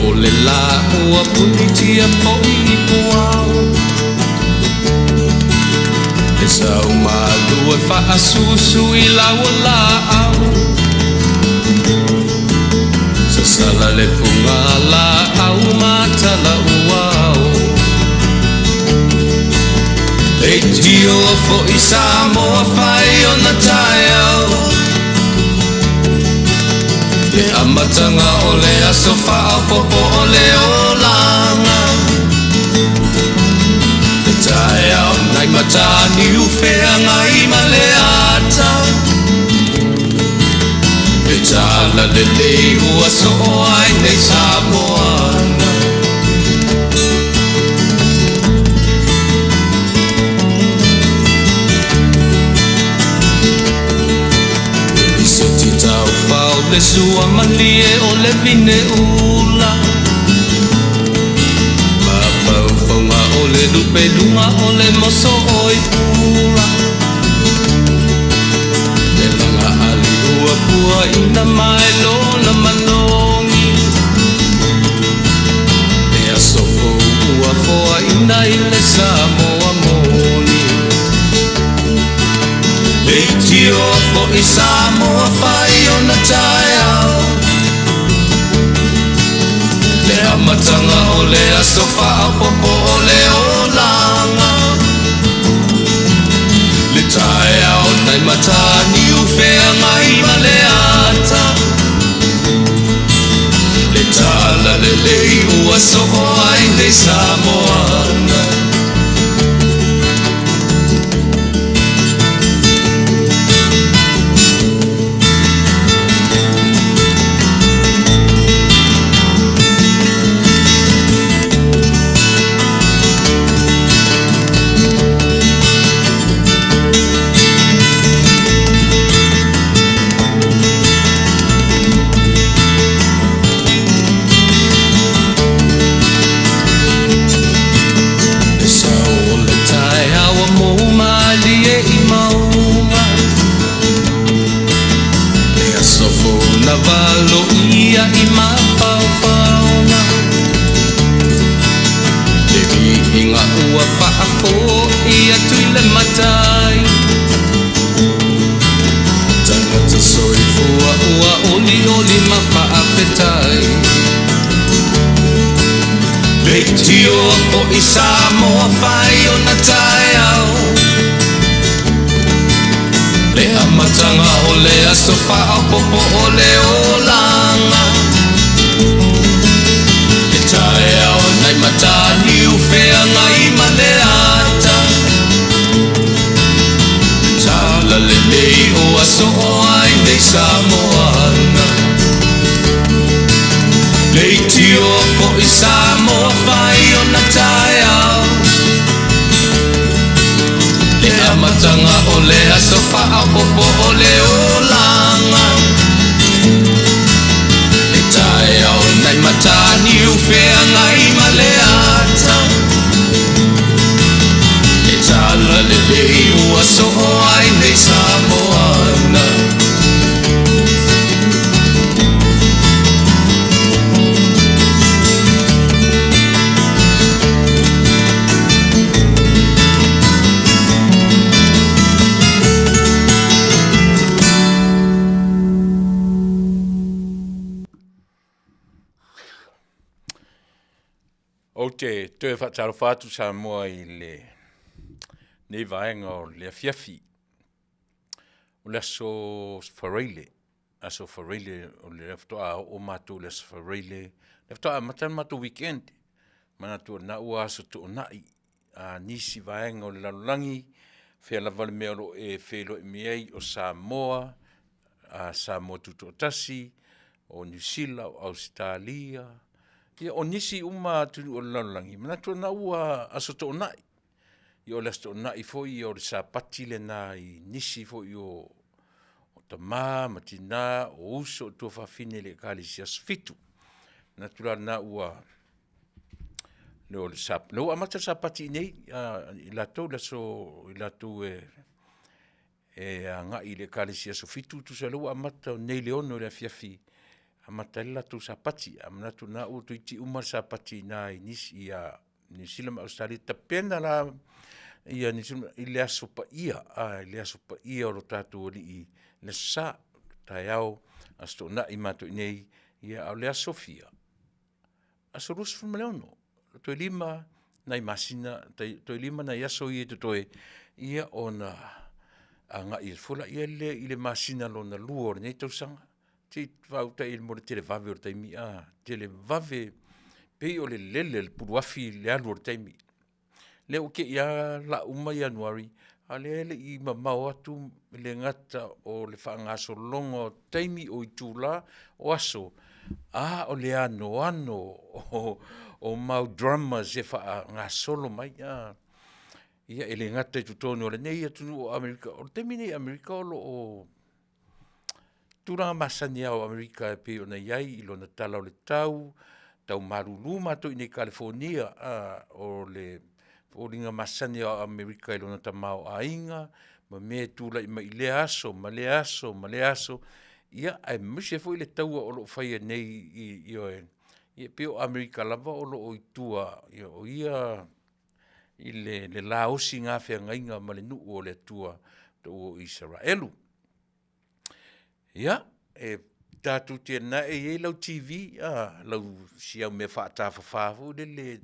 o le lā ua punitia foi i puao. E sau malu e faasusu i lau laau. Sasala le puga laau ma tala uao. Leitio foi Samoa fai ona taeao. Le amataga o le aso faaopoopo o le olaga. Le taeao nai Mataniu Feagai ma le ata. Le tala lelei ua soo ai nei Samoana. Lisiti taufao le sua malie o le vine ula. Mafaufauga o le lupeluga o le moso oi pula. Le laga ali ua puaina mai lona manogi. Le aso fou ua foaina i le Samoa moni. Leitio foi Samoa fai ona taeao. Le amataga o le aso faaopoopo o le olaga. Le taeao nai Mataniu Feagai ma le ata. Le tala lelei ua soo ai nei Samoana. Le sao o le taeao ua mou malie i mauga. Le aso fou na valoia i mafaufauga. Le viiga ua faafoi atu i le Matai. Tagata soifua ua olioli ma faafetai. Leitio foi Samoa fai ona taeao. Le amataga o le aso faaopoopo o le olaga. Le taeao nai Mataniu Feagai ma le ata. Le tala lelei ua soo ai nei Samoana. Leitio foi Samoa fai ona taeao. Le amataga o le aso faaopoopo o le olaga. Le taeao nai Mataniu Feagai ma le ata. Le tala lelei ua soo ai nei Samoana. Ou te toe faatalofa atu Samoa i le nei vaega o le afiafi. O le aso Faraile, aso Faraile o le faatoa oo matou i le aso Faraile, le faatoa amata le matou weekend. Manatu o lena ua aso Toonai a nisi vaega o le lalolagi, fea lava le mea o lo o e feiloai mai ai, o Samoa, a Samoa Tutoatasi, o Niu Sila, o Ausetalia, ia o nisi uma atunuu o le lalolagi, manatu o lena ua Aso Toonai. Ia o le Aso Toonai foi ia o le Sapati lena i nisi foi o tama ma tina, o uso o tuafafine i le Ekalesia Aso Fitu. Manatu la lena ua le o le lea ua amata le Sapati i inei i latou le aso i latou e agai i le Ekalesia Aso Fitu, tusa o lea ua amata nei i le 6 i le afiafi. Amata ai le latou Sapati, ae manatu o lena ua toeitiiti uma le Sapati i ina i Niu Sila ma Ausetalia, tapena la ia Niu Sila i le Aso Paia i le Aso Paia o lo tatou Alii le Aso Sa, taeao Aso Toonai matou i inei, ia ae o le aso fia? Aso 26, toe 5 nai masina toe 5 nai aso ia e totoe, ia ona agai foi lea i le masina lona lua o lenei tausaga. Se i faauta i ai mo le televave o le taimi televave pei o le lele a le puluafi le alu o le taimi. Lea ua te i lava la uma Ianuari, ae o lea e le i mamao atu le gata o le faagasologa o taimi, o itula, o aso, a o le anoano o mau dramas e faagasolo mai. Ia e le gata i totonu o lenei atunuu o Amerika, o le taimi lenei i Amerika o lo o tulaga masani lava o Amerika e pei ona i ai i lona Tala o le Tau, tau malulu matou i inei i Kalifonia, o le foliga masani lava o Amerika i lona tamaoaiga ma mea e tulai mai i lea aso ma lea aso ma lea aso, ia aemaise foi le taua o lo o faia nei ioe, e pei o Amerika lava o lo o i tua o ia i le gaosiga feagaiga ma le nuu o le Atua o Isaraelu. Ia, e tatou te o lena e i ai lau TV a, si au mea faatafafa foi lele,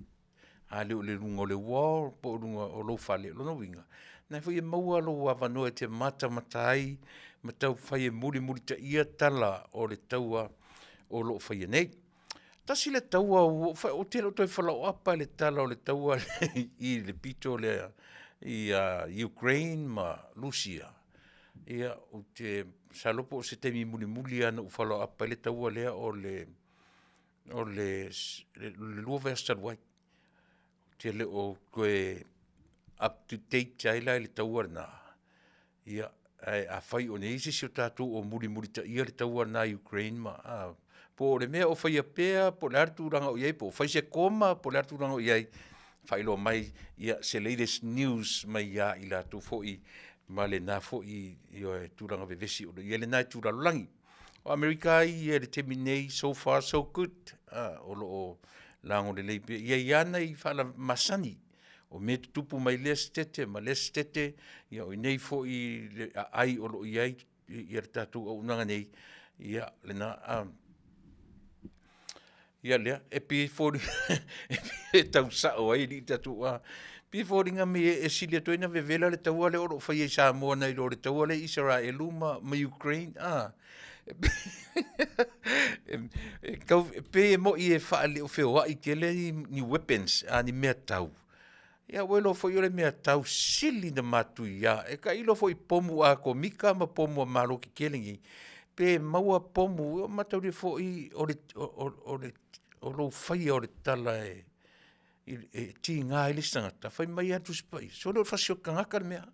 a le o luga o le wall po o luga o lou fale, o lona uiga, o lena foi e maua lou avanoa e te matamata ai ma taumafai e mulimulitaia tala o le taua o lo o faia nei. Tasi le taua ou te le o toe falaoapa i le tala o le taua lea i le pito lea ia Ukraine ma Rusia, ia ou te masalo po o se taimi mulimuli lava na ou falaoapa ai le taua lea o le 2 vaiaso talu ai. Ou te le o toe up to date ai la i le taua lena, ia ae afai o i ai se isi o tatou o mulimulitaia le taua lena i Ukraine ma po o le mea o faia pea po o le a le tulaga o i ai po o fai se koma po o le a le tulaga o i ai, faailoa mai se latest news mai ia i latou foi ma lena foi tulaga vevesi o lo o i ai lena itu lalolagi. O Amerika lava ia i le taimi nei, so far so good, o lo o lago lelei pea. E i ai lava nai faalavelave masani, o mea e tutupu mai lea Setete ma lea Setete, ia o i inei foi i le aai o lo o i ai le tatou auaunaga nei, ia lena. Ia lea, e pei e foliga e tau sao ai alii le tatou e pei e foliga mai e sili atu ai ona vevela le taua lea o lo o faia i Samoa nai lo le taua lea e i Isaraelu ma Ukraine. E pei e moi e le o feoai tele ni weapons ni meatau, ae ua iloa foi o le meatau sili ona matuia. E tailo foi i pomu atomika ma pomu a malo tetele nei, pe maua pomu, e mataulia foi o lou faia o le tala e tiga ai le isi tagata, fai mai lava le Tusi Paia, sole o le fasioti tagata le mea.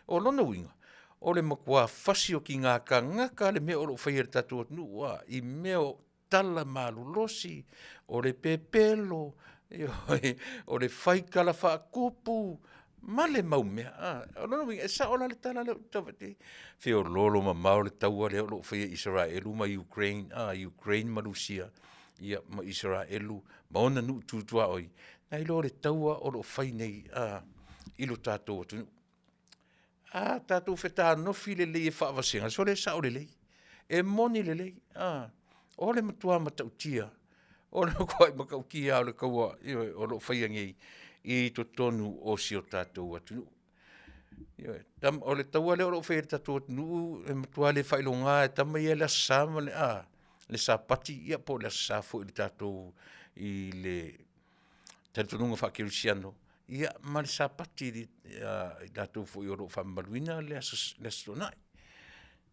O lona uiga, o le matua fasiotiga tagata le mea o lo o faia e le tatou atunuu i mea o tala malolosi, o le pepelo, ioe, o le fai tala faatupu ma le mau mea. O lona uiga, e sao la le tala lea ou te tau avatua, feoloolo mamao le taua lea o lo o faia e Isaraelu ma Ukraine a, Ukraine ma Rusia, ia ma Isaraelu ma ona nuu tu tuaoi, nai lo le taua o lo o fai nei i lo tatou atunuu. A tatou fetanofi lelei e faavasega, sole e sao lelei, e moni lelei, a, o le matua matautia, o le matuai matautia lava o le taua ioe o lo o faia nei i totonu o si o tatou atunuu. Ioe, o le taua lea o lo o faia e le tatou atunuu e matua le faailoga lava e tama ia le Aso Sa ma le le Sapati ia po o le Aso Sa foi i le tatou i le talitonuga faakerisiano, ia ma le Sapati a i latou foi o lo o faamamaluina le Aso Toonai.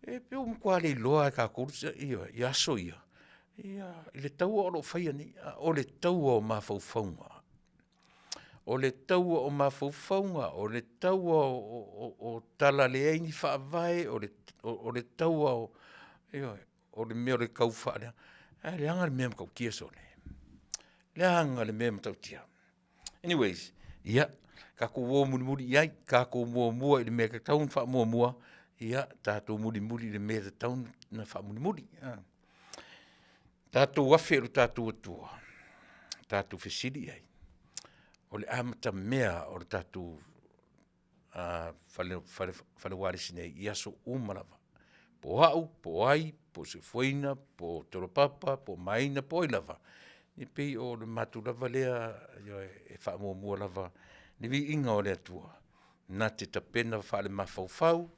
E pei ua matua leiloa lava e tatou ia aso ia, i le taua o lo o faia nei. O le taua o mafaufauga, o le taua o mafaufauga, o le taua o tala leai ni faavae, o le taua o, ioe, o le mea o le taufaaleaga. Ae leaga le mea matautia sole, leaga le mea matautia. Anyways, ia tatou o mulimuli i ai, tatou muamua i le mea e tatau ona faamuamua, ia tatou mulimuli i le mea e tatau ona faamulimuli. Tatou afe i lo tatou Atua, tatou fesili i ai, o le amatamea o le tatou fale ualesi nei i aso uma lava, po o au, po o ai, po o Soifua po o Tolopapa po o Maina po o ai lava, e pei o le matou lava lea ioe, e faamuamua lava le Viiga o le Atua, e na te tapena faalemafaufau,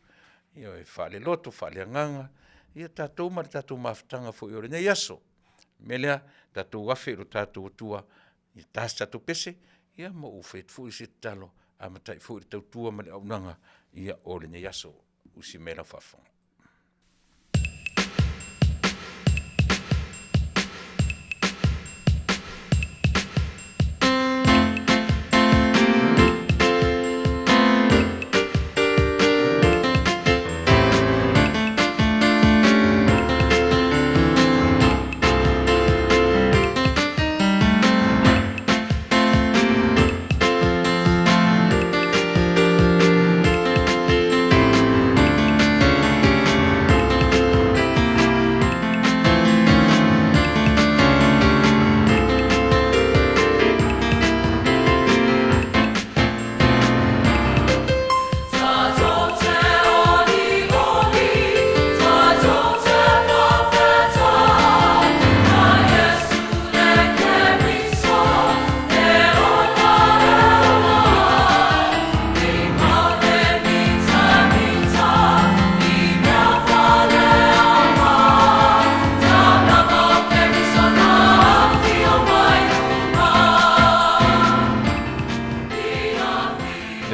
ioe, faaleloto, faaleagaga ia tatou ma le tatou mafutaga foi o lenei aso. O le mea lea, tatou afe i lo tatou Atua, ia ta se tatou pese, ia ma ou fai atu foi se tatalo e amata ai foi le tautua ma le auaunaga ia o lenei aso. Usi mai i lau faafofoga.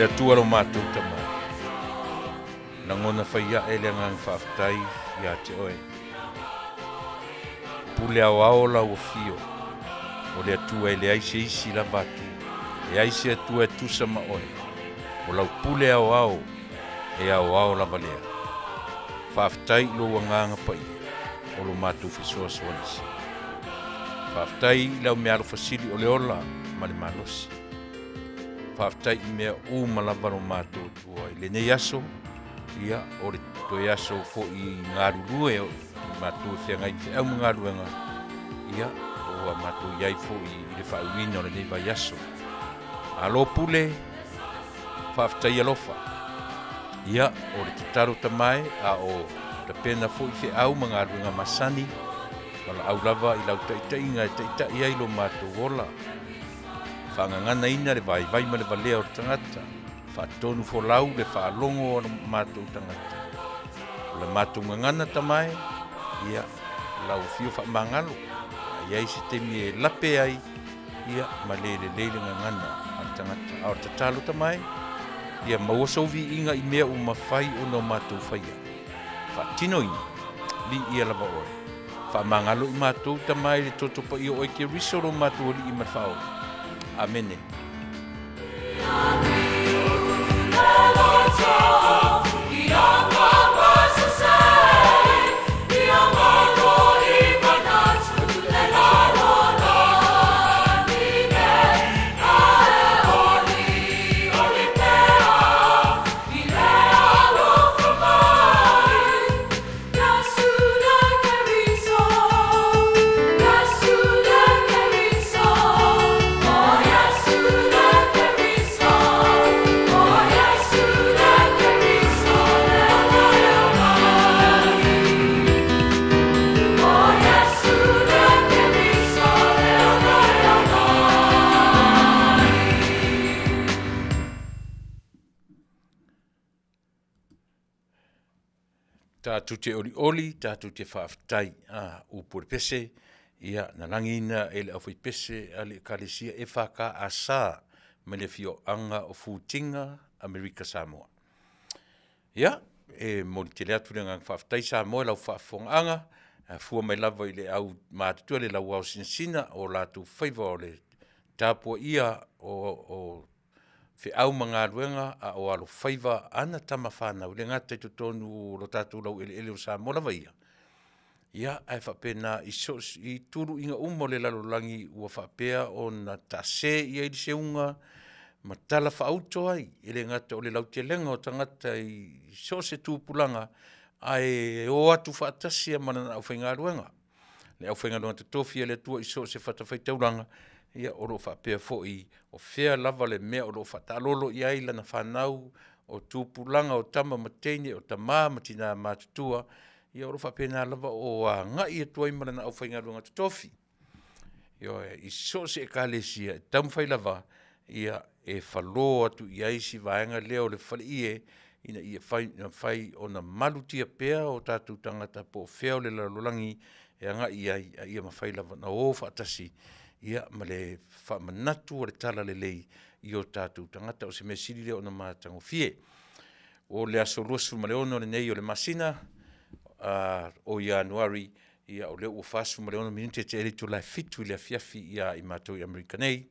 Le Atua lo matou Tama, lagona fai ae le agaga faafetai ia te oe. Pule aoao lau afio, o le Atua e leai se isi lava atu, leai se Atua e tusa ma oe. O lau pule aoao e aoao lava lea. Faafetai i lou agaga paia o lo matou fesoasoani sili. Faafetai i lau meaalofa sili o le ola ma le malosi. Faafetai i mea uma lava lo matou Atua i lenei aso, ia o le toe aso foi galulue o matou e feagai ma feau ma galuega, ia ua matou i ai foi i le faauiina o lenei vaiaso. Malo pule, faafetai alofa. Ia, o le tatalo tamae, a o tapena foi feau ma galuega masani, valaau lava i lau taitaiga e taitai ai lo matou ola, faagaganaina le vaivai ma le valea o le tagata, faatonu folau le faalogo o lo matou tagata. O le matou gagana tamae, ia, lau afio faamagalo, a i ai se taimi e lape ai, ia, ma le lelei le gagana a le tagata. A o le tatalo tamae, ia maua sou viiga i mea ua mafai ona o matou faia. Faatinoina, viia lava oe. Faamagalo i matou tamae i le toto paia o oe Keriso lo matou Alii ma le Faaola. Amene. Tatou te olioli, tatou te faafetai, a, upu o le pese, ia na lagiina e le aufaipese a le Ekalesia EFKS mai le afioaga o Futiga, Amerika Samoa. Ia, e momoli tele atu le agaga faafetai Samoa i lau faafofogaaga, e afua mai lava i le au matutua i le lauao sinasina o latou faiva o le tapuaia o feau ma galuega a o alofaiva ana tama fanau, e le gata i totonu o lo tatou laueleele o Samoa lava ia, ia ae faapena i so o se i tuluiga uma o le lalolagi ua faapea ona taase i ai le seuga ma talafaauto ai, e le gata o le lautelega o tagata i so o se tupulaga, ae o atu faatasi lava ma lana aufaigaluega. Le aufaigaluega totofi a le Atua i so o se fatafaitaulaga, ia o lo o faapea foi o fea lava le mea o lo o faataalolo i ai lana fanau, o tupulaga o tama ma teine, o tama ma tina matutua, ia o lo o faapena lava ona agai atu ai ma lana aufaigaluega totofi. Ioe, i so o se ekalesia e taumafai lava e falo atu i ai si vaega lea o le faleie, ina ia mafai ona malutia pea o tatou tagata po o fea o le lalolagi e agai i ai, a ia mafai lava ona o faatasi ma le faamanatu o le talalelei i o tatou tagata. O se mea sili lea ona matagofie. O le aso 26 lenei o le masina o Ianuari, ia o lea ua 46 minute tea ai le itula e 7:00 i le afiafi ia i matou i Amerika nei.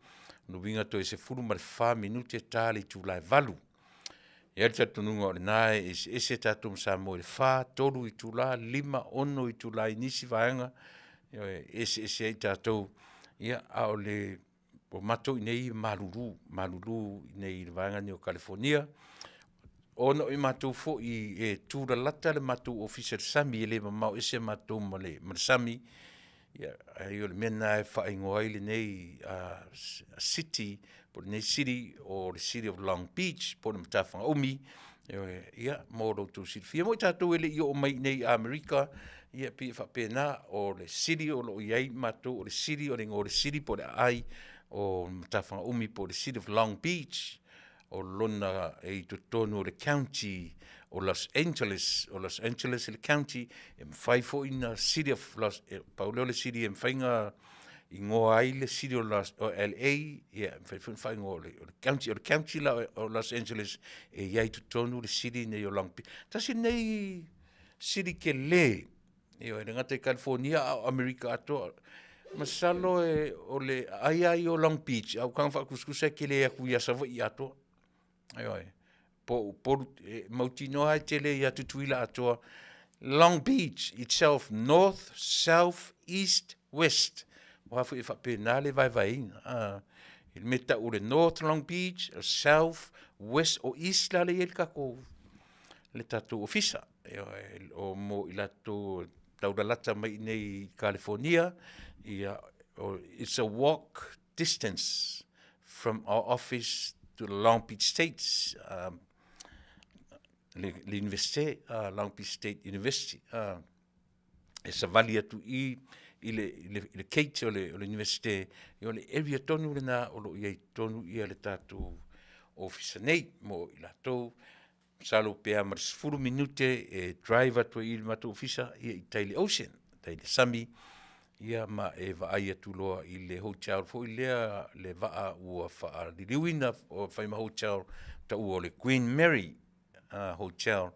O lona uiga toe 14 minute ta le itula e 8:00. E i ai le talitonuga o lena e eseese tatou ma Samoa i le 4, 3 itula, 5, 6 itula i nisi vaega, ioe, e eseese ai tatou, a o matou i inei e malulu, malulu i inei i le vaega lenei o Kalifonia. Ona o matou foi e tulalata le matou Ofisa i le sami, e le mamao ese matou ma le sami, ai o le mea lena e faaigoa ai lenei city po o lenei city o le City of Long Beach po o le Matafaga-umi. Ioe, ia mo lo outou silafia. Mo i tatou e le i oo mai i inei i Amerika, ia e pei e faapena, o le city o lo o i ai matou o le city o le igoa o le city po o le aai o Matafaga-umi po o le City of Long Beach. O lona e i totonu o le County o Los Angeles. O Los Angeles le county, e mafai foi ona City of Los pau lea o le city e mafai ona igoa ai le City o LA, e mafai foi ona faaigoa o le County. O le County la o Los Angeles, e i ai i totonu le city lenei o Long Beach. Tasi lenei city tele, ioe, e le gata i Kalifonia a o Amerika atoa. Masalo o le aai lava ia o Long Beach, a ua taga faatusatusa e tele atu ia Savaii atoa. Ioe, po o Upolu, e mautinoa lava e tele ia Tutuila atoa. Long Beach itself, north, south, east, west, aua foi e faapena le vaevaeina i le mea e tau o le North Long Beach, South, West, o East la lea e i ai le tatou ofisa. Ioe, mo i latou e taulalata mai i inei i Kalifonia, ia it's a walk distance from our office to Long Beach State, le Iunivesite, Long Beach State University. E savali atu i i i le gate o le Iunivesite, ia o le area tonu lena o lo o i ai tonu le tatou ofisa nei mo i latou. Masalo pe a ma le 10 minute e drive atu ai i le matou ofisa i tai i le ocean, i tai i le sami, ia ma e vaai atu loa i le hotel foi lea, le vaa ua faaliliuina ua fai ma hotel, taua o le Queen Mary Hotel.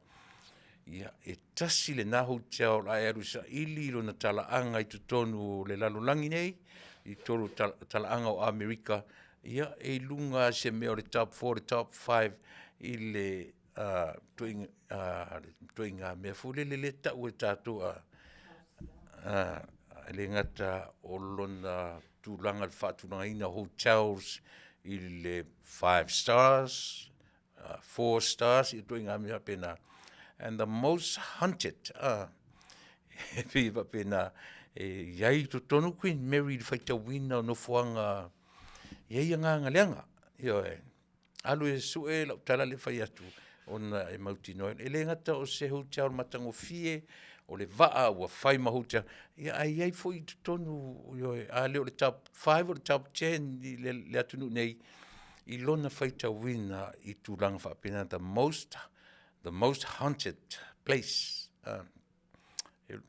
Ia, e tasi lena hotel a e alu e saili lona talaaga i totonu o le lalolagi nei, i totonu o talaaga o Amerika, ia e i luga lava i se mea o le top 4 i le top 5 i le ituaiga mea foi lele e tau e tatou, e le gata o lona tulaga i le faatulagaina o hotels i le five stars, four stars, ia ituaiga mea faapena. And the most hunted, e pei e faapena, e i ai i totonu Queen Mary i le faitauina o nofoaga, e i ai agaga leaga, ioe. Alu e sue lau tala lea e fai atu ona e mautinoa ai, e le gata o se hotel matagofie, o le vaa ua fai ma hotel, ae i ai foi i totonu, ioe, a le o le top 5 o le top 10 i le atunuu nei i lona faitauina i tulaga faapena, the most haunted place.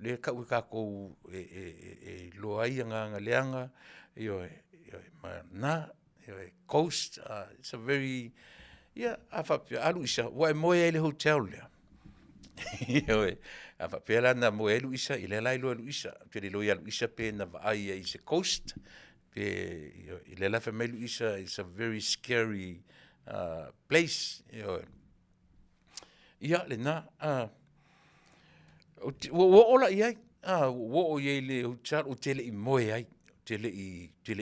Lea e tau e tatou e iloa ai agaga leaga, ioe, ma na, ioe, ghost, it's a very, ia, a faapea, alu i ua e moe ai i le hotel lea? Ioe. A faapea la na moe ai Luisa, ia lea la e iloa e Luisa. Ou te le iloa ia Luisa pe na vaai ai i se ghost, pe, ioe, lea la e fai mai Luisa, it's a very scary place, ioe. Ia, lena, ua ou oo la i ai, ua ou oo i ai i le hotel ou te le i moe ai, ou te le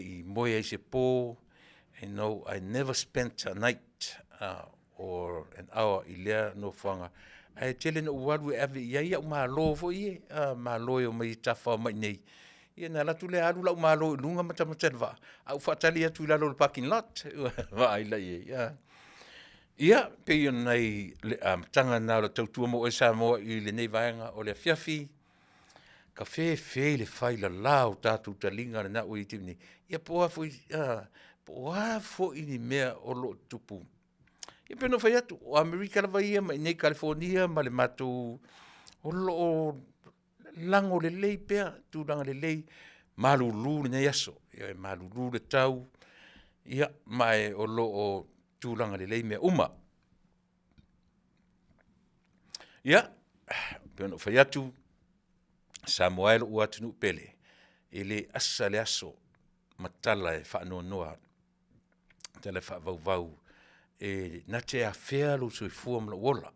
i moe ai i se po. I never spent a night or an hour i lea nofoaga. Ae tele ina ou alu e ave i ai au malo foi ie, malo e omai e tafafao mai i inei. Ia na alu atu lea alu la'u malo i luga matamata i le vaa, ae ou faatali atu i lalo o le parking lot, vaai la i ai a. Ia, pei o nai le amataga lena o lau tautua mo oe Samoa i lenei vaega o le afiafi, ka fefe le failala o tatou taliga lena ua i ai i le taimi nei, ia po o a foi po o a foi ni mea o lo o tutupu. Ia pei ona ou fai atu, o Amerika lava ia ma i inei i Kalifonia ma le matou, o lo o lago lelei pea tulaga lelei, malulu lenei aso. Ioe, malulu le tau, ia ma o lo o tulaga lelei mea uma. Ia, pei ona ou fai atu, Samoa e lou atunuu pele, e le asa le aso ma tala e faanoanoa, tala e faavauvau e na te afea lou soifua ma lou ola.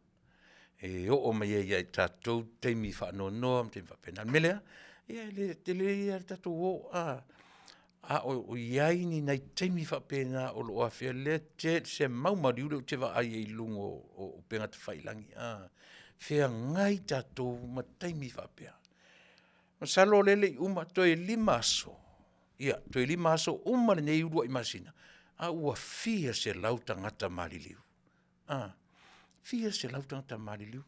E oo mai ai ia i tatou taimi faanoanoa ma taimi faapena. O le mea lea, ia e tele ia le tatou o, a o i ai ni nai taimi faapena o lo o afea lea se maumaualiu lea ou te vaai ai i luga o upega tafailagi a, feagai tatou ma taimi faapea. Masalo o lea e le i uma, toe 5 aso, ia toe 5 aso uma lenei uluai masina, a ua fia selau tagata maliliu, a, fia selau tagata maliliu.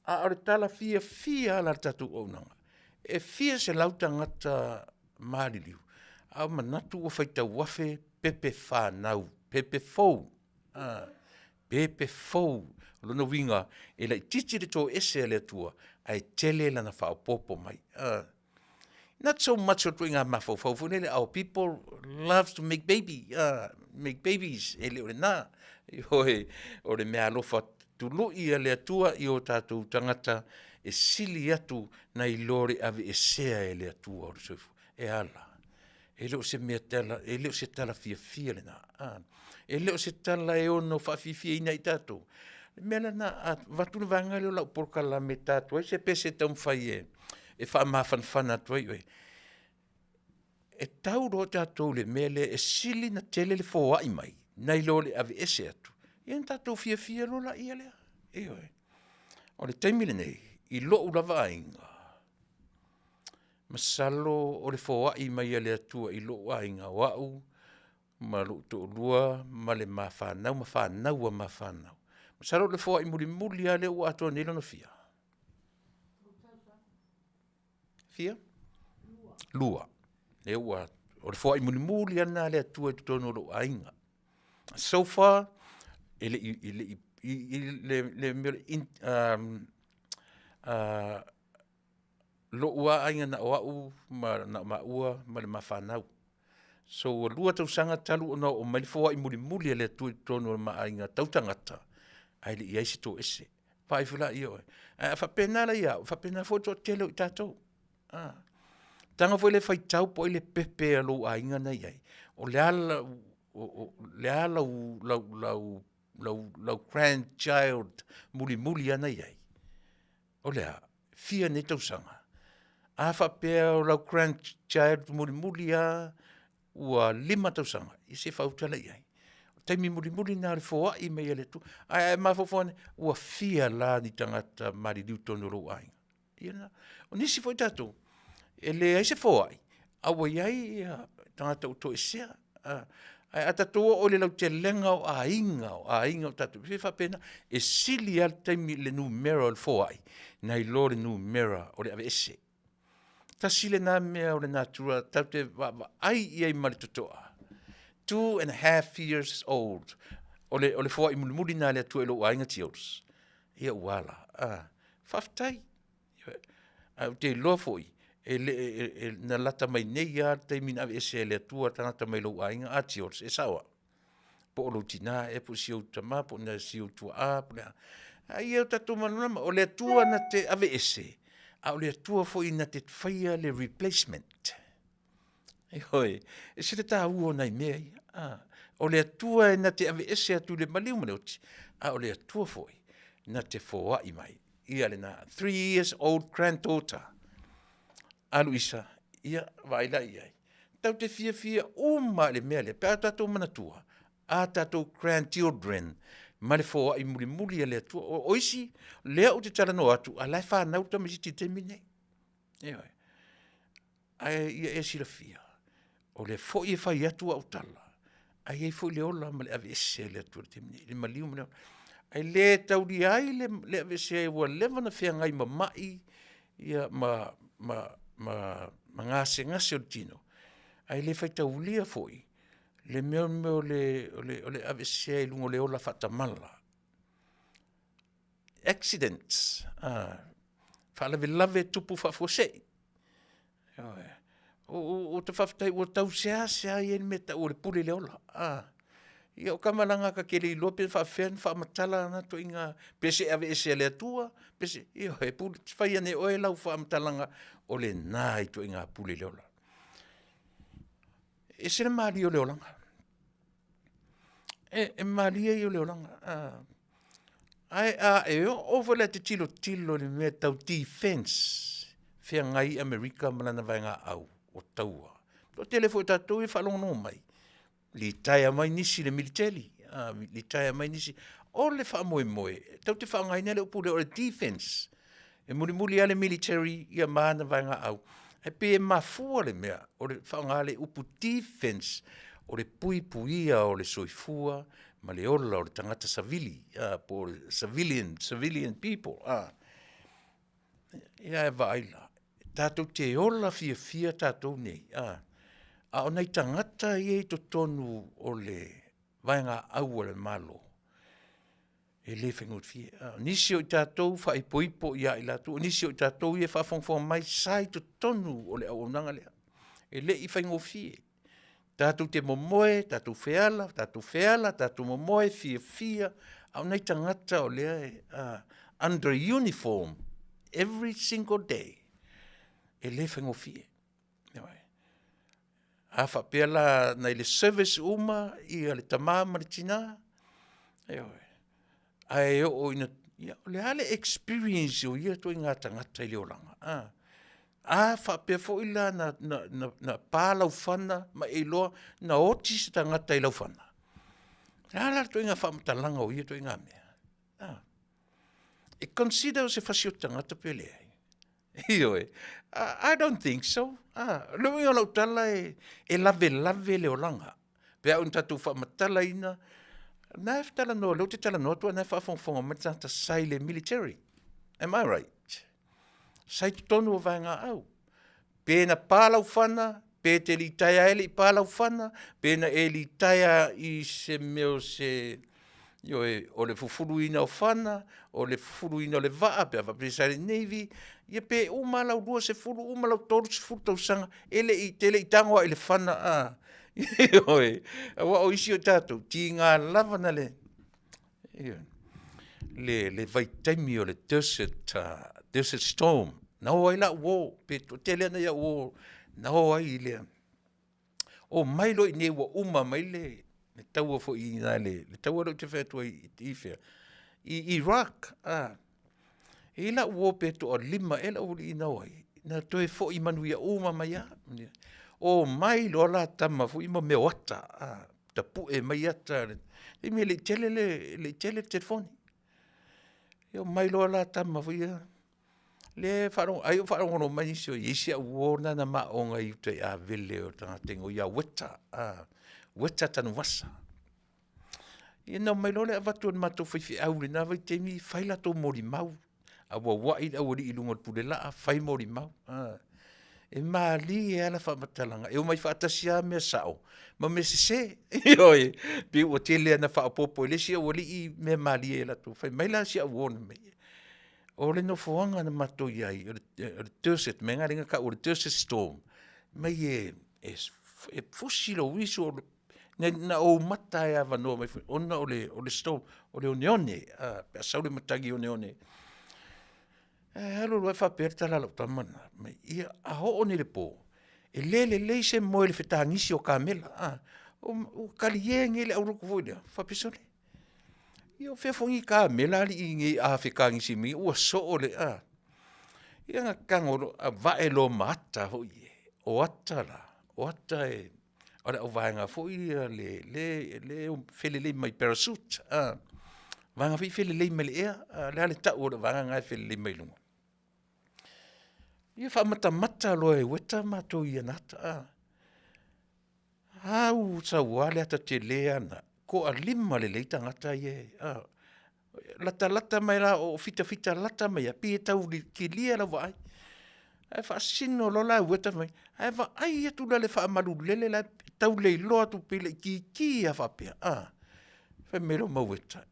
A o le tala fiafia lava la a le tatou auaunaga, e fia selau tagata maliliu, a o manatu ua faitau afe pepe fanau, pepe fou, pepe fou. O lona uiga, e laitiiti le toese a le Atua, ae tele lana faaopoopo mai. Not so much o ituaiga mafaufau foi lele our people loves to make baby, make babies, e le o lena. Ioe, o le meaalofa tului a le Atua i o tatou tagata, e sili atu nai lo le aveesea e le Atua o le soifua. E a la? E le o se mea e le o se tala fiafia lena, e le o se tala e ono faafiafiaina ai tatou. O le mea lena, a avatu le vaega lea o lau polokalame e ta atu ai se pese e taumafai e faamafanafana atu ai oe, e tau loa tatou i le mea lea e sili ona tele le foai mai nai lo le aveese atu, ia ona tatou fiafia loa lea. Ioe. O le taimi lenei i lou lava aiga, masalo o le foai mai a le Atua i lou aiga, o au ma lou toalua ma le ma fanau ma fanau a ma fanau, masalo o le foai mulimuli lava lea ua atoa nei lona fia? Fia? Lua. Lea ua, o le foai mulimuli lava lena a le Atua i totonu o lou aiga. So far, e le i i le mea o lou lava aiga na o au ma na o maua ma le ma fanau. So ua 2 tausaga talu ona oo mai le foai mulimuli a le Atua i totonu o le ma aiga tau tagata, ae le i i ai se toese. Vaai foi la i ai oe. Ae a faapena la ia au, e faapena foi le toatele o i tatou. Tago foi lea faitau po o ai le pepe a lou aiga na e i ai, o le a lau grandchild mulimuli lea na i ai? O le a? Fia nei tausaga? A faapea o lau grandchild mulimuli lava ua 5 tausaga, ia se i faautala i ai. O le taimi mulimuli lena o le foai mai a le Atua. Ae a e mafaufau ane, ua fia la ni tagata maliliu i totonu o lou aiga? Ia lena. O nisi foi tatou, e leai se foai, a ua i ai tagata ua toesea. Ae a tatou oo i le lautelega o aiga, o aiga o tatou, e pei e faapena, e sili lava le taimi i le numera o le foai, nai lo le numera o le aveese. Tasi lena mea o le natura tatou te vaavaai i ai ma le totoa, 2½ years old, o le foai mulimuli lena a le Atua i lou aiga Tiotas, ia ua a la? Faafetai. Ae ou te iloa foi, e le na lata mai nei lava le taimi na aveese ai e le Atua le tagata mai lou aiga. A Tiotas, e sao au? Po o lou tina ea po o si ou tama po o si ou tuaa po o le a. A ia o tatou malamalama, o le Atua na te aveese, a o le Atua foi na te faia le replacement. Ioe, e ese le taua o nai mea ia. O le Atua e na te aveese atu i le maliu ma le oti, a o le Atua foi na te foai mai. Ia lena, 3 years old granddaughter. Alu isa, ia vaai la i ai. Tatou te fiafia uma lava i le mea lea pe a tatou manatua a tatou grandchildren ma le foai mulimuli a le Atua. O isi, lea ou te talanoa atu, a o la e fanau le tamaitiiti i le taimi lenei. Ioe. Ae ia e silafia, o lea foi e fai atu au tala, ae i ai foi le ola ma le aveese e le Atua i le taimi nei, le maliu ma le ola. Ae le taulia ai le aveesea ua leva ona feagai ma mai ia ma gasegase o le tino, ae le faitaulia foi le mea o le aveesea i luga o le ola faatamala. Accidents, faalavelave e tupu faafuasei. Ioe. Ou te faafetai ua tau seasea i ai le mea e tau o le pule i le ola. Ia o tama leaga ta te le iloa pe faapefea ona faamatala na ituaiga, pe se aveese e le Atua, pe se, ioe, fai ane e oe lau faamatalaga, o lena ituaiga pule i le ola. E ese le malie o le olaga, e malie ia o le olaga. Ae a e oo foi la e te tilotilo i le mea tau defense, feagai Amerika ma lana vaegaau o taua, toatele foi o tatou ia e faalogologo mai, litaea mai nisi i le militeli, litaea mai nisi. O le faamoemoe, e tatou te faaaogaina le upu lea o le defense, e mulimuli lava le military ia ma ana vaegaau, ae pei e mafua le mea o le faaaoga o le upu defense, o le puipuia o le soifua ma le ola o le tagata savili po o le civilian people. Ia ae vaai la, tatou te ola fiafia tatou nei, a o nai tagata ia e i totonu o le vaegaau a le Malo, e le faigofie. O nisi o i tatou e faaipoipo ia i latou, o nisi o i tatou ia e faafogafoga mai sa i totonu o le auaunaga lea. E le i faigofie, tatou te momoe, tatou feala, tatou feala, tatou momoe, fiafia, a o nai tagata o lea e under uniform every single day, e le faigofie. Ioe. A faapea la na i le service uma le tama ma le tina, ioe, ae oo ina, ia o le a le experience o ia ituaiga tagata i le olaga, a? A faapea foi la na pa lau fana ma e iloa na oti se tagata i lau fana, o le a la le ituaiga faamatalaga o ia ituaiga mea? A? E consider o se fasioti tagata pe leai? Ioe, I don't think so. O le uiga o lau tala e lavelave le olaga pe a oo ina tatou faamatalaina, o lena e talanoa, o lea ou te talanoa atu a o lena e faafogafoga mai le tagata sa i le military. Am I right? Sa i totonu o vaegaau. Pe na pa lau fana, pe te litaea ai e le i pa lau fana, pe na e litaea i se mea o se, ioe, o le fufuluina o fana, o le fufuluina o le vaa pe a faapea sa i le Navy, ia pe uma lava lau 20 uma lau 30 tausaga, e te le i tago lava i le fana, a? Ioe. Aua o isi o tatou, tiga lava ona le vaitaimi o le Desert Storm, na o ai lau uo, pe toatele lava nai au uo na o ai i le omai loa i inei ua uma mai le taua foi i ina i le taua lea ou te fai atu ai i fea? I Iraq. E i ai lau uo pe toalima ea le aualii na o ai, na toe foi manuia uma mai lava. Omai loa la tama foi ia ma mea o ata, tapue mai ata, taimi e le i tele le telefoni. Omai loa la tama foi ia, lea e faalogo, ai o faalogologo mai nisi, e i ai si au uo lena na ma aoga i uta i Avele o le tagata e igoa ia Ueta, Ueta Tanuvasa. Ia na omai loa lea avatu e le matou faifeau i lena vaitaimi fai latou molimau, auauai le aualii i luga o le pulelaa fai molimau. E malie lava le faamatalaga, e omai faatasi lava mea sao ma mea sese. Ioe, pei ua tele lava ina faaopoopo e le isi aualii mea malie i latou. Fai mai la si au uo na fai mai, o le nofoaga na matou i ai o le Desert, o le mea lena e ala ai ona tau o le Desert Storm, fai mai e fusi lou isu, na ou mata lava e avanoa mai foi ona o le storm, o le oneone pe a sau le matagi oneone. Ae alu alu lava faapea le tala a lau tama lena, fai mai, ia a oo nei i le po, e le lelei se moe i le fetagisi o kamela, ua talie nei le aulotu foi lea, faapea, sole, ia o fea foi ni kamela alii nei a fetagisi mai ua soo le a? Ia ona tago loa vae loa ma ata foi ia, o ata la, o ata o le auvaega foi lea e felelei mai parachute vaega foi ia e felelei mai le ea. O le a le tau o le vaega lena e felelei mai luga? Ia faamatamata loa e ueta matou i ana ata, a. A ua sau lava le ata tele lava lena, toalima lelei tagata ia e latalata mai lava o fitafita lata mai lava, pei e tau kilia lau vaai. Ae faasino loa la e ueta fai mai, ae vaai atu la i le faamalulele la e tau leiloa atu pei e laitiiti lava faapea, fai mai lea o mau ueta,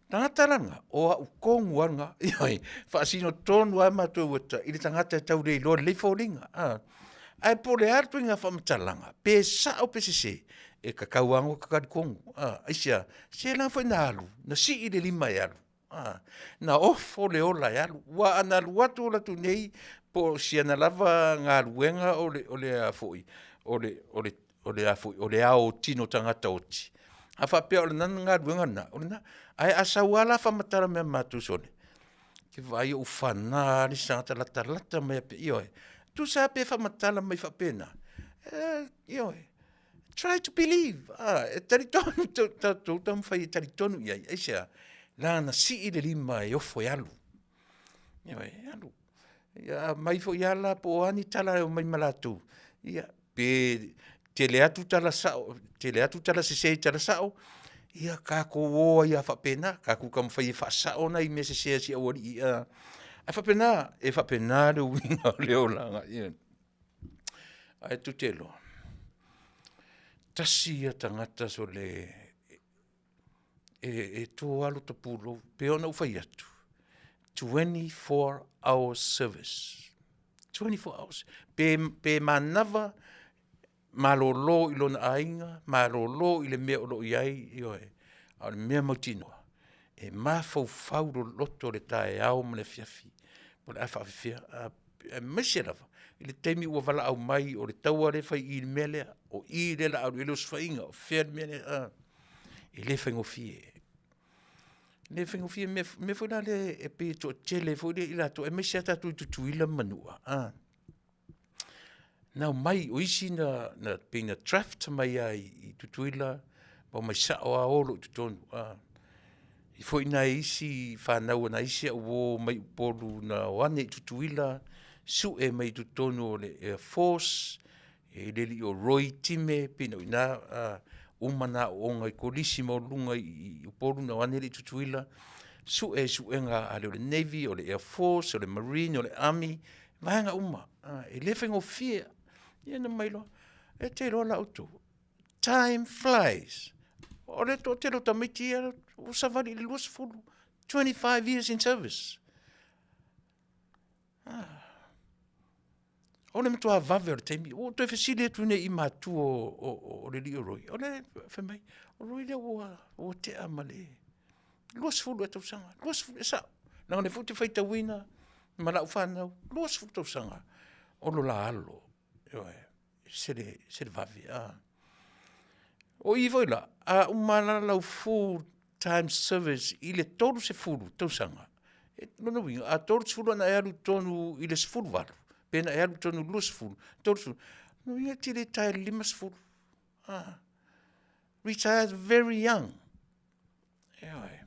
tagata la na, o au tonu lava na. Ioe, faasino tonu lava matou e ueta i le tagata e tau leiloa lelei foliga Ae po o le a le ituaiga faamatalaga, pe sao pe sese, e tatau lava ona ota talitonu. Aisea? Se leaga foi na alu, na sii le lima e alu, na ofo le ola e alu, aua ana alu atu o latou nei po o si ana lava galuega o le aotino o tagata oti, a faapea o lana galuega lena, o lena. Ae a sau lava la faamatala mai ia matou, sole, ou te vaai o ufana lava le isi tagata latalata mai pea, ioe, tusa lava pe faamatala mai faapena, ioe, try to believe, e talitonu tatou taumafai e talitonu i ai. Aisea? Leaga na sii le lima e ofo e alu, ioe e alu. Ia a aumai foi lava la po o a ni tala e omai ma latou, ia pe tele atu tala sao tele atu tala sese i tala sao, ia tatou o ai lava faapena, tatou taumafai e faasao nai mea sese a si aualii ia, ae faapena, e faapena le uiga o le olaga. Ae tou te iloa, tasi ia tagata sole e to lava lota pulou. E pei ona ou fai atu, 24 hours service, 24 hours. Pe manava malolo i lona aiga, malolo i le mea o lo o i ai, ioe, a o le mea mautinoa, e mafaufau loloto i le taeao ma le afiafi, po o le a faapefea, aemaise lava i le taimi ua valaau mai o le taua lea e fai i i le mea lea, o i lea o le a alu i ai le osofaiga, o fea le mea lea, e le faigofie. E le faigofie, o le mea foi la lea e pei e toatele ai foi i latou aemaise lava tatou i Tutuila ma Manua, na omai, o isi na pei na draft mai lava i Tutuila ma omai sao lava o loa i totonu. E i ai foi nai isi fanau a nai isi au uo mai Upolu na o ane i Tutuila sue mai i totonu o le Air Force, e i ai le alii o Roy Time pei o i ina, uma na aooga i Kolisi maualuluga i Upolu ona o ane lea i Tutuila, sue suega a le Navy, o le Air Force, o le Marine, o le Army, vaega uma, e le faigofie. Ia na omai loa, e te iloa la outou, time flies. O le toatele o tamaiti ia ua savali i le 20, 25 years in service. O le matua vave lava o le taimi. Ua ou toe fesili atu nei i matua o le alii o Roy, o la e fai mai, o Roy lea ua tea ma le 20 ea tausaga, 20, e sao. Leaga o lea foi ou te faitauina ma lau fanau, 20 tausaga o lo la alo, ioe, e ese le vave. O i foi la, a uma lava lau full time service i le 30 tausaga, o lona uiga, a 30 ona e alu i totonu i le 18, pe na e alu i totonu i le 20, 30, lona uiga e te litaea i le 50. Retired very young. Ioe.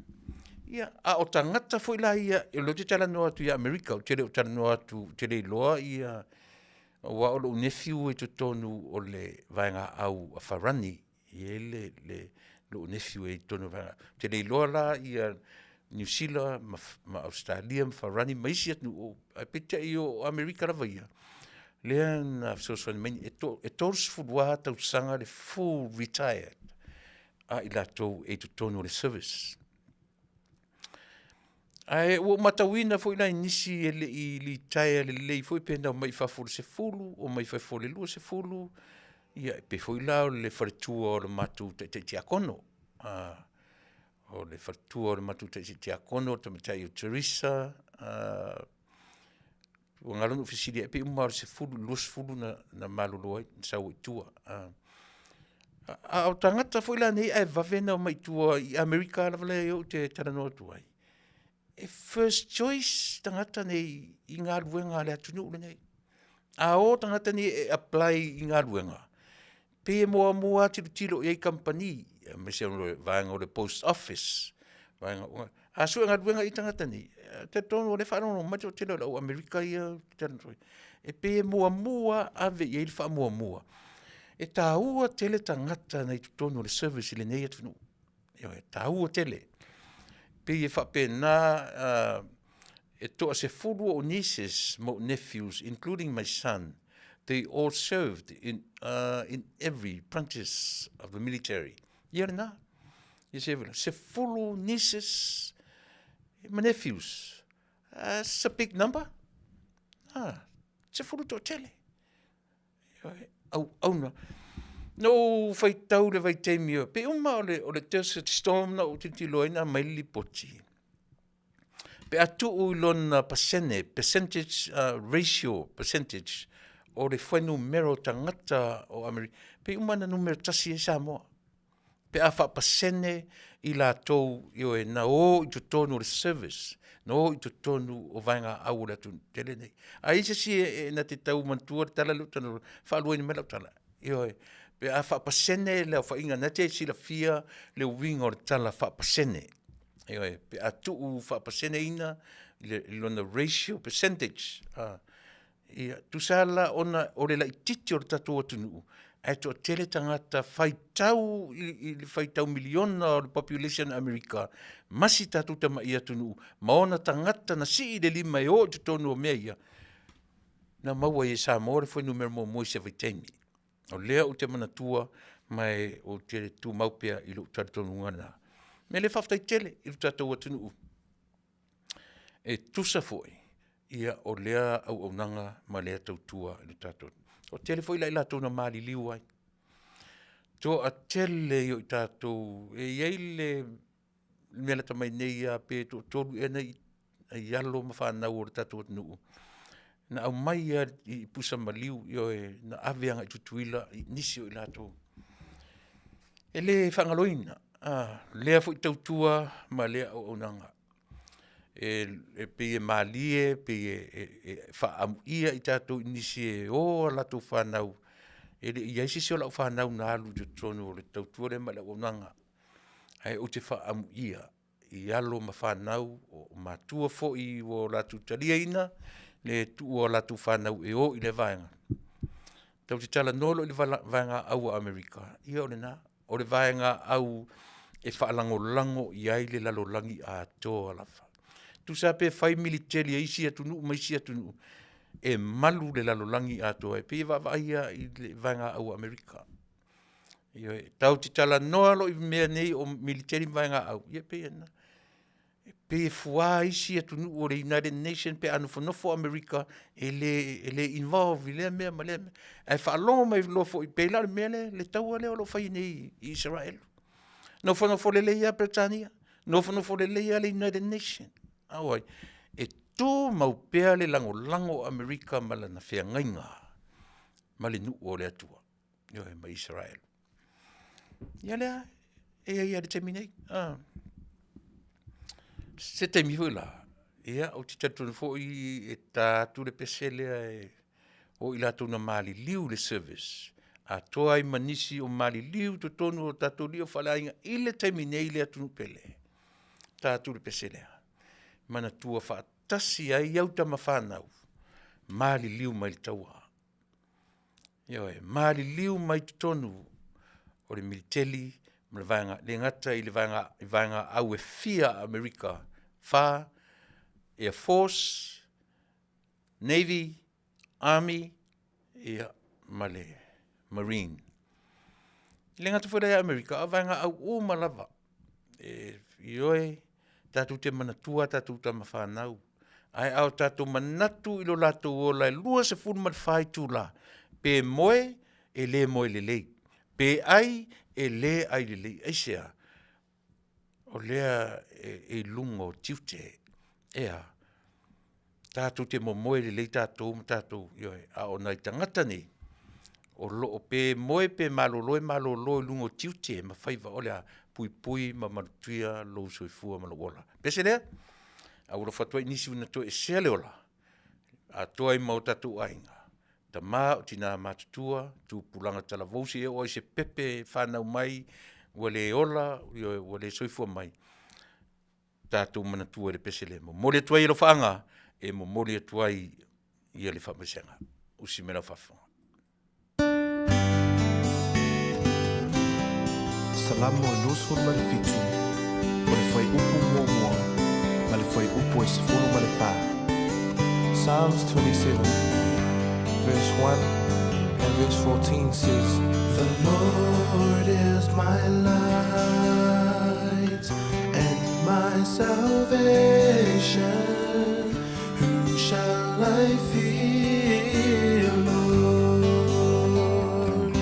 Ia, a o tagata foi la ia, o lea ou te talanoa atu ia Amerika, ou te le o talanoa atu, ou te le iloa aua o lou nephew e i totonu o le vaegaau a Farani, e i ai lou nephew e i totonu o le vaegaau. Ou te le iloa la Niu Sila ma Ausetalia ma Farani ma isi atunuu, ae peitai o Amerika lava ia, lea na fesoasoani mai, e 30 tausaga le full retired a i latou e i totonu o le service. Ae ua ou matauina foi la i nisi e le i litaea lelei foi pe na omai i fafo i le 10, omai i fafo i le 20, ia e pei foi la o le faletua o le matou taitai tiakono. O le faletua o le matou taitai tiakono le tamaitai o Teresa ua galo na ou fesili i ai, pei uma lava o le 10 i le 20 na malolo ai na sau ai i tua. A o tagata foi la nei ae vave ona omai i tua i Amerika lava lea ou te talanoa atu ai, e first choice tagata nei i galuega a le atunuu lenei. A o tagata nei e apply i galuega, pei e muamua lava tilotilo i ai kamupani, aemaise o le vaega o le post office, vaega uma. A sue galuega i tagata nei, e talitonu o lea e faalogologo mai le toatele o le au Amerika ia ou te talanoa atu ai, e pei e muamua lava ave i ai le faamuamua. E taua tele tagata na i totonu o le service i lenei atunuu, ioe, e taua tele. E pei e faapena e toasefulu ou nieces ma ou nephews including my son, they all served in every branches of the military. Ia lena, 10 nieces ma nephews. That's a big number. 10 toatele. Auauna. Na ou faitau i le vaitaimi, pei uma o le Desert Storm na ou tilotilo ai na aumai le lipoti, pe a tuu i lona pasene, percentage ratio percentage o le fuainumera o tagata o Amerika, pei uma lava na numera tasi ai Samoa pe a faapasene i latou, ioe, na o i totonu o le service, na o i totonu o vaegaau a le atunuu tele lenei. A i ai se isi e na te tau manatua le tala lea ou te talanoa ai, faaluaina mai lau tala. Ioe, pe a faapasene le aofaiga, na te silafia le uiga o le tala faapasene. Ioe, pe a tuu faapaseneina i lona ratio percentage, ia tusa la ona o le laitiiti o le tatou atunuu, ae toatele tagata faitau i le faitau miliona o le population a Amerika, ma si tatou tamai atunuu ma ona tagata na sii le lima e o i totonu o mea ia, na maua ai e Samoa le fuainumera muamua i se vaitaimi. O lea ou te manatua ma ou te tumau pea i lou talitonuga lena. O le mea lea faafetai tele i lo tatou atunuu, e tusa foi o lea auaunaga ma lea tautua i lo tatou atunuu. Toatele foi i latou na maliliu ai, toatele o i tatou, e i ai le mea lata mai nei lava pe toatolu ea nai alo ma fanau a le tatou atunuu na aumai lava i pusa maliu, ioe, na ave agai i Tutuila nisi o i latou. E le faagaloina lea foi tautua ma lea auaunaga. E pei e malie pei e faaamuia i tatou i nisi e o a latou fanau, e le i i ai se isi o lau fanau na alu i totonu o le tautua lea ma le auaunaga, ae ou te faaamuia i alo ma fanau, o matua foi ua latou taliaina le tuu o latou fanau e o i lea vaega. Tatou te talanoa loa i le vaegaau a Amerika, ia o lena. O le vaegaau e faalagolago i ai le lalolagi atoa lava. Tusa lava pe fai militeli a isi atunuu ma isi atunuu, e malu le lalolagi atoa, e pei e vaavaai lava i le vaegaau a Amerika. Ioe, tatou te talanoa loa i mea nei o militeli ma vaegaau, ia e pei o lena. E pei e fua isi atunuu o le United Nation pe a nofonofo Amerika e le involve i lea mea ma lea mea. Ae faalogo mai loa foi, pei la o le mea lea, le taua lea o lo o fai nei i Isaraelu. Nofonofo lelei lava Peretania, nofonofo lelei lava le United Nation. A o ai? E tumau pea le lagolago a Amerika ma lana feagaiga ma le nuu o le Atua, ioe ma Isaraelu. Ia lea, e i ai lava i le taimi nei. Se taimi foi la, ia ou te talitonu foi e ta atu le pese lea o i latou na maliliu i le service, atoa ai ma nisi o maliliu i totonu o tatou alii faaleaiga i le taimi nei le atunuu pele. Ta atu le pese lea, manatua faatasi ai au tama fanau, maliliu mai le taua. Ioe, maliliu mai totonu o le Militeli ma le vaega, e le gata i vaegaau e fia a Amerika, 4, Air Force, Navy, Army, ia ma le Marine. E le gata foi la ia Amerika, a o vaegaau uma lava. Ioe, tatou te manatua a tatou tama fanau, ae a o tatou manatu i lo latou ola e 24 itula, pe moe, e le moe lelei, pe ai, e le ai lelei. Aisea? O lea e i luga o tiute. E a? Tatou te momoe lelei tatou ma tatou, ioe, a o nai tagata nei, o lo o pe moe pe malolo e malolo i luga o tiute ma faiva. O le a? Puipui ma malutia lou soifua ma lou ola. Pese lea, a ua alofa atu ai i nisi na toesea le ola, atoa ai ma o tatou aiga, tama o tina matutua, tupulaga talavou seia oo lava i se pepe e fanau mai ua le ola, ioe ua le soifua mai. tatou manatua i le pese lea. Momoli atu ai alofaaga e momoli atu ai ia le faamaisega. Usi mai lau faafofoga. Salamo e 27, o le fuaiupu muamua ma le fuaiupu e 14. Psalms 27, verse 1 and verse 14 says, The Lord is my light and my salvation. Whom shall I fear, Lord?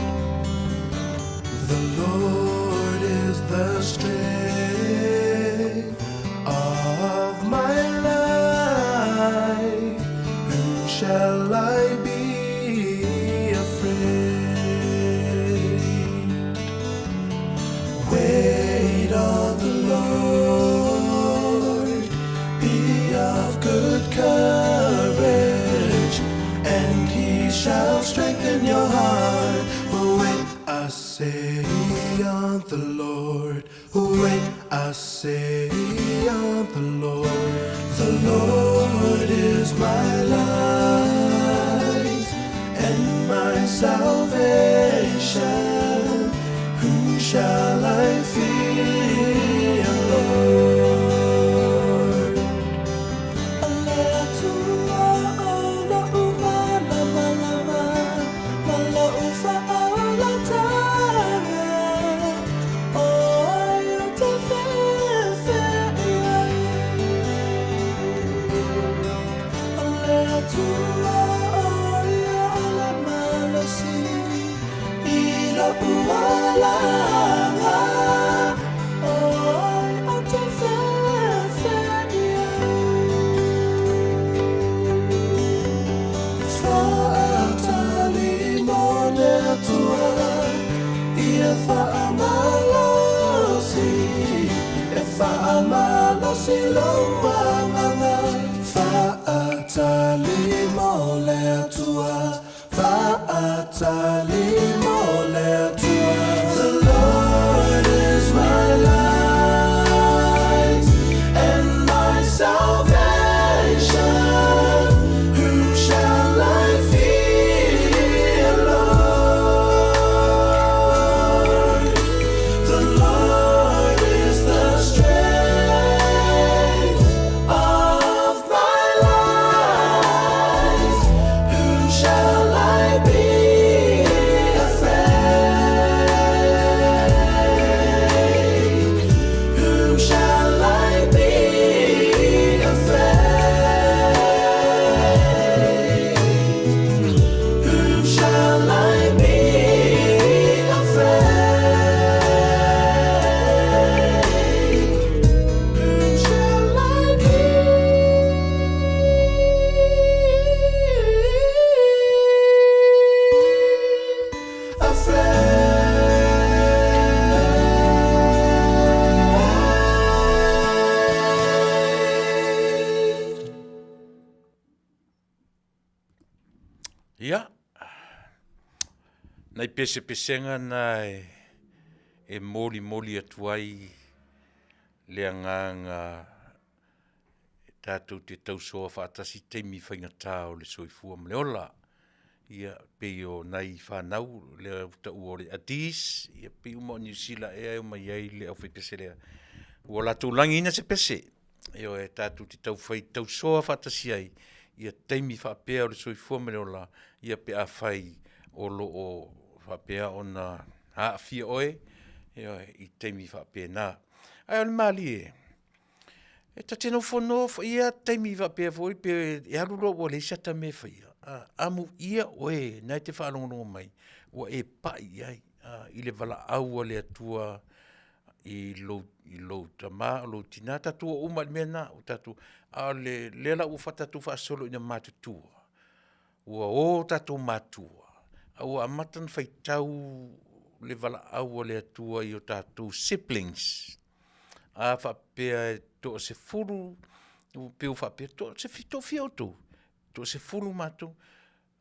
The Lord is the strength of my life. Whom shall I be afraid? Wait on the Lord, be of good courage, and he shall strengthen your heart. Wait, I say on the Lord. Wait, I say on the Lord. The Lord is my light and my salvation. Whom shall I fear, Lord? The Lord is my light and my salvation. Whom shall I fear, Lord? The Lord is the strength of my life. Whom shall I be afraid? Whom shall I be afraid? Whom shall I be afraid? Whom shall I be afraid? Ia, nai pesepesega na e, e molimoli atu ai le agaga e tatou te tausoa faatasi i taimi faigata o le soifua ma le ola. Ia, pei o nai fanau lea ua taua o le Adis, ia pei uma o Niu Sila ea e omai ai le aufaipese lea. Ua latou lagiina se pese, ioe, tatou te taufai tausoa faatasi ai ia taimi faapea o le soifua ma le ola, ia pe afai o lo o faapea ona aafia oe, ioe, i taimi faapena. Ae o le malie, e ta te nofonofo ia taimi faapea foi pe e alu loa ua leai se ata mea e faia, a, amuia oe na e te faalogologo mai ua e pai i ai a, i le valaau a le Atua i lou, i lou tama o lou tina, tatou o uma i le mea lena, o tatou, a o le, lea la ua fa, tatou faasolo ina matutua, ua o tatou matua, a ua amata ona faitau le valaau a le Atua i o tatou siblings. A faapea e toasefulu, pe ua faapea, toafia outou? Toasefulu matou.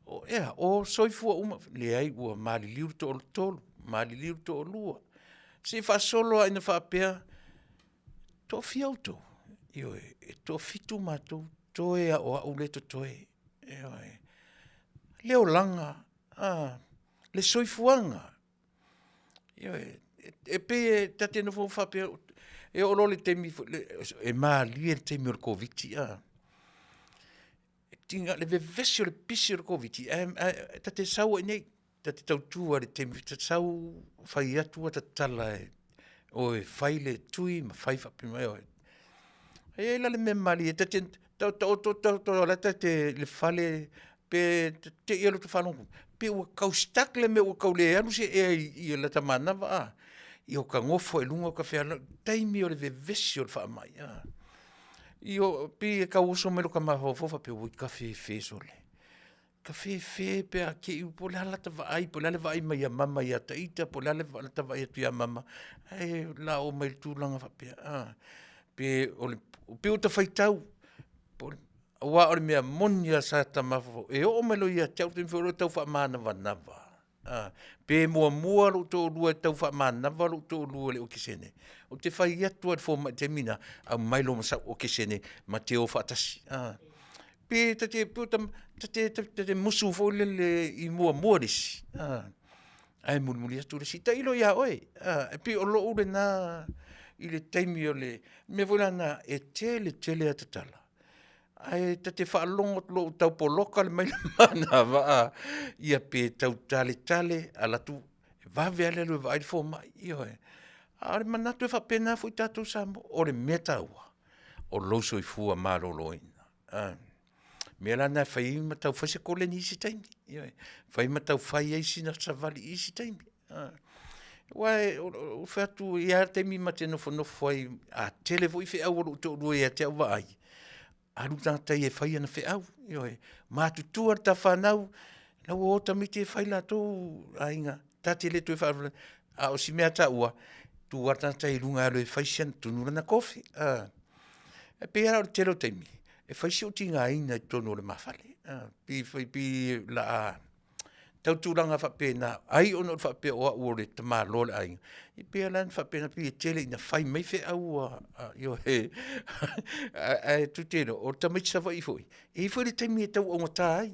O ea, o soifua uma, leai ua maliliu le toatolu, maliliu le toalua. Se i faasolo lava ina faapea, toafia outou? Ioe, e toafitu matou, toe lava o au lea e totoe. Ioe. Le olaga, le soifuaga, ioe, e pei e ta te nofonofo faapea, e oo loa i le taimi foi lea, e malie le taimi o le Koviti. E tiga le vevesi o le pisi o le Koviti ae ta te sau ai i inei, ta te tautu lava i le taimi ta te sau fai atu ata tala e o e fai le tui ma fai faapea mai, ioe. E i ai la le mea malie ta te taoto taoto o la e ta te i le fale pe te i lava i lota faalogo pei ua tau stuck le mea ua tau le alu se ea i lata manava a? Ia ota nofo lava i luga ota fealualuai, taimi o le vevesi o le faamai a. Ia e pei e tau oso mai lota mafaufau faapea, oi tafefe sole, tafefe pe a te i po o le a lata vaai po o le a le vaai mai a mama ia ita po o le a lata vaai atu ia mama, ae o le a oo mai i le tulaga faapea, pe ua ta faitau, aua o le mea moni lava sa ta mafaufau, e oo mai loa ia te au le taimi foi lea o tau faamanavanava, pe muamua lou toalua e tau faamanava lou toalua i le okesene, ou te fai atu lava i le fomai i le taimi lena, aumai lou sau okesene ma te o faatasi. Pe ta te musu foi lele i muamua le isi, ae mulimuli atu le isi. Tailo ia oe, e pei o lou lena i le taimi o le mea foi lena e tele tele ata tala, ae ta te faalogo atu loa ua tau poloka mai le manava a, ia pe tau taletale, alu atu vave lava le alu e vaai le fomai, ioe. A o le manatu e faapena foi tatou Samoa. O le mea taua, o lou soifua maloloina. O le mea la lena e fai ai ma tau fai se koleni i isi taimi, ioe, fai ma tau fai ai sina savali i isi taimi, aua ou te fai atu e i ai lava taimi ma te nofonofo ai, a tele foi feau a lou toalua ia te au vaai, alu le tagata ia e fai ana feau, ioe. Matutua le ta fanau, la ua o tamaiti ia e fai latou aiga, ta te le toe faalavelave. A o si mea taua, tu lava le tagata ia i luga e alu e fai tunu lana kofi. E pei lava o le tele o taimi, e fai si ou tigaina i totonu o le ma fale, pei o le a tau tulaga faapena, ai ona faapea o au o le tamaloa o le aiga, e pei la e faapena, pei e tele ina fai mai feau a, ioe, ae tou te iloa, o tamaiti Savaii foi, e i ai foi le taimi e tau augata ai,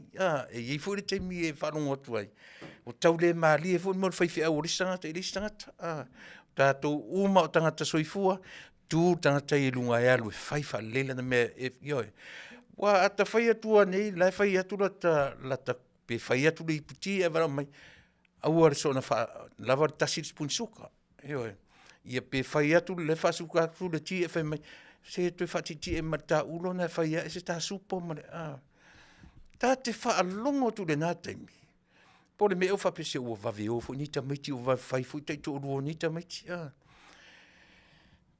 e i ai foi le taimi e faalogo atu ai, ua tau le malie foi le mea o le faifeau a le isi tagata i le isi tagata. O tatou uma lava o tagata soifua, tu le tagata ia i luga e alu e fai faalelei lana mea, ioe. Aua a ta fai atu lava nei, o la e fai atu lata, pe fai atu le iputi ae valaau mai, aua le soona lava le tasi le sipuni suka, ioe. Ia pe fai atu o la e faasuka atu le ti ae fai mai, se toe faatietie ma le ta ulo na e fai ae se ta supo ma le Ta te faalogo atu i lena taimi, po o le mea ea ua faapea, se ua vave o foi nei tamaiti ua vave fai foi taitoalua o nei tamaiti.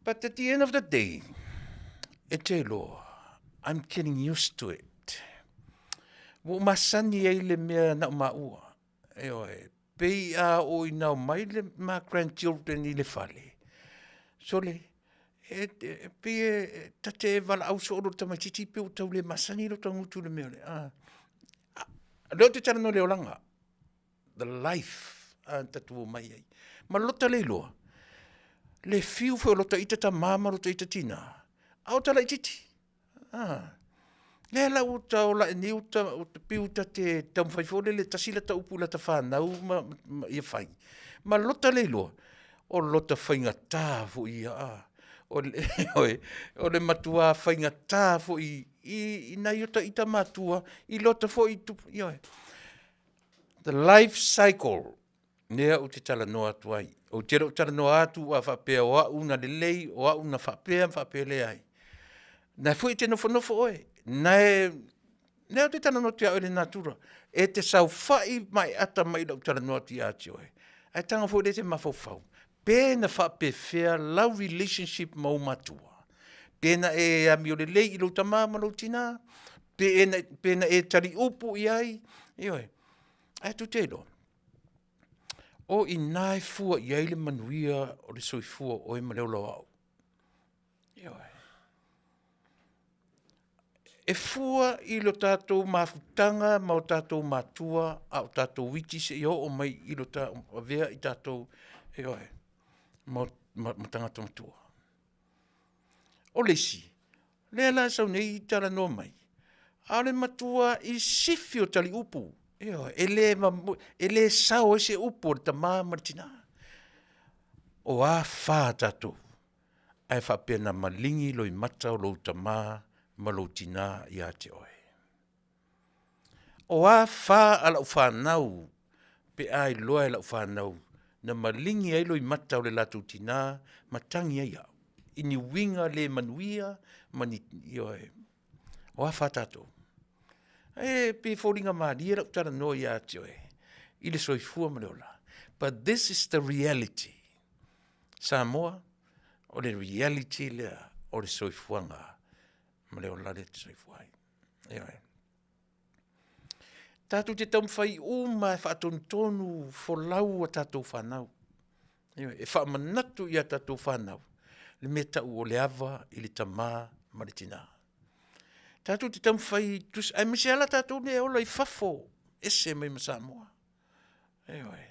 But at the end of the day, e te iloa, I'm getting used to it. Ua ou masani ai i le mea na o maua, ioe, pei a oo ina omai le ma grandchildren i le fale, sole, e pei e ta te valaau soo loa i le tamaitiiti pei ua tau le masani lota gutu i le mea lea. O lea ou te talanoa i le olaga, the life a na tatou omai ai. Ma lota le iloa, le fiu foi o lota ita tama ma lota ita tina, a o ota laitiiti. Lea la ua ta ola ae nei pei ua ta te taumafai foi lele e tasi lata upu i lata fanau ma ia fai, ma lota le iloa, o lota faigata foi ia, ioe, o le matua faigata foi i nai o ta ita matua i lota foi tupu, ioe. The life cycle, lea ou te talanoa atu ai. Ou te le o talanoa atu a faapea o au na lelei, o au na faapea ma faapea, leai. O lena foi e te nofonofo oe, lea ou te talanoa atu ia oe i le natura, e te saofai ma e ata mai i lau talanoa atu ia te oe, ae tago foi lea e te mafaufau, pe na faapefea lau relationship ma ou matua? Pe na e amio lelei i lou tama ma lou tina, pe na e taliupu i ai, ioe. Ae tou te iloa, o i ina e fua i ai le manuia o le soifua o oe ma le ola o au. Ioe. E fua i lo tatou mafutaga ma o tatou matua a o tatou iti seia oo mai i lo avea i tatou, ioe, ma tagata matua. O le isi, Lea la e sau nei talanoa mai, a o le matua i sifi o taliupu, ioe, e le, e le sao ai se upu a le tama ma le tina. O a fa a tatou, ae faapea na maligi loimata o lou tama ma lou tina ia te oe. O a fa a lau fanau pe a iloa e lau fanau na maligi ai loimata o le latou tina ma tagi ai au i ni uiga le manuia ma ni, ioe, o a fa a tatou? E pei e foliga malie lau talanoa ia te oe i le soifua ma le ola, but this is the reality. Samoa, o le reality lea o le soifuaga ma le ola lea e te soifua ai. Ioe. Tatou te taumafai uma lava e faatonutonu folau a tatou fanau, ioe, e faamanatu i a tatou fanau le mea e tau o le ava i le tama ma le tina. Tatou te taumafai aemaise lava tatou nei e ola i fafo, ese mai ma Samoa, ioe.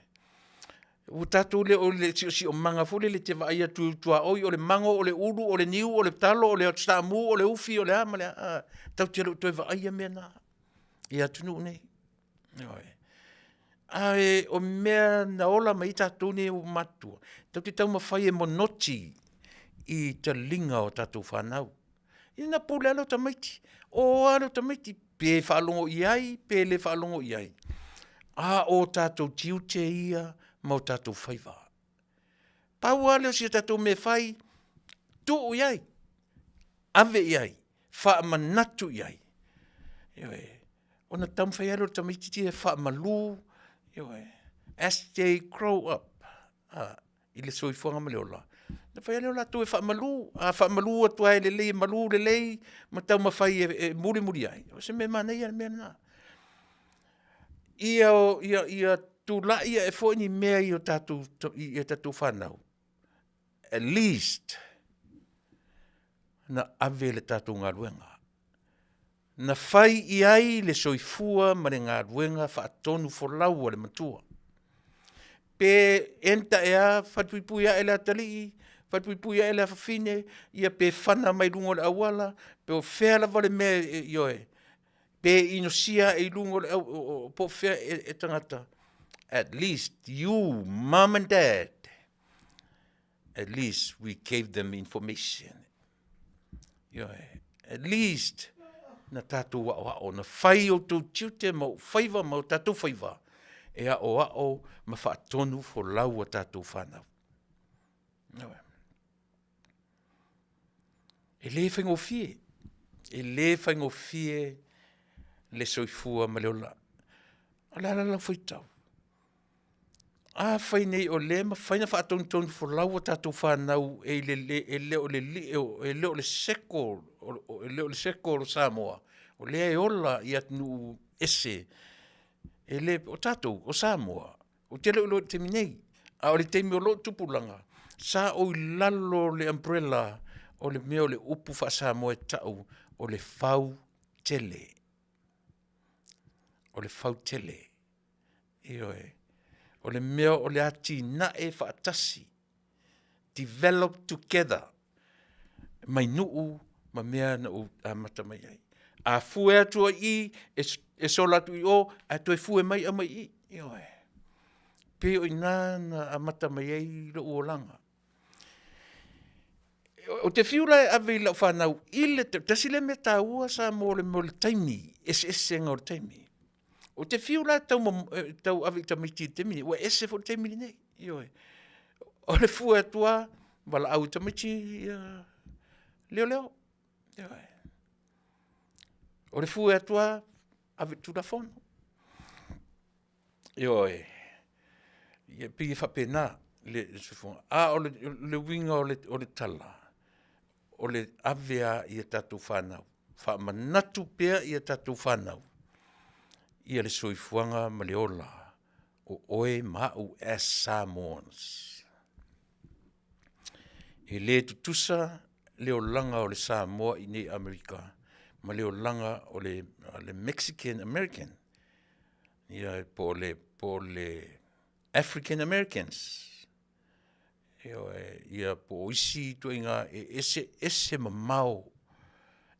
Ua tatou le o le siosiomaga foi lele e te vaai atu i tuaoi o le mago, o le ulu, o le niu, o le talo, o le samu, o le ufi, o le a ma le a, tatou te le o toe vaaia mea na i atunuu nei, ioe. Ae o mea na ola mai ai tatou nei ua matutua, tatou te taumafai e monoti i taliga o tatou fanau. Ia ona pule lava lea o tamaiti, o lava lea o tamaiti, pe faalogo i ai pe le faalogo i ai, a o tatou tiute ia ma o tatou faiva. Pau lava lea o si a tatou mea e fai, tuu i ai, ave i ai, faamanatu i ai, ioe, ona taumafai lava lea o le tamaitiiti ia e faamalu, ioe, as they grow up, i le soifuaga ma le ola, ona fai lava lea o latou e faamalu. A faamalu atu lava e lelei e malu lelei ma taumafai e mulimuli ai, o se mea manaia le mea lena. Ia tulai ae foi ni mea i a tatou fanau, at least na ave le tatou galuega, na fai i ai le soifua ma le galuega faatonufolau a le matua. Pe enter ea falepuipui ae le atalii, falepuipui ae le afafine, ia pe fana mai luga o le auala, po o fea lava le mea, ioe, pe inosia i luga o le auala po o fea e tagata, at least you mom and dad, at least we gave them information. Ioe, at least na tatou aoao, na fai outou tiute ma ou faiva ma o tatou faiva e aoao ma faatonu folau a tatou fanau. Ioe. E le faigofie, e le faigofie le soifua ma le ola. O le a la lau faitau? Afai nei o lea e mafai ona faatonutonufolau a tatou fanau e le o le seko, e le o le seko o Samoa, o lea e ola i atunuu ese, e le, o tatou, o Samoa, ou te le o iloa i le taimi nei, a o le taimi o lou tupulaga, sa ou i lalo o le umbrella o le mea o le upu faa-Samoa e tau o le fautele. O le fautele, ioe. O le mea o le atinae faatasi, develop together mai nuu ma mea na ou amata mai ai. A fue atu ai i i, e sola atu i o, ae toe fue mai aumai i i. Ioe. Pei o i ina na amata mai ai lou olaga. Ou te fiu la e ave i lau fanau i le, tasi lea mea taua Samoa o le mea o le taimi, eseesega o le taimi. Ou te fiu la e tau ave i tamaiti i le taimi lenei, ua ese foi le taimi lenei, ioe. O le fue atu lava, valaau i tamaiti ia leoleo, ioe. O le fue atu lava, ave i le Tulafono, ioe. Ia e pei e faapena le a o le uiga o le tala, o le ave lava i a tatou fanau, faamanatu pea i a tatou fanau le soifuaga ma le ola o oe ma au as Samoans. E le tutusa le olaga o le Samoa i inei i Amerika ma le olaga o le Mexican American, ia po o le African Americans, ioe, ia po o isi ituaiga e eseese mamao.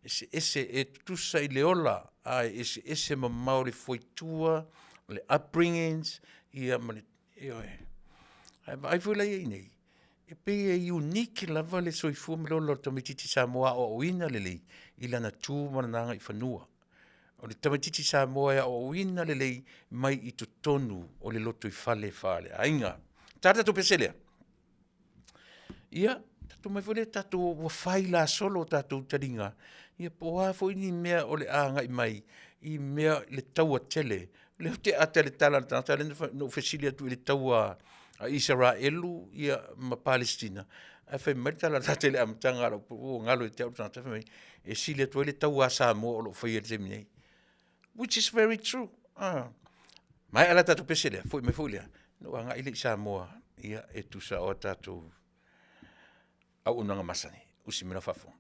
Eseese e tutusa i le ola, ae eseese mamao le fuaitua, le upbringings, ia ma le, ioe. Ae vaai foi la i ai nei, e pei e unique lava le soifua ma le ola o le tamaitiiti Samoa aoaoina lelei i lana tu ma lana agaifanua. O le tamaitiiti Samoa e aoaoina lelei mai i totonu o le lotoifale faaleaiga. Ta tatou pese lea. Ia, tatou omai foi lea tatou ua fai lasolo tatou taliga, ia po o a foi ni mea o le a agai mai i mea le taua tele. O lea ou te ata i le tala a le tagata lea na ou fesili atu i le taua a Isaraelu ia ma Palesitina, ae fai mai le tala a le tagata i le amataga ua galo ia te au le tagata, fai mai, e sili atu ai le taua a Samoa o lo o faia i le taimi nei. Which is very true. Maea la tatou pese lea, foi mai foi lea, ona ou agai lea i Samoa, ia e tusa o a tatou auaunaga masani. Usi mai lau faafofoga.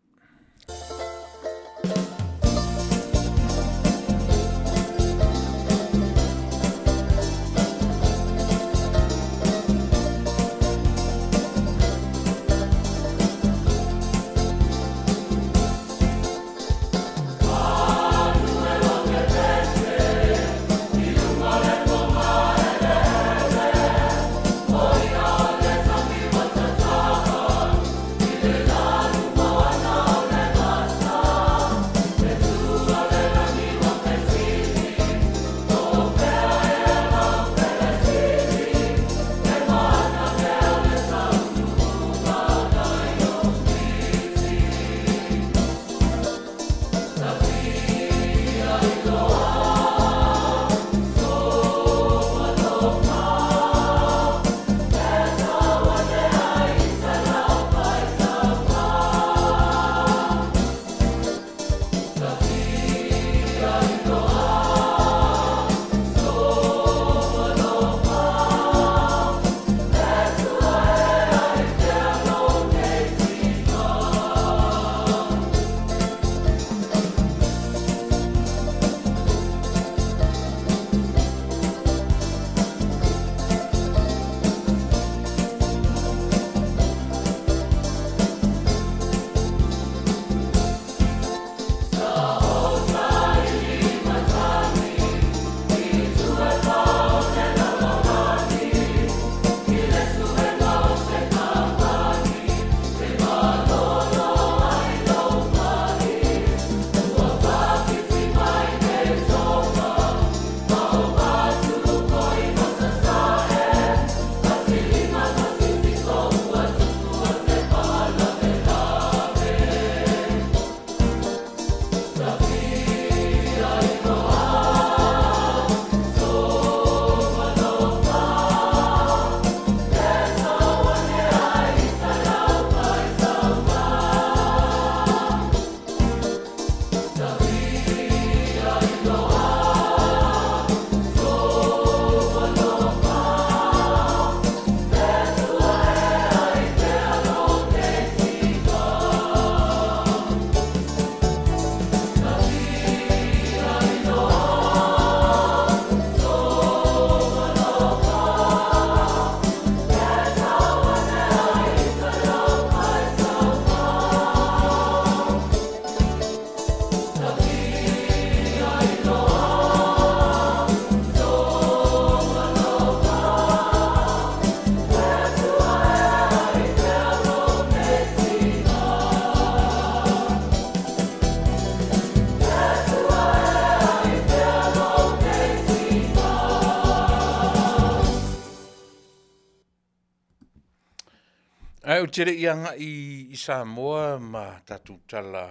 Ae ou te le i agai i Samoa ma tatou tala,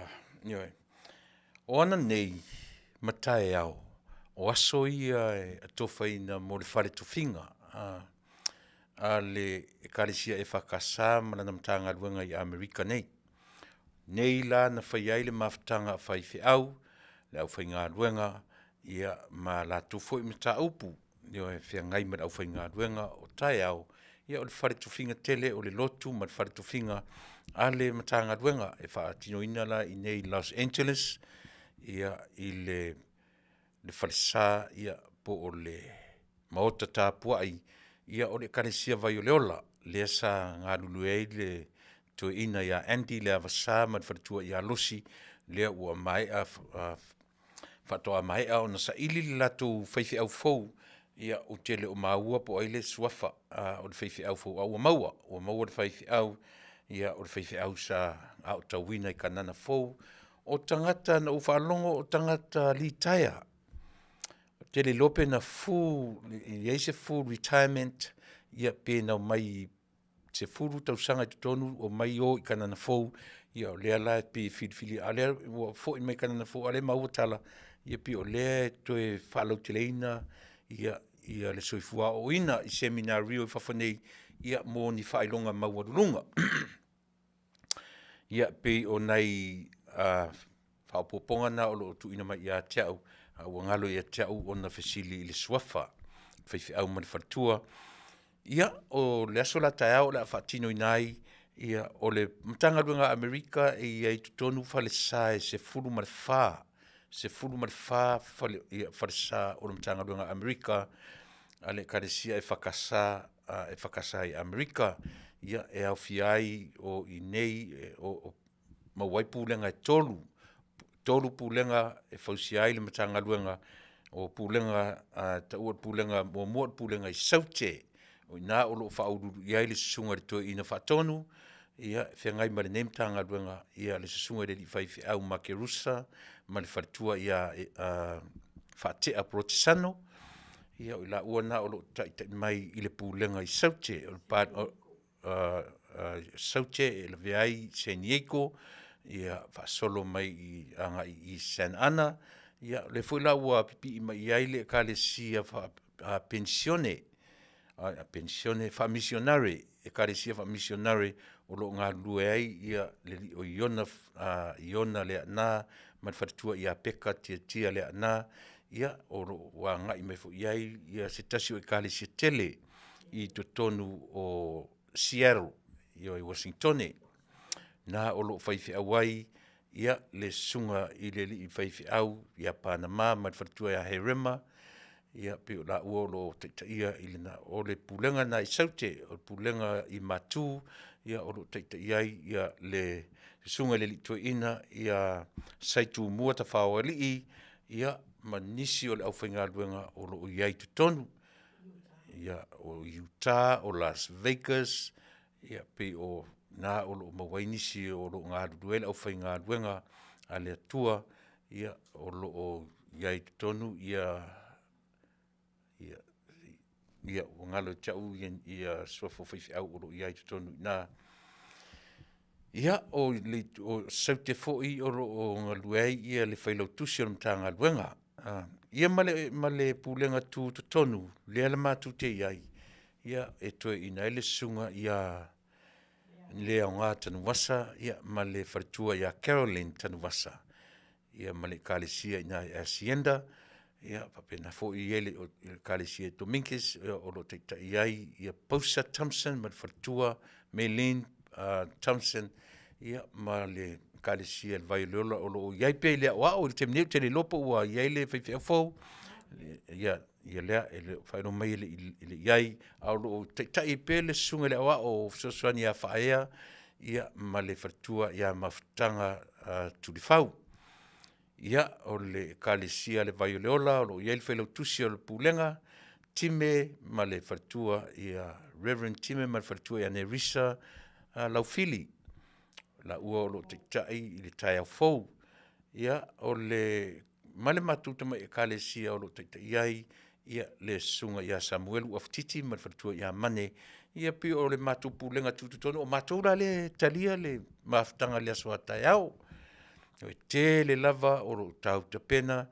ioe, o ana nei ma taeao, o aso ia e atofaina mo le fale tofiga a le Ekalesia EFKS ma lana Matagaluega i Amerika nei. Nei la na fai ai le mafutaga a faifeau, le aufaigaluega, ia ma latou foi mataupu e feagai ma le aufaigaluega o taeao, ia o le fale tofiga tele o le lotu ma le fale tofiga a le Matagaluega e faatinoina la i inei i Los Angeles, ia i le falesa ia po o le maota tapuai ia o le Ekalesia Vai o le Ola, lea sa galulue ai le toeaina ia Andy Leavasa ma le faletua ia Losi. lea ua maea faatoa maea ona saili le latou faifeau fou, ia ou te le o maua po o ai le suafa o le faifeau fou, ae ua maua, ua maua le faifeau, ia o le faifeau sa aotauina i Kanana Fou. O tagata na ou faalogo o tagata litaea, ou te le iloa pe na full i ai se full retirement ia pe na omai 10 tausaga i totonu omai o i Kanana Fou, ia o lea la e pei e filifili a o lea ua foi mai Kanana Fou a o lea e maua tala, ia pei o lea e toe faalauteleina le soifua aoaoina i seminario i fafo nei mo ni faailoga maualuluga. Ia, pei o nai faaopoopoga na o lo o tuuina mai ia te au, a ua galo ia te au ona fesili i le suafa o le faifeau ma le faletua. Ia, o le aso la a taeao o le a faatinoina ai o le Matagaluega a Amerika e i ai i totonu falesa e 14, 14 falesa o le Matagaluega a Amerika a le Ekalesia EFKS i Amerika. Ia, e aofia ai o i inei o maua ai pulega e 3, 3 pulega e fausia ai le Matagaluega, o pulega e taua o le Pulega muamua o le Pulega i Saute, o i ina o lo o faauluulu i ai le Susuga i le Toeaina Faatonu e feagai ma lenei Matagaluega, le Susuga i le alii faifeau Makerusa ma le faletua ia Faatea Borotesano. Ia o i laua na o lo o taitai mai i le Pulega i Saute. O Saute e lavea ai San Iego faasolo mai agai i Santa Ana. Ia o lea foi la ua pipii mai i ai le Ekalesia Penisione Faamisionare, Ekalesia Faamisionare o lo o galulue ai le alii o Iona Leaana ma le faletua ia Peka Tiatia Leaana, ia o lo o agai mai foi i ai se tasi o Ekalesia tele i totonu o Seattle i Uasinitone. O i ina o lo o faifeau ai le susuga i le alii faifeau ia Panama ma le faletua ia Herema, ia pei o laua o lo o taitaia o le pulega lena i Saute. O le pulega i Matu o lo o taitai ai le susuga i le alii toeaina ia Sai Tumua Tafaoalii ma nisi o le aufaigaluega o lo o i ai i totonu. O Utah o Las Vegas, e pei o i ina o lo o maua ai nisi o lo o galulue ai le aufaigaluega a le Atua o lo o i ai i totonu ua galo ia te au suafa o faifeau o lo o i ai i totonu i ina. Ia, o Saute foi o lo o galue ai le Failautusi o le Matagaluega, ia ma le Pulega Tutotonu lea matou te i ai, e toeaina ai le Susuga ia Leaoga Tanuvasa ma le faletua ia Carolyn Tanuvasa, ma le Ekalesia i ina i Hacienda. E faapena foi le Ekalesia Domingus o lo o taitai ai ia Posa Thompson ma le faletua Meiling Thompson ma le Ekalesia o le Vai o le Ola o lo o i ai pea i le aoao i le taimi nei. Ou te le iloa po ua i ai le faifeau fou, ia lea, e le o faailoa mai e le i i ai, ae o lo o taitai ai pea le susuga i le aoao fesoasoani ia Faaea ma le faletua ia Mafutaga Tulifau. Ia, o le Ekalesia o le Vai o le Ola o lo o i ai le Failautusi o le Pulega, Time ma le faletua ia Reverend Time ma le faletua ia Nerisa Laufili, laua o lo o taitai i le taeao fou. Ia, ma le matou tamai Ekalesia o lo o taitai ai le Susuga ia Samuelu Afatiti ma le faletua ia Mane. Ia pei o le matou Pulega Tutotonu, o matou la lea e talia le mafutaga i le aso a taeao. E tele lava o lo o tautapena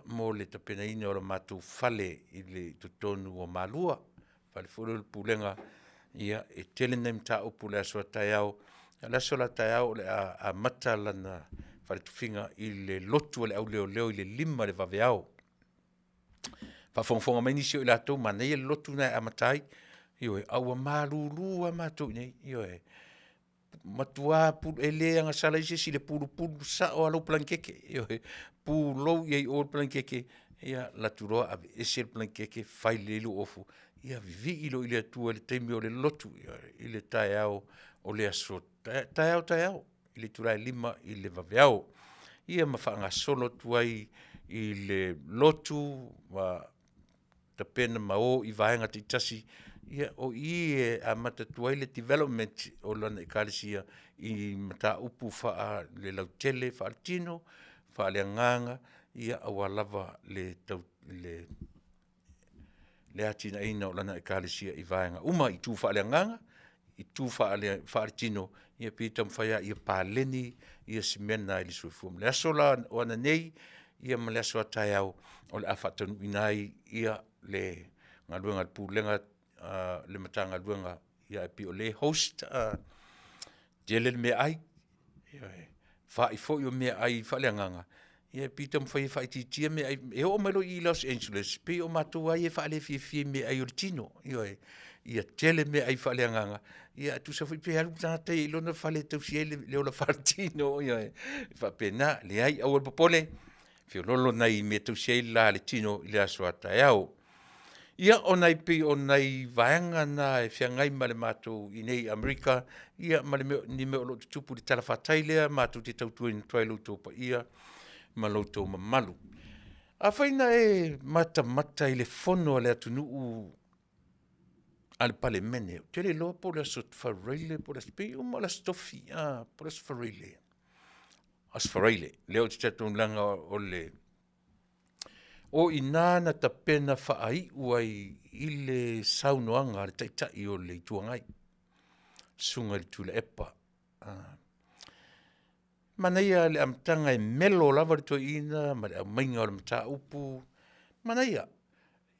mo le tapenaina o le matou fale i totonu o Malua, le fale foi lea o le Pulega. E tele nai mataupu i le aso a taeao. O le aso la a taeao o le a amata lana faletufiga i le lotu a le auleoleo i le 5:00 i le vaveao. Faafogafoga mai nisi o i latou, manaia le lotu lena e amata ai. Ioe, ae ua malulu lava matou i inei, ioe, matua e le agasala i se isi i le pulupulu sao lava lou palanikeke, ioe, pulou i ai i o le palanikeke, ia alu atu loa aveese le palanikeke fai lelei lou ofu, ia vivii loa i le Atua i le taimi o le lotu i le taeao o le aso, taeao taeao i le itula e 5:00 i le vaveao. ia ma faagasolo atu ai i le lotu ma tapena ma o i vaega taitasi, ia o i e amata atu ai le development o lana ekalesia i mataupu faale-lautele, faaletino, faaleagaga, ia aua lava le atinaeina o lana ekalesia i vaega uma i itu faaleagaga, itu faaletino, ia pei e taumafai lava ia paleni ia si mea lena i le soifua. O le aso la o ananei ia ma le aso a taeao, o le a faataunuuina ai ia le galuega a le Pulega a le Matagaluega ia ae pei o lea e host tele le meaai, ioe, fai foi o meaai faaleagaga, ia e pei e taumafai e faaitiitia meaai. E oo mai loa i Los Angeles, e pei o matou lava ia e faalefiafia i meaai o le tino, ioe, ia tele meaai faaleagaga, ia tusa foi pe alu le tagata ia i lona fale e tausi ai le ola faale-tino, ioe, e faapena. Leai aua le popole, feoloolo nai mea e tausi ai le la o le tino i le aso a taeao. Ia e pei o nai vaega na e feagai ma le matou i inei i Amerika ia ma ni mea o lo o tutupu i le talafatai lea e matou te tautuaina atu ai i lo outou paia ma lo outou mamalu. Afai na e matamata i le fono a le atunuu a le Palemene, ou te le iloa po o le Aso Faraile po o le aso… pei uma o le Aso Tofi po o le Aso Faraile, Aso Faraile lea ou te talitonu leaga o i ina na tapena faaiu ai i le saunoaga a le Taitai o le Itu Agai, le Susuga i le Tuilaepa. Manaia lava le amataga e melo lava le toeaina ma le aumaiga o le mataupu, manaia.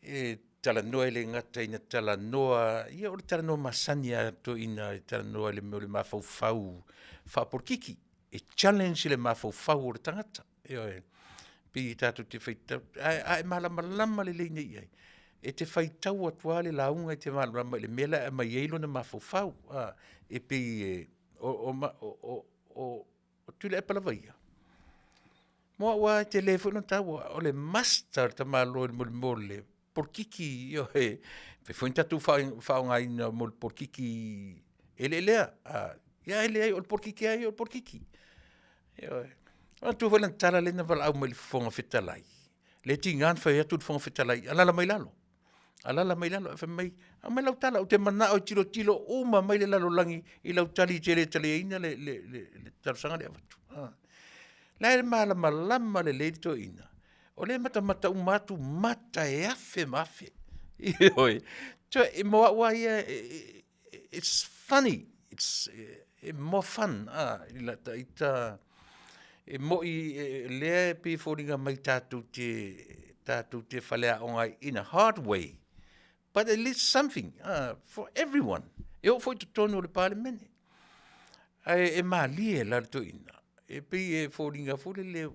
E talanoa e le gata ina talanoa, ia o le talanoa masani lava a toeaiina e talanoa i le mea o le mafaufau faapolokiki. E challenge le mafaufau o le tagata, ioe. E pei e tatou te faitau, ae a e malamalama lelei nei i ai, e te faitau atu lava le lauga e te malamalama i le mea la e aumai ai lona mafaufau. E pei e o Tuilaepa lava ia, mo au lava e tele foi lona taua, o le master le tamaloa i le mea o le polokiki, ioe. E mafai foi ona tatou faaaogaina mo le polokiki eleelea, ae leai o le polokiki lava ia o le polokiki. Ioe. Manatua foi lana tala lea na valaau mai i le Fofoga Fetalai, lea e tiga ona fai atu le Fofoga Fetalai, alaala mai i lalo, alaala mai i lalo, ae fai mai, aumai lau tala, ou te manao e tilotilo uma mai le lalolagi i lau tali e te le taliaina le talosaga lea e avatu. O la e malamalama lelei le toeaina, o lea e matamata uma atu mata e afe ma afe, ioe. Mo au lava ia, it's funny, it's more fun i lata ita, e moi o lea e pei e foliga mai tatou te faleaoga ai in a hard way, but at least something for everyone. E oo foi i totonu o le Palemene. Ae malie la le toeaina, e pei e foliga foi lele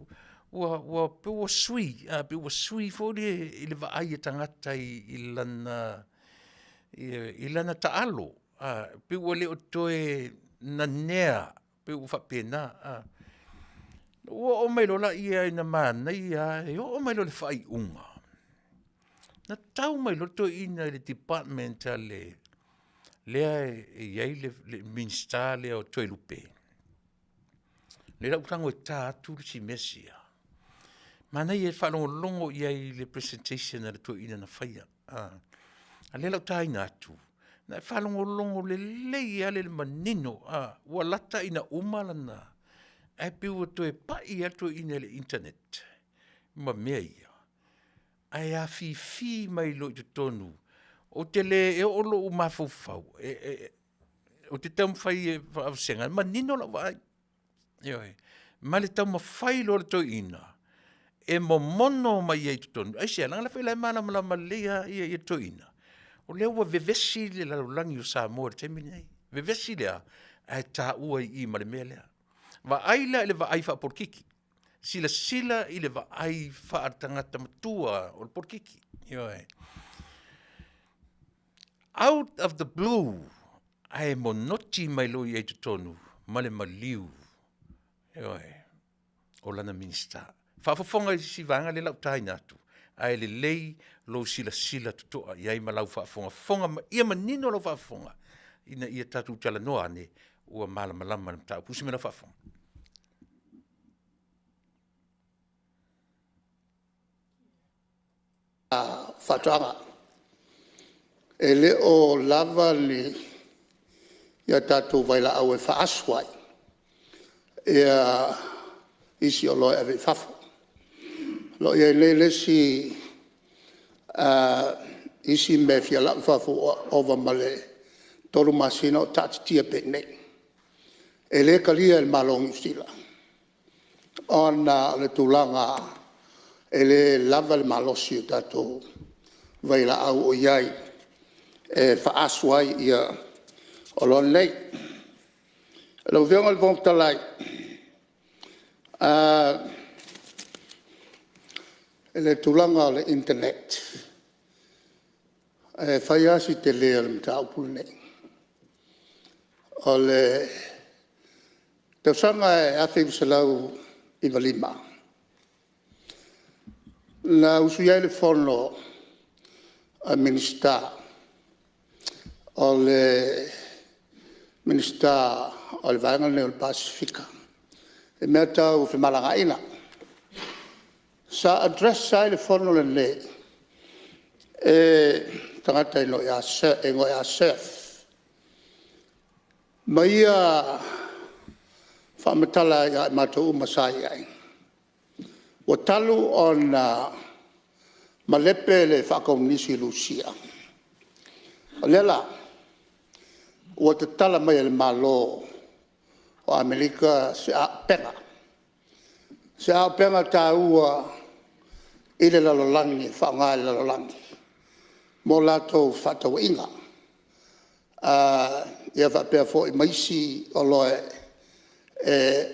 ua pei ua sui, pei ua sui foi lele i le vaai a tagata i lana taalo, pei ua le o toe nanea, pei ua faapena. Ona ou oo mai loa lea ina manaia lava, e oo mai loa i le faaiuga, na tau mai loa le toeaina i le department lea e i ai le Minisita lea o Toelupe, lea o le a ou tago e ta atu le isi mea sia, manaia le faalogologo i ai i le presentation a le toeaina na faia. A o lea o le a ou taina atu, na e faalogologo lelei lava i le manino, ua lata ina uma lana, ae pei ua toe pai lava le toeaina i le internet ma mea ia, ae afifi mai loa i totonu. Ou te le, e oo lou mafaufau, ou te taumafai e faavasega, e manino lau vaai, ioe, ma le taumafai loa o le toeaina e momono mai ai i totonu. Aisea? Leaga o la e malamalama lelei lava le toeaina, o lea ua vevesi le lalolagi o Samoa i le taimi lenei. Vevesi le a? Ae taua i i ma le mea lea. Vaai la i le vaai faapolokiki, silasila i le vaai faaletagata matua o le polokiki, ioe. Out of the blue, ae monoti mai loa i ai i totonu ma le maliu, ioe, o lana Minisita. Faafofoga i le isi vaega lea o le a ou taina atu, ae lelei lou silasila totoa i ai ma lau faafogafoga ma ia manino lau faafofoga ina ia tatou talanoa ane ua malamalama i le mataupu. Usi mai lau faafofoga. Faatoaga. E le o lava ni a tatou vailaau e faaasu ai isi oloa e ave i fafo. O lo o i ai nei le isi mea e fia lau i fafo ua ova ma le 3 masina o taatitia pea i inei. E le talia e le Malo o Niu Sila ona o le tulaga e le lava le malosi o tatou vailaau o i ai e faaasu ai oloa nei. Lau Afioga i le Fofoga Fetalai, i le tulaga o le internet, e fai lava si tele o le mataupu lenei. O le tausaga e 1995 na usuia ai le fono a Minisita o le Minisita o le vaega lenei o le Pasefika i mea tau femalagaaiga. Sa address ai le fono lenei e le tagata e igoa ia Surf ma ia faamatala ai ia i matou uma sa i ai, ua talu ona malepe le faakomunisi i Rusia, o lea la ua tatala mai e le Malo o Amerika se auupega, se auupega taua i le lalolagi e faaaoga e le lalolagi mo latou fefaatauaiga faapea foi ma isi oloa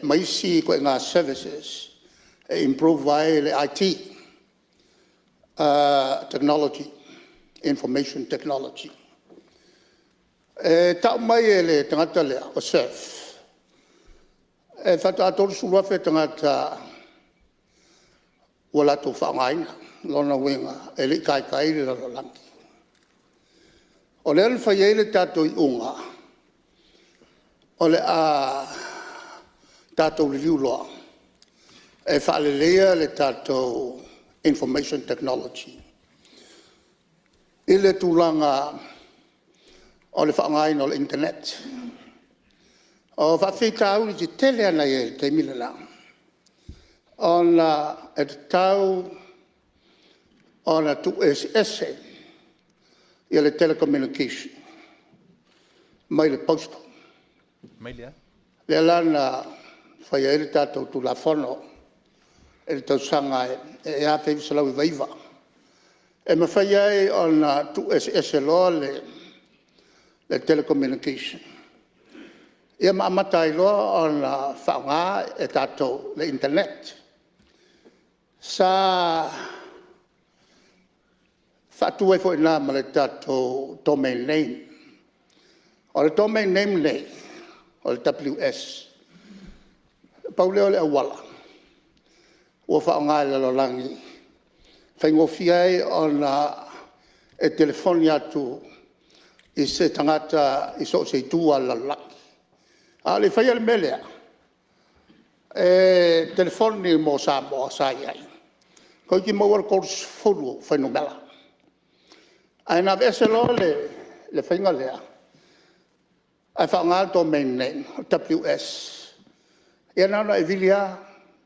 ma isi ituaiga services e improve ai le IT, Technology, Information Technology. E tau mai e le tagata lea o Surf e faatoa 30,000 tagata ua latou faaaogaina. O lona uiga e le i taitai le lalolagi. O lea na fai ai le tatou iuga o le a tatou liliu loa e faaleleia le tatou Information Technology i le tulaga o le faaaogaina o le internet. O faafitauli tetele lava na i ai i le taimi lena ona e tatau ona tuueseese le Telecommunication mai le Postal. Lea la na fai ai le tatou Tulafono i le tausaga e 1999 e mafai ai ona tuueseese loa le Telecommunication ia ma amata ai loa ona faaaoga e tatou le internet. Sa faatu ai foi i ina ma le tatou domain name. O le domain name lenei o le WS, pau lea o le auala ua faaaoga e le lalolagi e faigofie ai ona e telefoni atu i se tagata i so o se itu lava o le lalolagi. A o le i faia le mea lea, e telefoni mo Samoa sa i ai, toeitiiti maua le 30 o fuainumera. Ae na aveese loa le faiga lea ae faaaoga le domain name o le WS, ia na ona e vili lava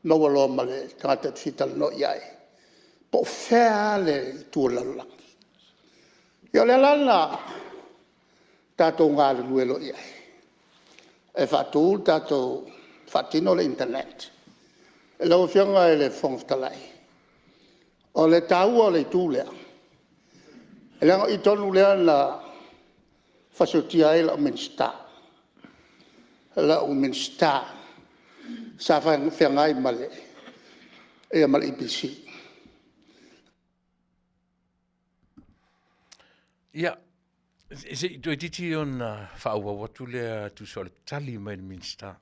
maua loa ma le tagata e te fia talanoa i ai po o fea lava le itu o le lalolagi. Ia o lea la na tatou galulue loa i ai e faatu le tatou… faatino le internet. Lau Afioga i le Fofoga Fetalai o le taua o le itu lea leaga o i tonu lea na fasiotia ai la'u Minisita sa feagai ma le EPC. Ia, se i toeitiiti ona faaauau atu lea e tusa o le tali mai a le Minisita.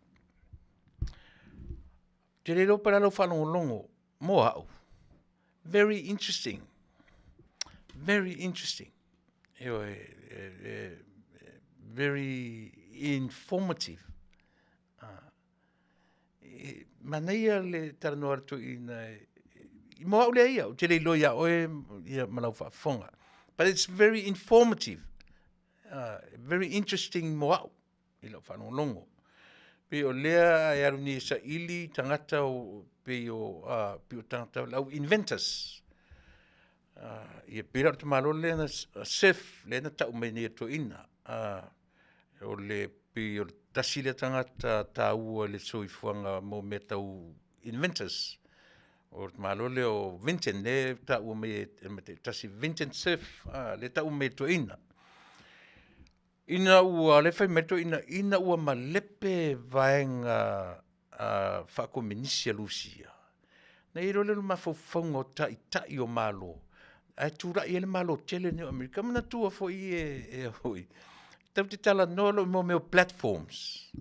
Ou te le iloa po o le a lau faalogologo, mo au, very interesting, very interesting. Ioe, e very informative. E manaia le talanoa a le toeaina. Mo au lea ia, ou te le iloa ia oe ia, ma lau faafofoga. But it's very informative, very interesting mo au i lau faalogologo. Pei o lea e alu nei e saili tagata o, pei o, pei o tagata o le au inventors. Ia pei la o le tamaloa lea na Surf lea na tau mai nei e le toeaina. O le pei o le tasi lea tagata taua i le soifuaga mo mea tau inventors. O le tamaloa lea o Vinton lea e taua mai e tasi, Vinton Cerf lea e tau mai e le toeaina. Ina ua, lea e fai mai le toeaina ina ua malepe vaega faakomenisi a Rusia, ona i ai loa lea o le mafaufauga o Taitai o Malo, ae tulai ai le Malo tele lenei o Amerika. Manatua foi e tatou te talanoa loa i mea o platforms,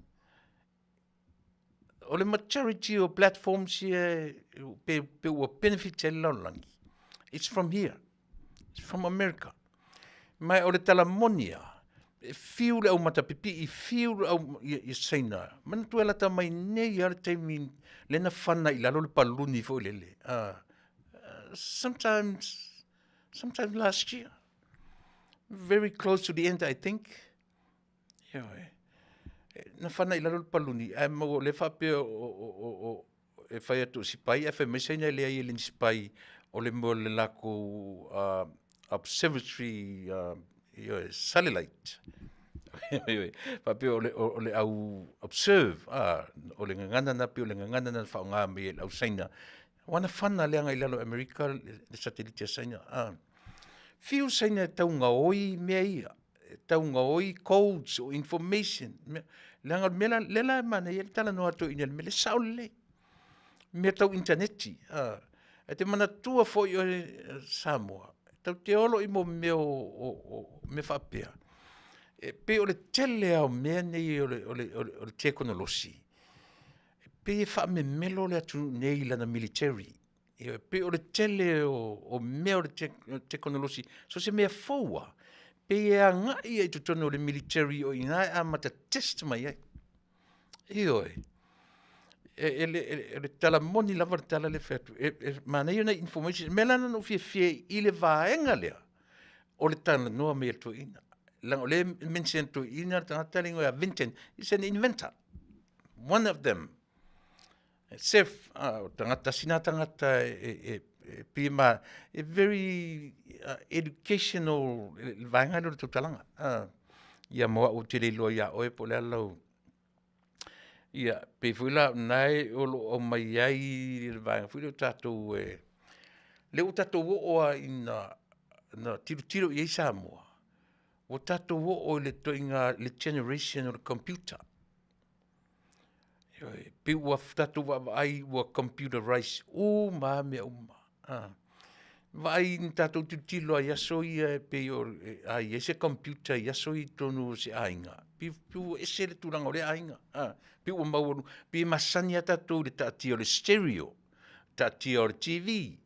o le majority o platforms ia pe ua benefit ai le lalolagi, it's from here, it's from America. Ma o le tala moni lava, e fiu le aumatapipii, fiu le Saina, manatua e lata mai nei lava le taimi lea na fana ai i lalo le paluni foi lele, sometimes last year, very close to the end I think. Ioe. Na fana i lalo le paluni, ae maua o lea e faapea e fai atu o sipai ae fai mai Saina e leai e le ni sipai, o le mea o le latou observatory ioe, satellite. Ioe, faapea o le au observe, o le gagana lena pei o le gagana lena na faaaoga mai e le au Saina, aua na fana leaga i lalo e Amerika le satelite a Saina. Fiu Saina e tau gaoi mea ia, e tau gaoi codes o information, leaga o le mea lea la e manaia ai le talanoa a toeaiina i le mea lea, e sao lelei, mea tau initaneti. E te manatua foi oe Samoa, tatou te olo i mea o mea faapea, e pei o le tele lava o mea nei o le tekonolosi, e pei e faamemelo le atunuu nei i lana military. E pei o le tele o mea o le tekonolosi, so o se mea fou lava, pei e agai lava i totonu o le military o i ina e amata test mai ai. Ioe. O le tala moni lava le tala lea e fai atu, e manaia nai information, o le mea la lena na ou fiafia ai i le vaega lea, o le talanoa mai a le toeaina, leaga o lea e mention e le toeaina le tagata lea e igoa ia Vinton, is an inventor, one of them. Sef, o le tagata, tasi lena tagata e pei e very educational le vaega lea o le tautalaga. Ia mo au ou te le iloa ia oe po o le a lau... Ia, pei foi la o lena o lo o aumai ai le vaega foi lea o tatou e... lea ua tatou oo lava ina tilotilo i ai Samoa, ua tatou oo i le ituaiga generation o le computer. Ioe, pei ua tatou vaavaai ua computerize uma lava mea uma. Vaai na tatou tilotilo lava i aso ia e pei a i ai se computer i aso ia i totonu o se aiga, pei ua ese le tulaga o lea aiga, pei ua maualuga, pei e masani lava tatou i le taatia o le stereo, taatia o le TV,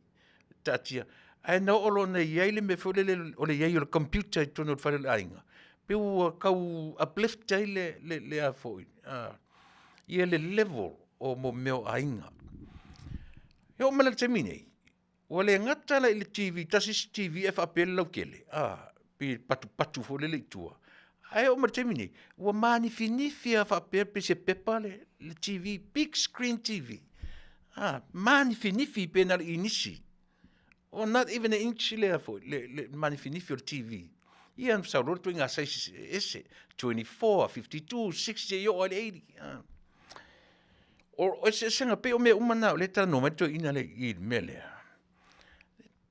taatia, ae na oo loa ina i ai le mea foi lele o le i ai o le computer i totonu o le fale o le aiga, pei ua tau uplift ai le level o mea o aiga. E oo mai la i le taimi lenei, ua le gata la i le TV, tasi isi TV ae faapea le lautele, pei e patupatu foi lele i tua, ae oo mai i le taimi lenei, ua manifinifi lava faapea pei se pepa le TV, big screen TV, manifinifi pe na o le inisi, or not even an inch le manifinifi o le TV. Ia ona sau loa lea o ituaiga sizes eseese, 24, 52, 60 seia oo lava i le 80. O eseesega, pei o mea uma na o lea e talanoa mai ai le toeaina lea i i le mea lea.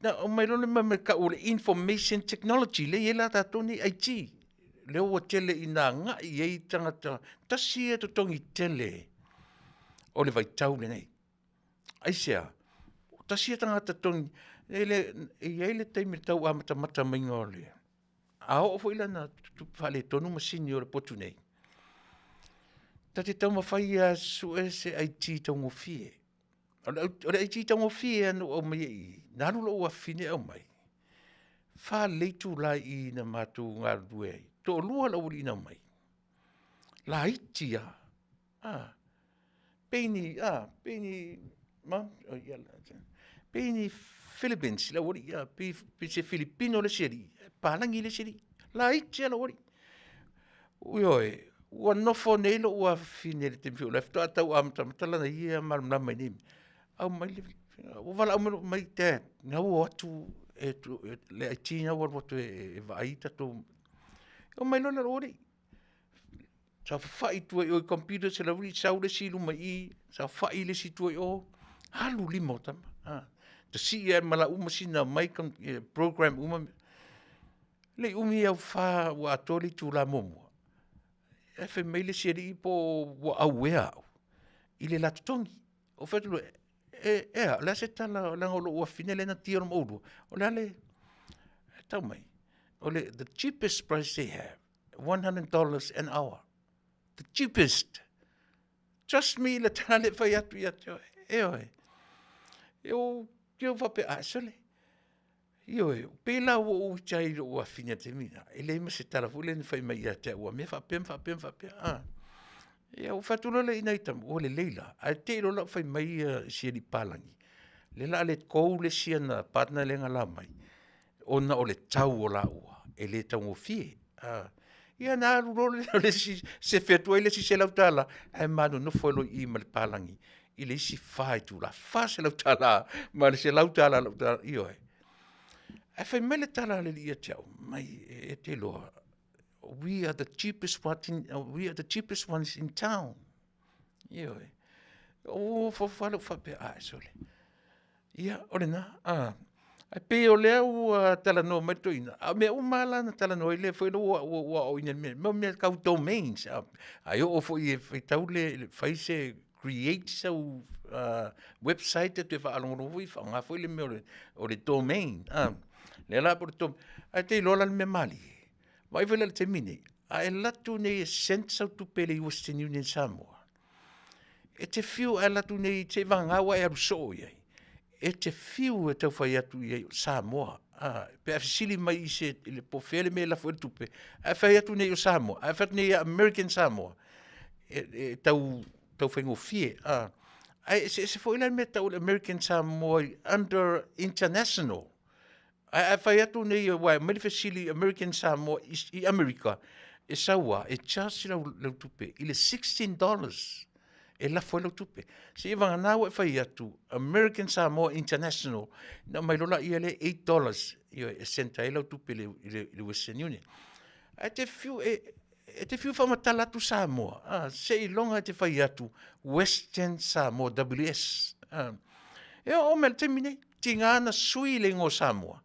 Na aumai loa le mea e tau o le information technology lea e i ai la tatou nei IT, lea ua tele ina agai i ai tagata, tasi ia totogi tele o le vaitau lenei. Aisea? Tasi ia tagata totogi, e i ai le taimi i le tau amatamata maiga o le... A oo foi la ina faaletonu masini o le potu nei, ta te taumafai lava e sue se IT taugofie. O le IT taugofie lava na ou aumaia i i, na alu lou afafine aumai, 4 lelei itula i i na matou galulue ai, toalua le aualii na omai, laiti lava, a, pei ni Pei ni Philippines le aualii, a, pei, pei se Filipino le isi alii, palagi le isi alii. Laiti lava le aualii. Ioe, ua nofo nei lou afafine i le taimi foi o la e faatoa tau amatamata lana ia malamalama i nei mea, aumai le, ua valaau mai loa fai mai, dad, o la ua o atu le IT lena ua alu atu e vaai a tatou… Ona omai loa lea o lou alii, saofafai i tua i o i computers le aualii, sau le isi i luma i i, saofai le isi i tua i o, alu lima o tama. Tasii lava ma lau masina aumai program uma. E le i umi au fa ua atoa le itula muamua, ae fai mai le isi alii po ua auea au i le la totogi. Ou fai atu loa, e a? O le a se tala leaga o lou afafine lea na deal ma oulua, o le a le… Ae tau mai, o le the cheapest price they have, $100 an hour. The cheapest. Trust me i le tala lea e fai atu ia te oe, ioe. Ou te faapea, a sole, ioe, pei la ua ou ita ai i lou afafine i le taimi lena, e leai ma se tala foi lea na fai mai ia te au a mea faapea ma faapea ma faapea. Ia ou fai atu loa lea i nai tama, ua lelei la, ae te i loa la ua fai mai si alii papalagi, o lea o le a let go le isi ana partner lea na la mai, ona o le tau o laua e le taugofie. Ia ona alu loa lea o le isi sefe atu ai le isi $100, ae ma nonofo ai loa i i ma le papalagi i le isi 4 itula. $400 ma le $100 a lau tala, ioe. Ae fai mai le tala a le alii ia te au, fai mai e te iloa, we are the cheapest ones in town. Ioe. Ou ofe lava lea ou faapea, ae sole, ia o lena. Ae pei o lea ua talanoa mai le toeaina, a o mea uma lava la na talanoa ai, lea foi ua ou aoaoina i mea ia, o mea tau domains. A oo foi e faitau le fai se create sau website e toe faalogologo foi e faaaoga foi le mea o le domain. Lea la po o le… ae te iloa la le mea malie, vaai foi la i le taimi lenei, a e alu atu nei e send sau tupe i le Western Union i Samoa, e te fiu a e alu atu nei seiavagana ua e alu soo i ai, e te fiu e tau fai atu i ai o Samoa, pe a fesili mai i se po o fea le mea e lafo ai le tupe, a e fai atu nei o Samoa, a e fai atu nei American Samoa, e tau faigofie. Ae eseese foi la le mea e tau o le American Samoa under international. Ae a fai atu nei aua e aumai le fesili American Samoa i Amerika, e sau lava e charge lau tupe i le $16 e lafo ai lau tupe. Seiavagana ua e fai atu American Samoa International, ona aumai loa lea e $8 e send ai lau tupe i le Western Union. Ae e te fiu e faamatala atu Samoa, seiloga e te fai atu Western Samoa WS. E oo mai i le taimi nei, tiga ona sui le igoa o Samoa,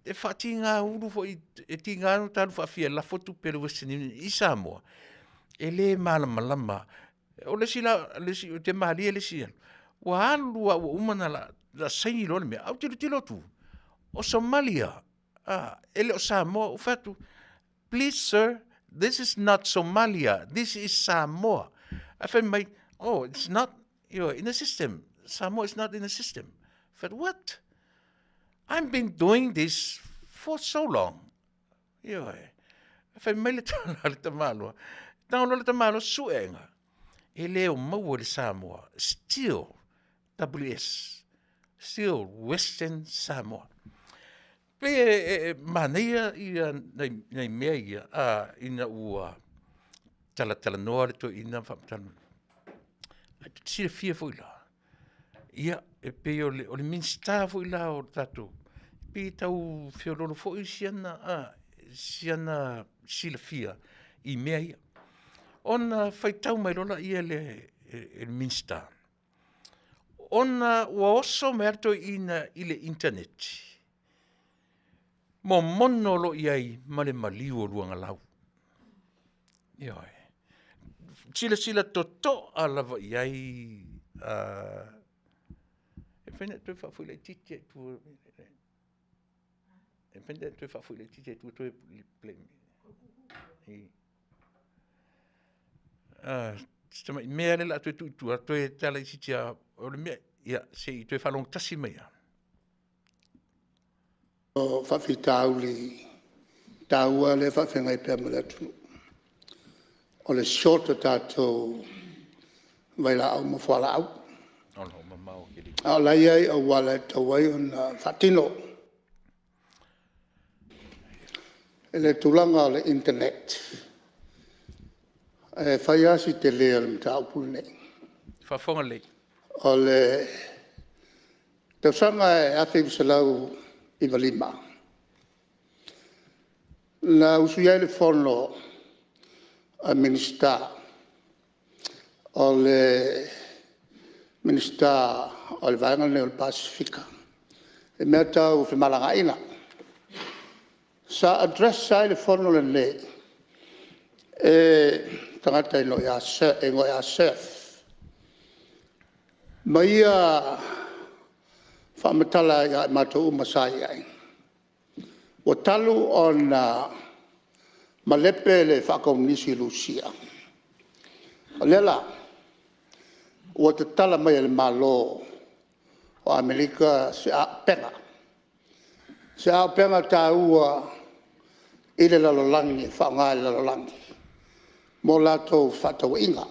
e faatiga ulu foi, e tiga ona ta alu faafia e lafo tupe a le Western Union i Samoa, e le malamalama. O le isi la, ou te malie le isi, ua alu lava ua uma ona saini loa le mea, ae ou tilotilo atu, o Somalia, e le o Samoa. Ou fai atu, please sir, this is not Somalia, this is Samoa. Ae fai mai, oh it's not in the system, Samoa is not in the system. Fai atu, what? I've been doing this for so long. Ioe. Fai mai le tala a le tamaloa, tago loa le tamaloa suega, e le o maua i le Samoa, still WS, still Western Samoa. Pei e manaia ia nai mea ia, ina ua talatalanoa le toeaina ma faamatala mai. Ae tou te silafia foi la, ia, e pei o le Minisita foi la o le tatou, pei e tau feoloolo foi si ana silafia i mea ia. Ona faitau mai loa lea e le Minisita, ona ua oso mai lava le toeaina i le internet, momono loa i ai ma le maliu o luagalau. Ioe. Silasila totoa lava i ai e mafai ona e toe faafoi laitiiti lava i tua, e mafai ona e toe faafoi laitiiti lava i tua toe play mai. Si tamai mea lea o le a toe tuu i tua, toe tala laitiiti lava, o le mea, ia, se i toe faalogo tasi mai lava. O faafitauli taua lea e faafeagai pea ma le atunuu, o le short o tatou vailaau ma fualaau. A o la e i ai auala e tatau ai ona faatino. I le tulaga o le internet, e fai lava si tele o le mataupu lenei. Faafofoga lelei. O le tausaga e 1995, na usuia ai le fono a Minisita o le Minisita o le vaega lenei o le Pasefika i mea tau femalagaaiga. Sa address ai le fono lenei e le tagata e igoa ia Cerf ma ia faamatala ai ia i matou uma sa i ai, ua talu ona malepe le faa-Komunisi i Rusia, o lea la ua tatala mai e le Malo o Amerika se auupega, se auupega taua i le lalolagi e faaaoga e le lalolagi mo latou fefaatauaiga.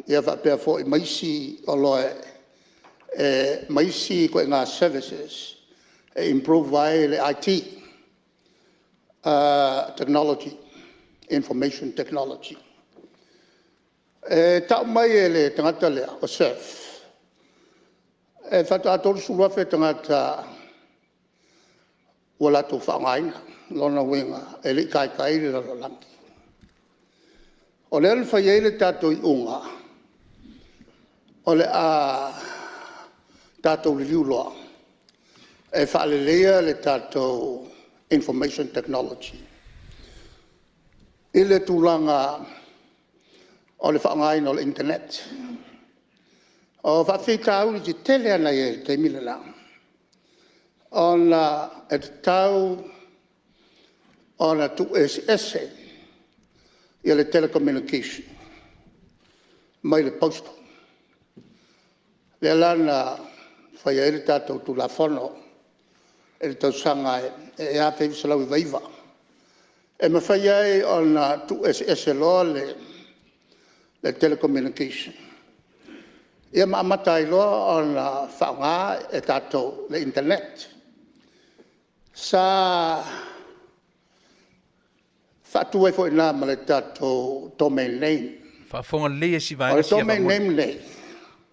Ia faapea foi ma isi ituaiga services e improve ai le IT, Technology, Information Technology. E tau mai e le tagata lea o Cerf, e faatoa 30,000 tagata ua latou faaaogaina. O lona uiga e le i taitai le lalolagi. O lea na fai ai le tatou iuga o le a tatou liliu loa e faaleleia le tatou Information Technology i le tulaga o le faaaogaina o le internet. O faafitauli tetele lava na i ai i le taimi le la, ona e tatau ona tuueseese le Telecommunication mai le Postal. Lea la na fai ai le tatou Tulafono i le tausaga e 1999 e mafai ai ona tuueseese loa le Telecommunication ia ma amata ai loa ona faaaoga e tatou le internet. Sa faatu ai foi i ina ma le tatou domain name. Faafofoga lelei ia si O vaega le sia domain faamolemole. name lenei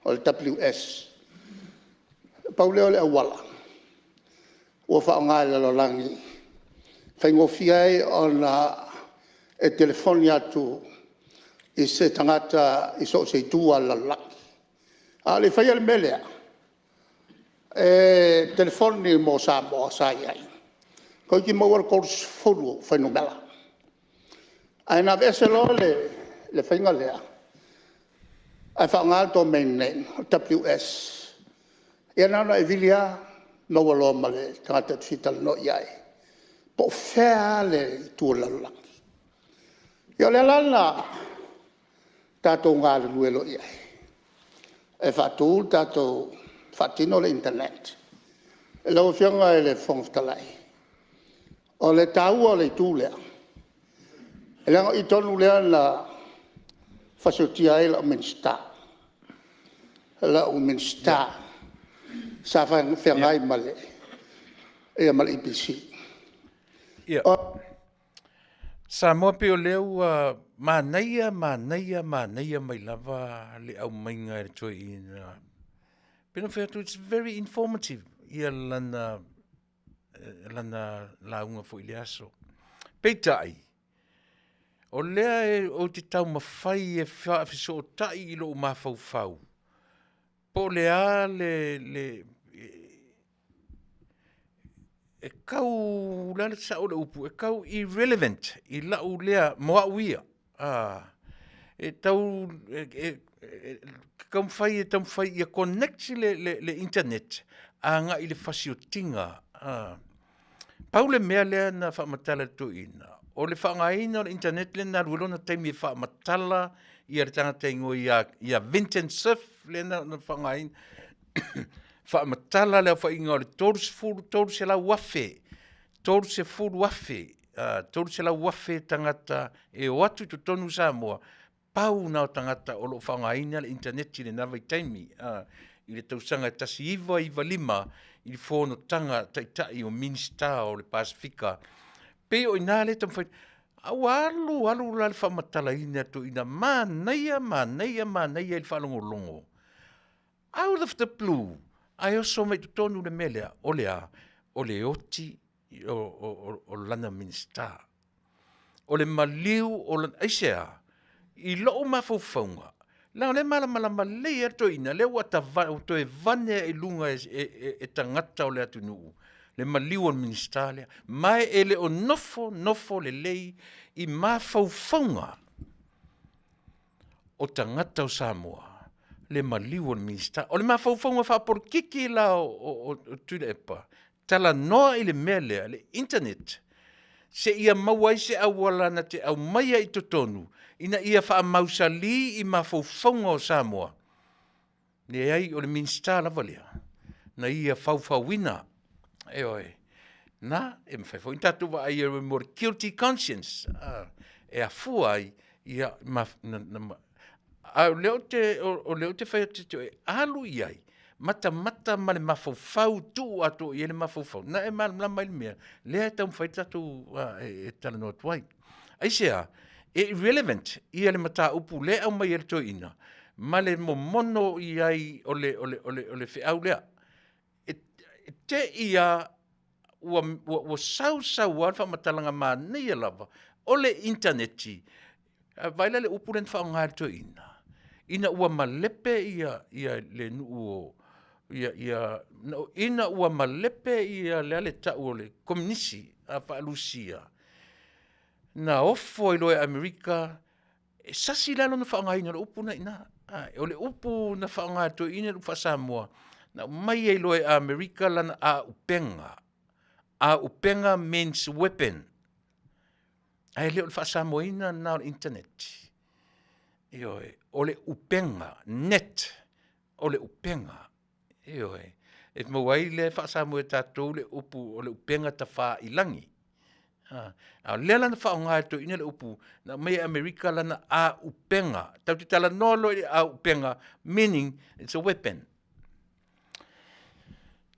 o le WS, pau lea o le auala ua faaaoga e le lalolagi e faigofie ai ona e telefoni atu i se tagata i so o se itu lava o le lalolagi. A o le i faia le mea lea, e telefoni mo Samoa sa i ai, toeitiiti maua le 30 o fuainumera. Ae na aveese loa le faiga lea ae faaaoga le domain name o le WS, ia na ona e vili lava maua loa ma le tagata e te fia talanoa i ai po o fea lava le itu o le lalolagi. Ia o lea la na tatou galulue loa i ai e faatu le tatou… faatino le internet. Lau Afioga i le Fofoga Fetalai o le taua o le itu lea leaga o i tonu lea na fasiotia ai lau Minisita sa feagai ma le EPC. Ia, Samoa pei o lea ua manaia, manaia, manaia mai lava le aumaiga e le toeaina. Pei ona ou fai atu it's very informative ia lana lauga foi i lea aso. Peitai, o lea ou te taumafai e faafesootai i lou mafaufau, po o le a le e tau o le a le sao o le upu? E tau irrelevant i lau lea mo au ia, e tau taumafai e taumafai ia connect le internet agai i le fasiotiga. Pau le mea lea na faamatala e le toeaina, o le faaaogaina o le internet lea na alu ai lona taimi e faamatala le tagata e igoa ia Vinton Cerf lea na faaaogaina, faamatala le aofaiga o le 300,000, 30,000, 300,000 tagata e o atu i totonu o Samoa Pau na o tagata o lo o faaaogaina le initaneti i lena vaitaimi, i le tausaga e 1995 i le fonotaga a Taitai o Minisita o le Pasefika. Pei o i ina lea e taumafai, a ua alu alu la le faamatalaina e toeaiina, manaia, manaia, manaia i le faalogologo. Out of the blue, ae oso mai i totonu le mea lea, o le a? O le oti o lana Minisita. O le maliu o lana... Aisea? I lou mafaufauga, leaga o lea e malamalama lelei lava le toeaina, lea ua toe vane lava i luga e tagata o le atunuu le maliu o le Minisita lea. Ma e le o nofo nofo lelei i mafaufauga o tagata o Samoa le maliu o le Minisita. O le mafaufauga faapolokiki la o Tuilaepa, talanoa i le mea lea, le internet, seia maua ai se auala na te aumaia i totonu ina ia faamausali i mafaufauga o Samoa, leai o le Minisita lava lea na ia faufauina. Ioe. Na, e mafai foi ona tatou vaai i mea o le guilty conscience, e afua ai, ia, a o lea ou te fai atu e alu i ai, matamata ma le mafaufau, tuu atoa i ai le mafaufau, ona e malamalama ai i le mea lea e taumafai le tatou e talanoa atu ai. Aisea? E irrelevant ia le mataupu lea e aumai e le toeaina ma le momono i ai o le feau lea. E te i lava ua sau sau lava le faamatalaga manaia lava o le initaneti, vaai la i le upu lea na faaaoga e le toeaina, ina ua malepe le nuu o, ina ua malepe ia, o le a le tau o le Komenisi faa-Rusia, na ofo ai loa e Amerika, e sasi la lona faaaogaina o le upu lena i ina. O le upu na faaaoga e le toeaina o le upu faa-Samoa, na aumai ai loa e Amerika lana auupega, auupega means weapon, ae le o le faa-Samoaina lena o le internet. Ioe, o le upega, net, o le upega, ioe. E maua ai lea e faa-Samoa e tatou le upu o le upega tafailagi. A o lea la na faaaoga e le toeaina le upu, na aumai e Amerika lana auupega. Tatou te talanoa loa i le auupega, meaning it's a weapon.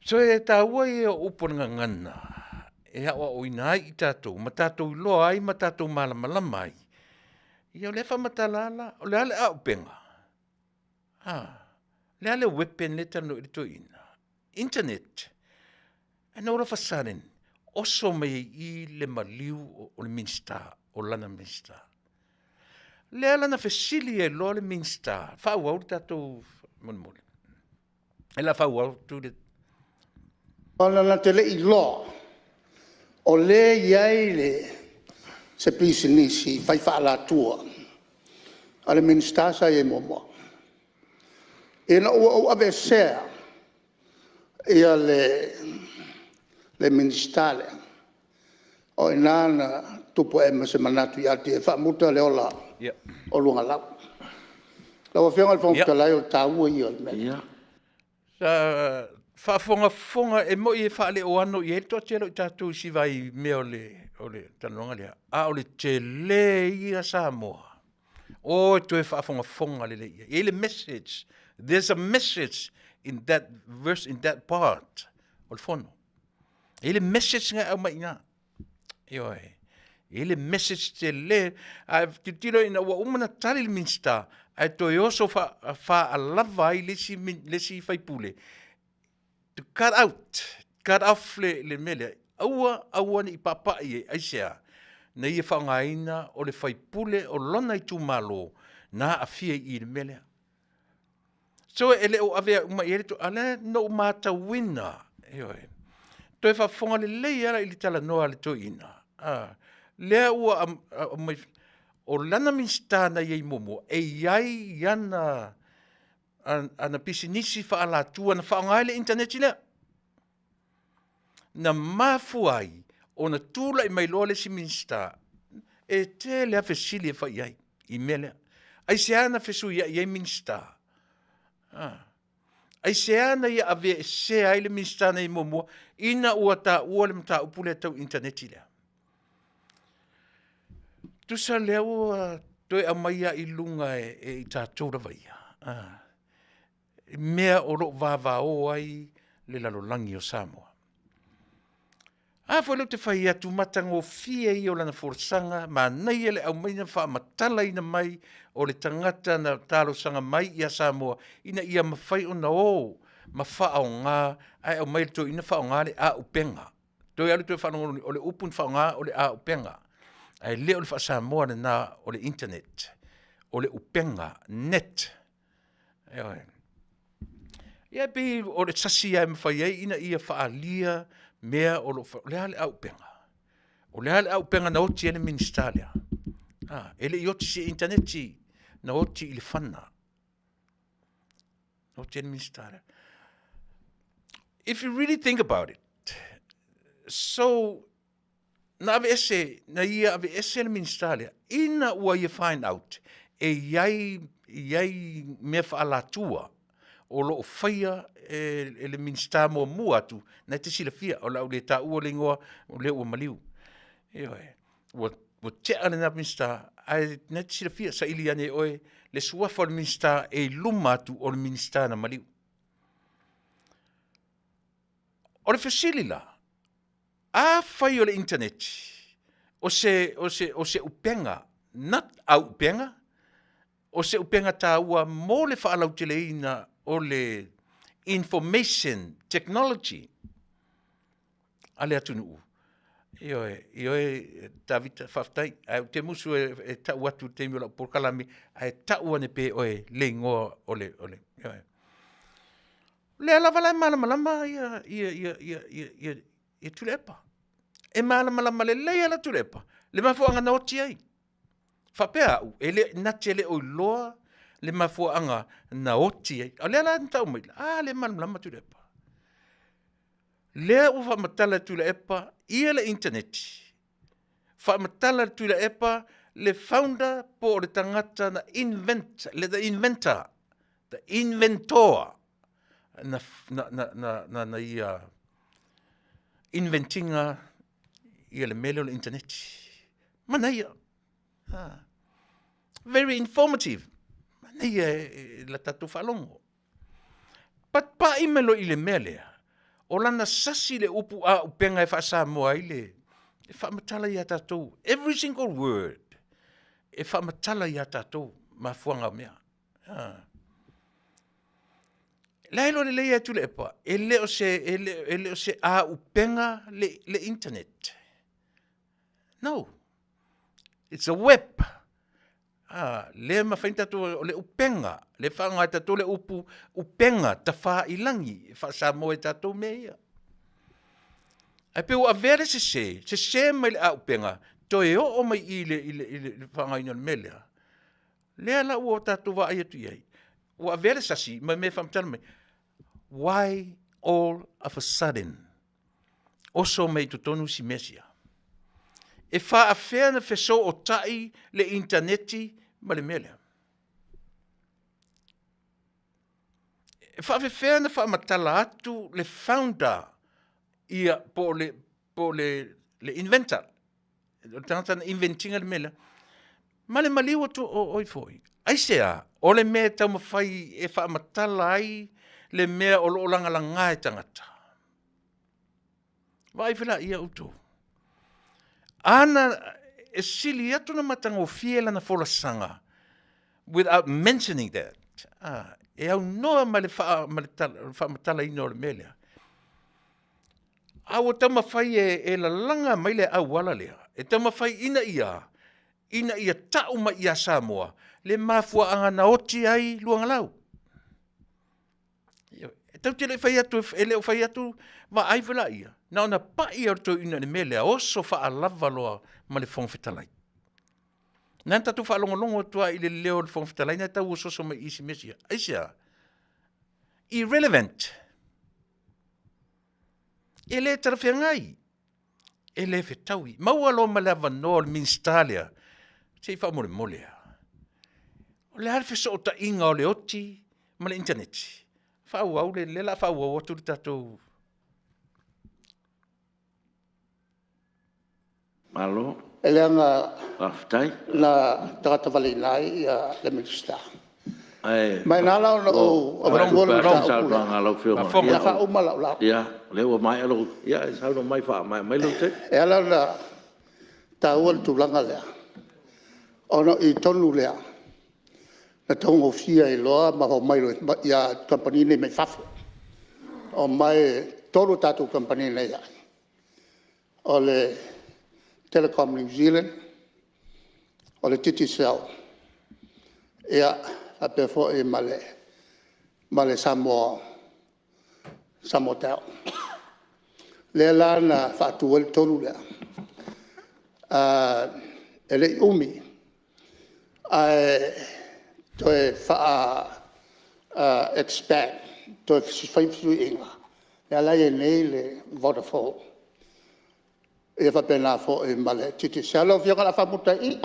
So e taua ia o upu a le gagana e aoaoina ai i tatou ma tatou iloa ai ma tatou malamalama ai. Ia o lea e faamatala lava la, o le a le auupega? A, o le a le weapon lea e talanoa i ai le toeaina? Internet. And all of a sudden, oso mai ai i i le maliu o le Minisita, o lana Minisita. Lea la na fesili ai loa le Minisita, faaauau le tatou molimoli. O le a faaauau atu le... Ona na te le i iloa o lea e i ai se pisinisi fai faa-alatua a le Minisita sa i ai muamua. Ina ua ou aveesea le Minisita lea, o i ina na tupu ae ai ma se manatu ia te ia e faamuta le ola o Luagalau. Lau Afioga i le Fofoga Fetalai, o le taua ia o le mea lea. Sa faafogafoga, e moni e faaleoano i ai le toatele o i tatou i si vai mea o le talanoaga lea, a o le tele ia Samoa, o e toe faafogafoga lelei i ai. E i ai le message, there's a message in that verse, in that part o le fono. E i ai le message na e aumai i ina. Ioe. E i ai le message tele. A e tilotilo ina ua uma ona tali le Minisita, ae toe oso faalava ai le isi sui usufono to cut out, cut off le mea lea, aua aua ne i papai i ai. Aisea? Na ia faaaogaina o le sui usufono o lona itumalo na aafia i i i le mea lea. So e le o avea uma i ai le a o lea na ou matauina, ioe, toe faafofoga lelei lava i le talanoa a le toeaina, a, lea ua aumai, o lana Minisita na i ai muamua, e i ai ana pisinisi faaalatua na faaaoga ai le initaneti lea. Na mafua ai ona tulai mai loa le isi Minisita, e tele lava fesili e fai i ai i le mea lea. Aisea na fesuiai ai Minisita? Aisea na ia aveesea ai le Minisita na i ai muamua ina ua taua le mataupu lea tau initaneti lea? Tusa lea ua Toe aumai lava i luga e i tatou lava ia, mea o lo o vavao ai le lalolagi o Samoa. A foi o lea ou te fai atu, matagofie ia o lana folasaga, manaia le aumaiga faamatalaina mai o le tagata na talosaga mai ia Samoa ina ia mafai ona o ma faaaoga, ae aumai e le toeaina faaaoga le auupega. Toe alu toe faalogologo, o le upu na faaaoga o le auupega, ae le o le faa-Samoa lena o le internet, o le upega, net. Ioe. Ia e pei o le sasi lava e mafai ai ona ia faaalia mea o lo o. O le a le auupega? O le a le auupega na oti ai le Minisita lea? A, e le i oti i se initaneti, na oti i le fana, na oti ai le Minisita lea. If you really think about it, so na aveese, na ia aveese le Minisita lea ina ua ia find out e i ai, e i ai mea faaalatua o lo o faia e le Minisita muamua atu, na e te silafia, o le a ou le taua le igoa o lea ua maliu. Ioe, ua tea lena Minisita, ae o lena e te silafia, saili ane e oe le suafa o le Minisita e i luma atu o le Minisita na maliu. O le fesili la, afai o le initaneti o se upega, not auupega, o se upega taua mo le faalauteleina o le information technology a le atunuu, ioe, ioe Tavita faafetai, ae ou te musu e tau atu i le taimi o lau polokalame, ae tau ane pea e oe le igoa o le… ioe. O lea lava la e malamalama Tuilaepa. E malamalama lelei lava Tuilaepa i le mafuaaga na oti ai. Faapea au, na te le o iloa le mafuaaga na oti ai. O lea la na tau mai, a lea e malamalama Tuilaepa. Lea ua faamatala e Tuilaepa ia le initaneti, faamatala e Tuilaepa le founder po o le tagata na invent, le inventor, the inventor na ia invent ina le mea lea o le initaneti. Manaia, very informative, manaia i la tatou faalogo. But pai mai loa i le mea lea, o lana sasi i le upu auupega e faa-Samoa ai le, e faamatala ia tatou, every single word e faamatala ia tatou mafuaaga o mea. O la e iloa lelei lava e Tuilaepa, e le o se auupega le internet. No, it's a web. Lea e mafai ona tatou, o le upega, lea e faaaoga e tatou le upu upega tafailagi e faa-Samoa e tatou mea ia. Ae pei ua avea le sese, sese mai le auupega, toe oo mai i i i le faaaogaina o le mea lea, lea la ua tatou vaai atu i ai, ua avea le sasi ma mea e faamatala mai, why all of a sudden oso mai i totonu isi mea sia? E faapefea ona fesootai le initaneti ma le mea lea? E faapefea ona faamatala atu le founder ia po o le inventor, le tagata na invent ina le mea lea, ma le maliu atu o ai foi? Aisea? O le mea e taumafai e faamatala ai le mea o lo o lagalaga e tagata. Vaai foi laia outou. Ana e sili atu ona matagofie lana folasaga without mentioning that. Ah, e aunoa ma le faamatalaina o le mea lea. A ua taumafai e lalaga mai le auala lea, e taumafai ina ia, ina ia tau mai ia Samoa le mafuaaga na oti ai luagalau. E tatou te le i fai atu, e le o fai atu, vaai foi laia, na ona pai lava o le toeaina i le mea lea, oso faalava loa ma le Fofoga Fetalai. Na tatou faalogologo atu lava i le leo o le Fofoga Fetalai na e tau ososo mai i isi mea sia. Aisea? Irrelevant. E le talafeagai, e le fetaui. Maua loa ma le avanoa o le Minisita lea, se i faamolemole lava, o le a le fesootaiga o le oti ma le initaneti? Faaauau, o lea o le a faaauau atu le tatou... Malo. E leaga Faafetai. na tagata valeina ai le Minisita. Ae Ma e na ala ona ou avatua le mataupu lea, ua o le a faauma lau lauga. Ia, o lea ua maea lou… Ia saunoa mai e faamaea mai lou taimi. E ala ona taua le tulaga lea, ona o i tonu lea na taugofie ai loa ma omai loa kamupani nei mai fafo. Omai, e 3 a tatou kamupani na i ai, o le Telecom New Zealand, o le Digicel ia faapea foi ma le Samoa Tel. Lea la na faatu ai le tolu lea, e le i umi ae toe faa-expand, toe fai fesuiaiga, lea la e i ai nei le Vodafone ia faapena foi ma le Digicel. Lau Afioga o le a faamuta ai i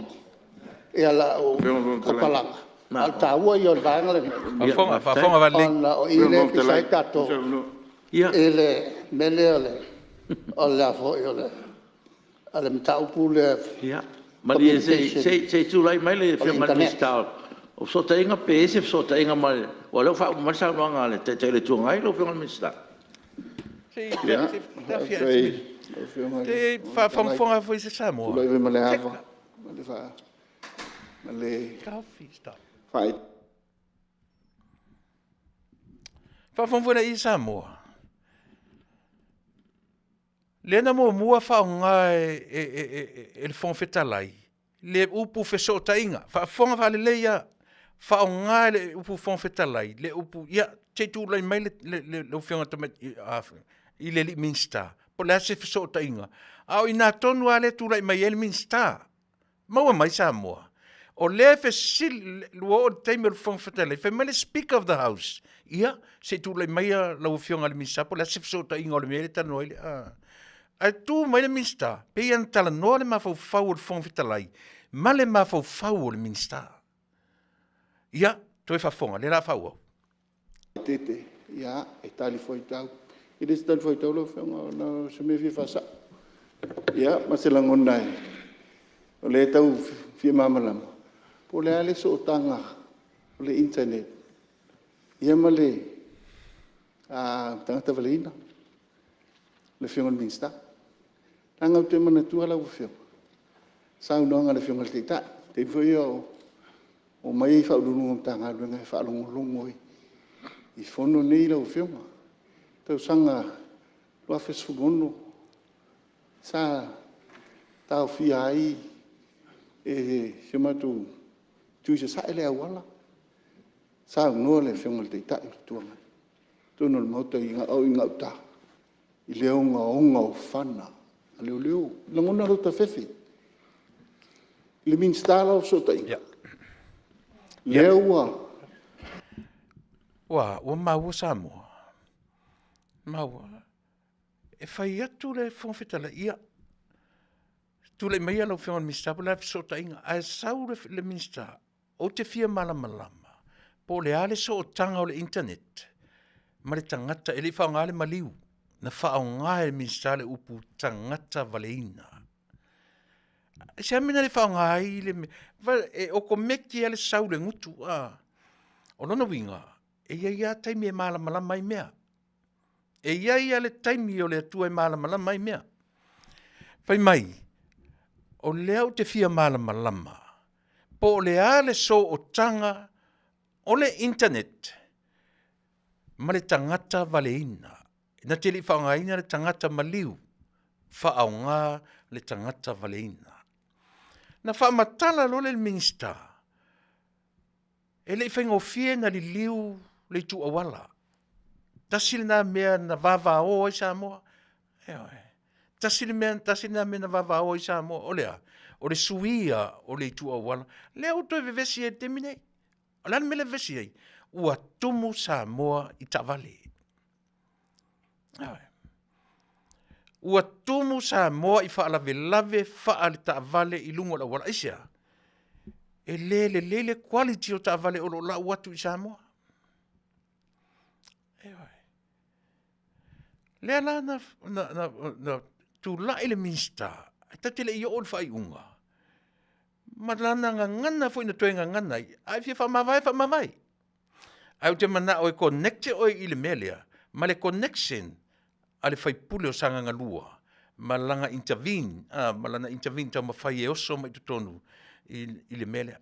i lau tautalaga, a o le taua ia o le vaega lenei ona o i lea e pisa ai tatou i le mea lea o le a foi o le mataupu lea Ia malie communication se i tulai mai le o le Afioga i le internet. Minisita o Fesootaiga pe i ai se fesootaiga ma le… aua o lea ua faauma mai le saunoaga a le Taitai o le Itu Agai lau Afioga i le Minisita. Se i faafogafoga foi se Samoa. Faafogafoga foi laia Samoa, lea na muamua faaaoga e le Fofoga Fetalai le upu fesootaiga, faafofoga faalelei lava, faaaoga le upu Fofoga Fetalai le upu… Ia se i tulai mai lau Afioga i le Minisita po o le a se fesootaiga, a o i ina tonu lava lea e tulai mai ai le Minisita. Maua mai Samoa? O lea e fesili, ua oo i le taimi o le Fofoga Fetalai fai mai le Speaker of the House, ia se i tulai maia lau Afioga i le Minisita po o le a se fesootaiga o le mea lea e talanoa ai. Ae tu mai le Minisita, pei lava ona talanoa le mafaufau o le Fofoga Fetalai ma le mafaufau o le Minisita. Ia, toe faafofoga, o lea o le a faaauau. Ia, e talifuaitau. E le o se talifuaitau lau Afioga, o se mea e fia faasao. Ia ma se lagona o lea e tau fia malamalama po o le a le sootaga o le internet ma le tagata valaina le Afioga i le Minisita. Leaga ou te manatua lau Afioga saunoaga a le Afioga i le Taitai i taimi foi ia o omai Ofisa Sili o Pulega o Matagaluega e faalogologo i fono nei lau Afioga. O le tausaga 2016 sa taofia ai e si o matou itu i Sasae le auala, saunoa le Afioga i le Taitai o le Itu Agai i totonu o le Maota a o i gauta i le ogaoga o fana a leoleo. E lagona lota fefe i le Minisita la o Fesootaiga lea ua… Ua maua Samoa? Maua? E fai atu le Fofoga Fetalai, ia, tulai maia lau Afioga i le Minisita po o le a le fesootaiga. Ae sau le Minisita, ou te fia malamalama po o le a le sootaga o le internet ma le tagata, e le i faaaogaina le maliu, na faaaoga e le Minisita le upu tagata valeina. Aisea le mea na le faaaoga ai le… e okomeki lava le sau i le gutu. O lona uiga, e i ai lava taimi e malamalama ai mea. E i ai lava le taimi o le Atua e malamalama ai mea. Fai mai, o lea ou te fia malamalama po o le a le sootaga o le internet ma le tagata valeina. Na te le i faaaogaina le tagata maliu, faaaoga le tagata valeina. Na faamatala loa lea e le Minisita, e le i faigofie ona liliu le itu auala. Tasi lena mea na vavao ai Samoa, ioe. Tasi lena mea na vavao ai Samoa, o le a? O le suia o le itu auala. Lea ua toe vevesi ai i le taimi lenei. O le a le mea lea e vevesi ai? Ua tumu Samoa i taavale. Ioe. Ua tumu Samoa i faalavelave faaletaavale i luga o le auala. Aisea? E le lelei le quality o taavale o lo o lau atu i Samoa. Ioe. Lea la na tulai le Minisita Ae tatou te le i oo i le faaiuga, ma lana gagana foi na toe gagana ai, a e fia faamavae, faamavae. Ae ou te manao e connect oe i le mea lea, ma le connection a le sui usufono o Sagaga 2 ma lana intervene, ma lana intervene taumafai e oso mai i totonu i le mea lea.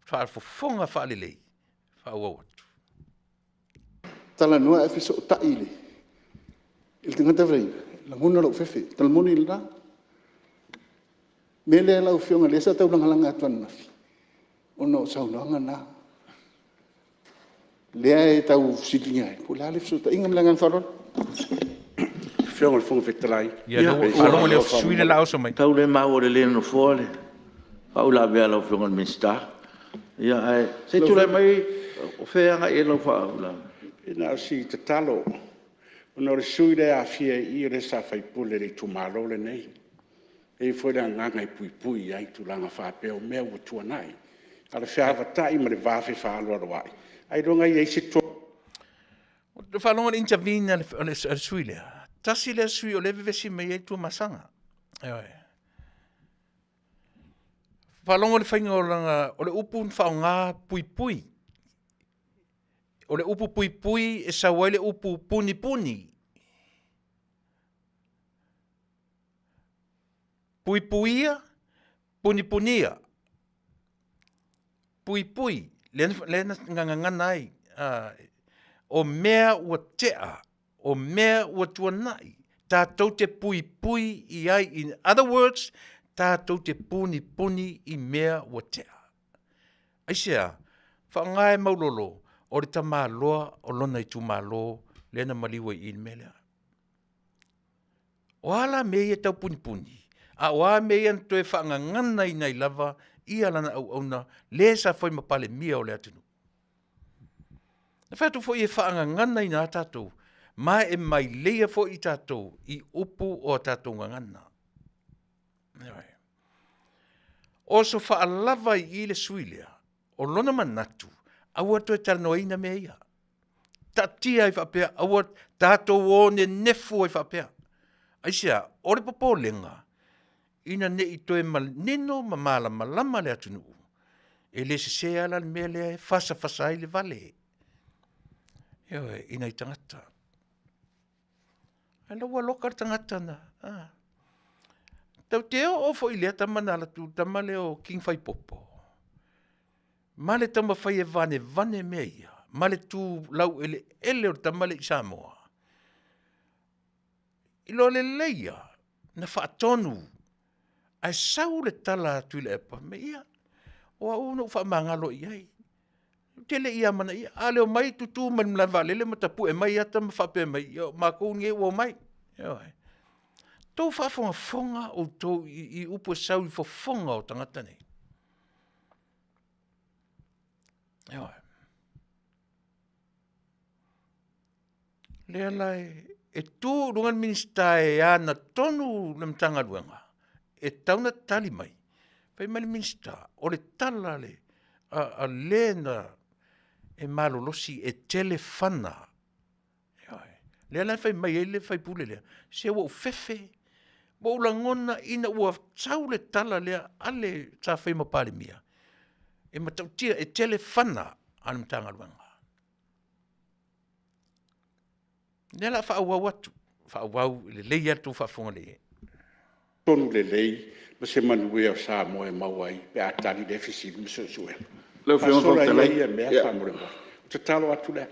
Faafofoga faalelei, faaauau atu. Talanoa ae fesootai i le tagata e lagona lou fefe, o le tala moni lena. O le mea lea lau Afioga lea sa taulagalaga atu ananafi ona o saunoaga na, lea e tau fesiligia ai po o le a le fesootaiga. Ma le agaga faaaloalo. Ia faalogo lelei ua sui le la oso mai. E tau le maua lelei e le Nofoa le faauilavea a lau Afioga i le Minisita. Ia ae se i tulai mai, o fea e agai i ai lau faauilavea? Na o si tatalo, ona o le sui usufono lea e aafia i i o lea sa faipule i le itumalo lenei. E i ai foi le agaga e puipui i ai i tulaga faapea o mea ua tuanai. A o le feavatai ma le va fealoaloai, ailoga e i ai se to… Ua faalogo i le intervene a le sui usufono lea? Tasi lea sui usufono o lea e vevesi mai ai Tuamasaga. Ioe. Faalogo i le faiga o lana… o le upu na faaaoga puipui. O le upu puipui e sau ai le upu punipuni. Puipuia, punipunia, puipui lea na gagana ai, o mea ua tea, o mea ua tuanai, tatou te puipui i ai, in other words, tatou te punipuni i mea ua tea. Aisea? Faaaoga e Maulolo, o le tamaloa o lona itumalo lea na maliu ai i i le mea lea. O a la mea ia e tau punipuni? A o a mea ia na toe faagaganaina ai lava lana auauna le sa fai ma Palemia o le atunuu? Na fai atu foi e faagaganaina lava tatou, ma e maileia foi tatou i upu o a tatou gagana. Ioe. Oso faalava i i le sui usufono lea, o lona manatu, aua le toe talanoaina mea ia. Taatia ai faapea, aua tatou o nenefu ai faapea. Aisea? O le popolega, ina ne i toe manino ma malamalama le atunuu, e le sese lava la le mea lea e fasafasa ai le vale, ioe, i nai tagata. A o lea ua loka le tagata na, a. Tatou te oo foi i lea tama na alu atu le tama lea o King Faaipopo, ma le taumafai e vanevane mea ia, ma le tu laueleele o le tama lea i Samoa, iloa lelei lava, na faatonu, ae sau le tala a Tuilaepa, fai mai, ia, o au na ou faamagalo i ai. Ou te le i amanaia, a o le omai tutu mai le malae vaalele ma tapue mai ata ma faapea mai, ia o matou nei ua omai. Ioe. Outou faafogafoga outou i upu e sau i fofoga o tagata nei? Ioe. Lea la e tu i luga le Minisita e ana tonu le Matagaluega, e tatau ona tali mai. Fai mai le Minisita, o le tala a le na e malolosi e telefana. Ioe. Lea la e fai mai ai le sui usufono lea, se ua ou fefe, ua ou lagona ina ua sau le tala lea a le sa faia ma Palemia, e matautia, e telefana a le Matagaluega. O lea o le a faaauau atu, faaauau e lelei lava le tou faafofoga lelei i ai. Tonu lelei ma se manuia o Samoa e maua ai pe a tali lea fesili ma suesuega? Faasola ia ia mea faamolemole. O le tatalo atu lea.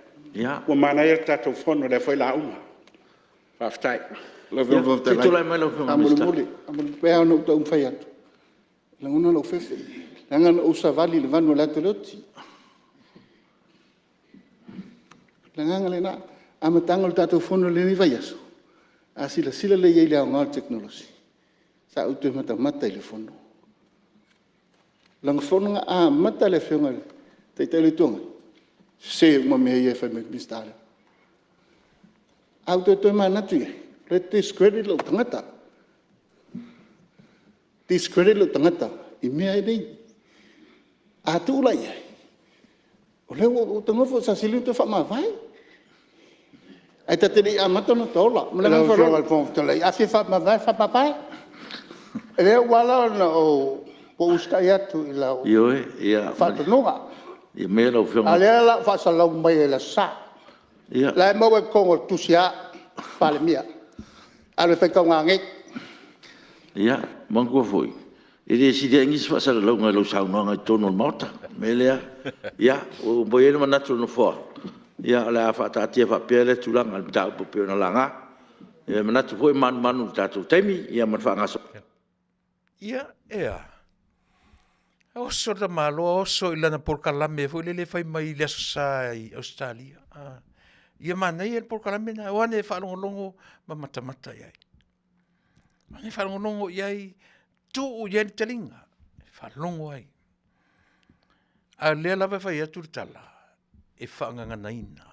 Ua manaia le tatou fono, o lea foi o le a uma. Faafetai. Lau Afioga i le Fofoga Fetalai, faamolemole, e pei lava ona ou taumafai atu, e lagona lou fefe, leaga na ou savali i le vanu o le ata o le oti. O le agaga lena. O le amataga o le tatou fono i lenei vaiaso, a silasila lelei i ai i le aoga o le tekonolosi, sa ou toe matamata i le fono. O le fono na amata e le Afioga i le Taitai o le Itu Agai, sese uma mea ia e fai mai e le Minisita lea. Ae ou toe tomanatu i ai, e discredit lou tagata, discredit lou tagata i mea nei. A tuu la i ai, o lea ua ou tago sa sili ona toe faamavae, ae ta te le i amata ona ta ola. Ma le agaga faaaloalo. Lau Afioga i le Fofoga Fetalai, a fia faamavae, faamavae. E lea ua ala ona ou usitai atu i lau Ioe, ia faatonuga. Malie maia lau Afioga. A o lea o le a ou faasalalau maia i le Aso Sa. Ia. O la e maua i totonu o le tusi a Palemia, alu e faitauga nei. Ia manatua foi e le sili ai nisi faasalalauga i lau saunoaga i totonu o le Maota. O le mea lea, ia ua i ai le manatu o le Nofoa, o le a faataatia faapea lea tulaga i le mataupu e pei ona laga. E manatu foi e manumanu i le tatou taimi ma le faagasologa. Ia, e a? E oso le tamaloa oso i lana polokalame foi lele e fai mai i le Aso Sa i Ausetalia, ia manaia le polokalame lena, o ane e faalogologo ma matamata i ai. O ane e faalogologo i ai, tuu i ai le taliga e faalogo ai. A o lea lava e fai atu le tala, e faagaganaina,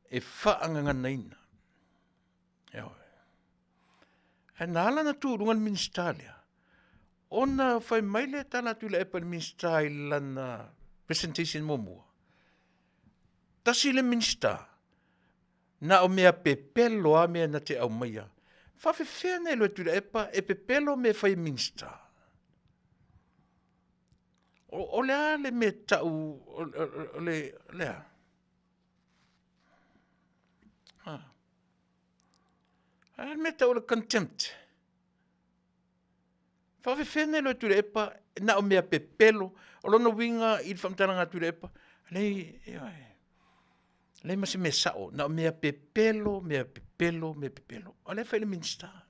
e faagaganaina, ioe. Ae na ala ona tu i luga le Minisita lea, ona fai mai le tala a Tuilaepa i le Minisita i lana presentation muamua, tasi le Minisita, na o mea pepelo lava mea na te aumaia. E faapefea ona e iloa e Tuilaepa e pepelo mea e fai e Minisita? O le a le mea e tau o le a? O le a le mea e tau o le contempt? E faapefea ona iloa e Tuilaepa na o mea pepelo? O lona uiga i le faamatalaga a Tuilaepa, leai e leai ma se mea sao, na o mea pepelo, mea pepelo, mea pepelo. A o lea e fai e le Minisita.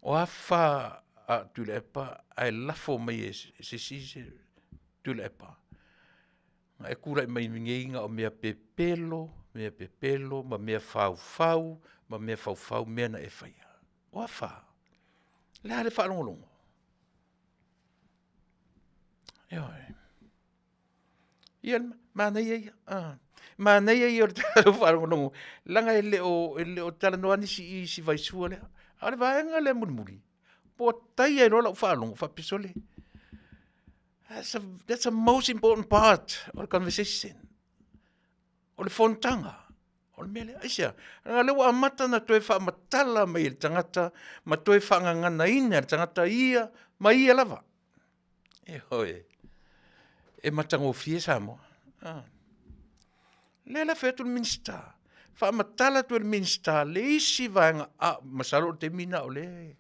O a fa a Tuilaepa ae lafo mai e se isi Tuilaepa, na e tulai mai nei na o mea pepelo, mea pepelo ma mea faufau ma mea faufau mea na e faia. O a fa? O le a le faalogologo? Ioe, ia manaia ia, manaia ia o le tatou faalogologo leaga e le o talanoa nisi i i i si vaisua lea. A o le vaega lea mulimuli, ua taia ai loa lau faalogo faapea, sole, that's the most important part o le conversation, o le fonotaga. O le mea lea, aisea? Leaga o lea ua amata ona toe faamatala mai e le tagata ma toe faagaganaina e le tagata ia ma ia lava. Ioe, e matagofie Samoa. O lea la e fai atu le Minisita, faamatala atu e le Minisita le isi vaega, masalo o le taimi lena o lea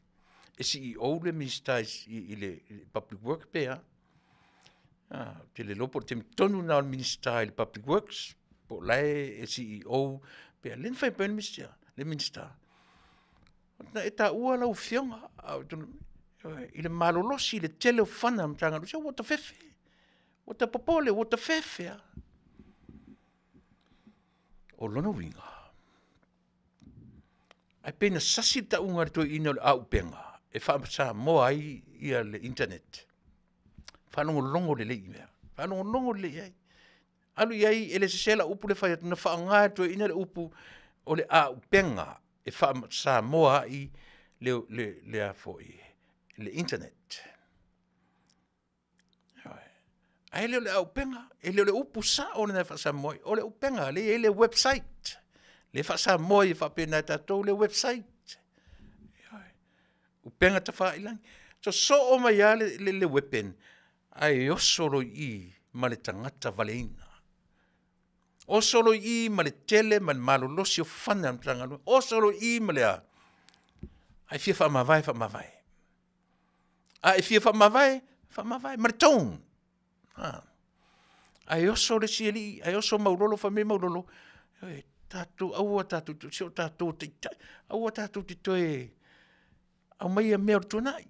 e CEO le Minisita i le Public Works pe a. Ou te le iloa po o le taimi tonu lena o le Minisita i le Public Works po o la e CEO pe a. Lea na fai atu ai le Minisita, na e taua lau Afioga i le malolosi i le tele o fana a le Matagaluega, se ua ta fefe, ua ta popole ua ta fefe lava. O lona uiga, ae pei na sasi le tauga e le toeaina o le auupega e faa-Samoa ai le internet. Faalogologo lelei i mea, faalogologo lelei i ai. Alu i ai, e le sese lau upu lea e fai atu, na faaaoga e le toeaina le upu o le auupega e faa-Samoa ai le internet. Ae le o le auupega, e le o le upu sao lena e faa-Samoa ai, o le upega lea e i ai le website, lea e faa-Samoa ai faapena e tatou le website. Ioe, upega tafailagi. Sosoo mai lava le weapon ae oso loa i i ma le tagata valeina. Oso loa i i ma le tele ma le malolosi o fana a le Matagaluega, oso loa i i ma le a? A e fia faamavae, faamavae. A e fia faamavae, faamavae ma le tone. Ae oso le isi alii, ae oso Maulolo, fai mai Maulolo, tatou aua tatou te, se o tatou o taitai, aua tatou te toe aumaia mea o le tuanai.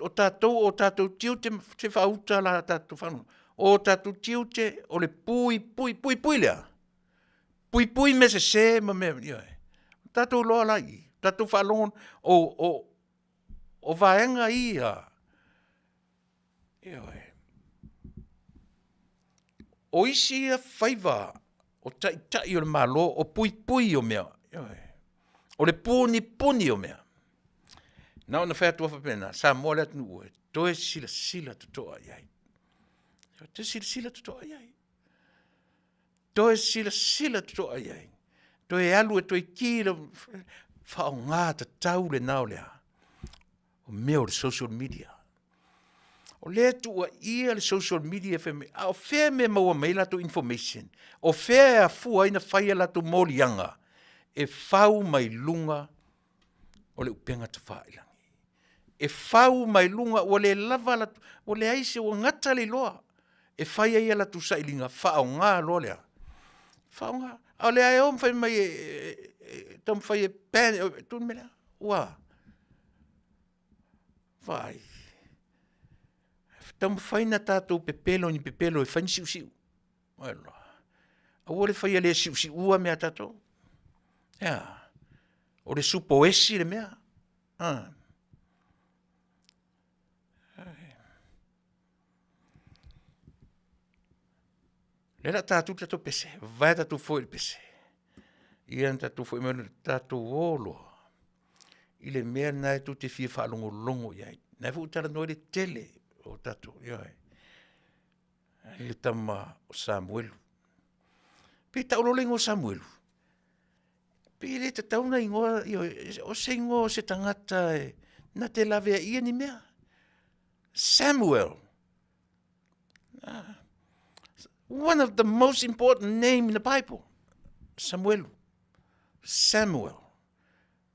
O tatou o tatou tiute, se faauta la tatou faalogologo, o tatou tiute o le puipui, puipui le a? Puipui mea sese ma mea, ioe. Tatou iloa la i i, tatou faalogo o vaega ia, ioe, o isi ia faiva o Taitai o le Malo o puipui o mea, ioe, o le punipuni o mea. Na ona fai atu lava faapena, Samoa le atunuu e, toe silasila totoa i ai, toe silasila totoa i ai. Toe silasila totoa i ai, toe alu e toe ki Faaaoga tatau lena o le a? O mea o le social media. O lea e tuuaia le social media fai mai, a o fea e mea e maua mai ai latou information? O fea e afua ai ona fai a latou moliaga e fau mai luga o le upega tafailagi? E fau mai luga, ua le lava latou, ua leai se, ua gata le iloa e fai ai a latou sailiga, faaaoga loa le a? Faaaoga. A o lea lava e o ma fai mai e taumafai e ban, e tuu le mea lea. Ua a? Vaai, taumafai ona tatou pepelo i ni pepelo e fai ni siusiu. Aua le faia le siusiua mea a tatou. E a? O le supo esi le mea. A. O lea o le a ta atu le tatou pese, vavae tatou foe i le pese. Ia ona tatou foi mai lea, tatou o loa i le mea lena e tou te fia faalogologo i ai. O lena foi ua talanoa ai le tele o tatou, ioe, le tama o Samuelu. Pei e tau loa le igoa o Samuelu, pei e le tatau ona igoa, ioe, o se igoa o se tagata e na te laveaia ni mea. Samuel, one of the most important name in the Bible, Samuelu, Samuel.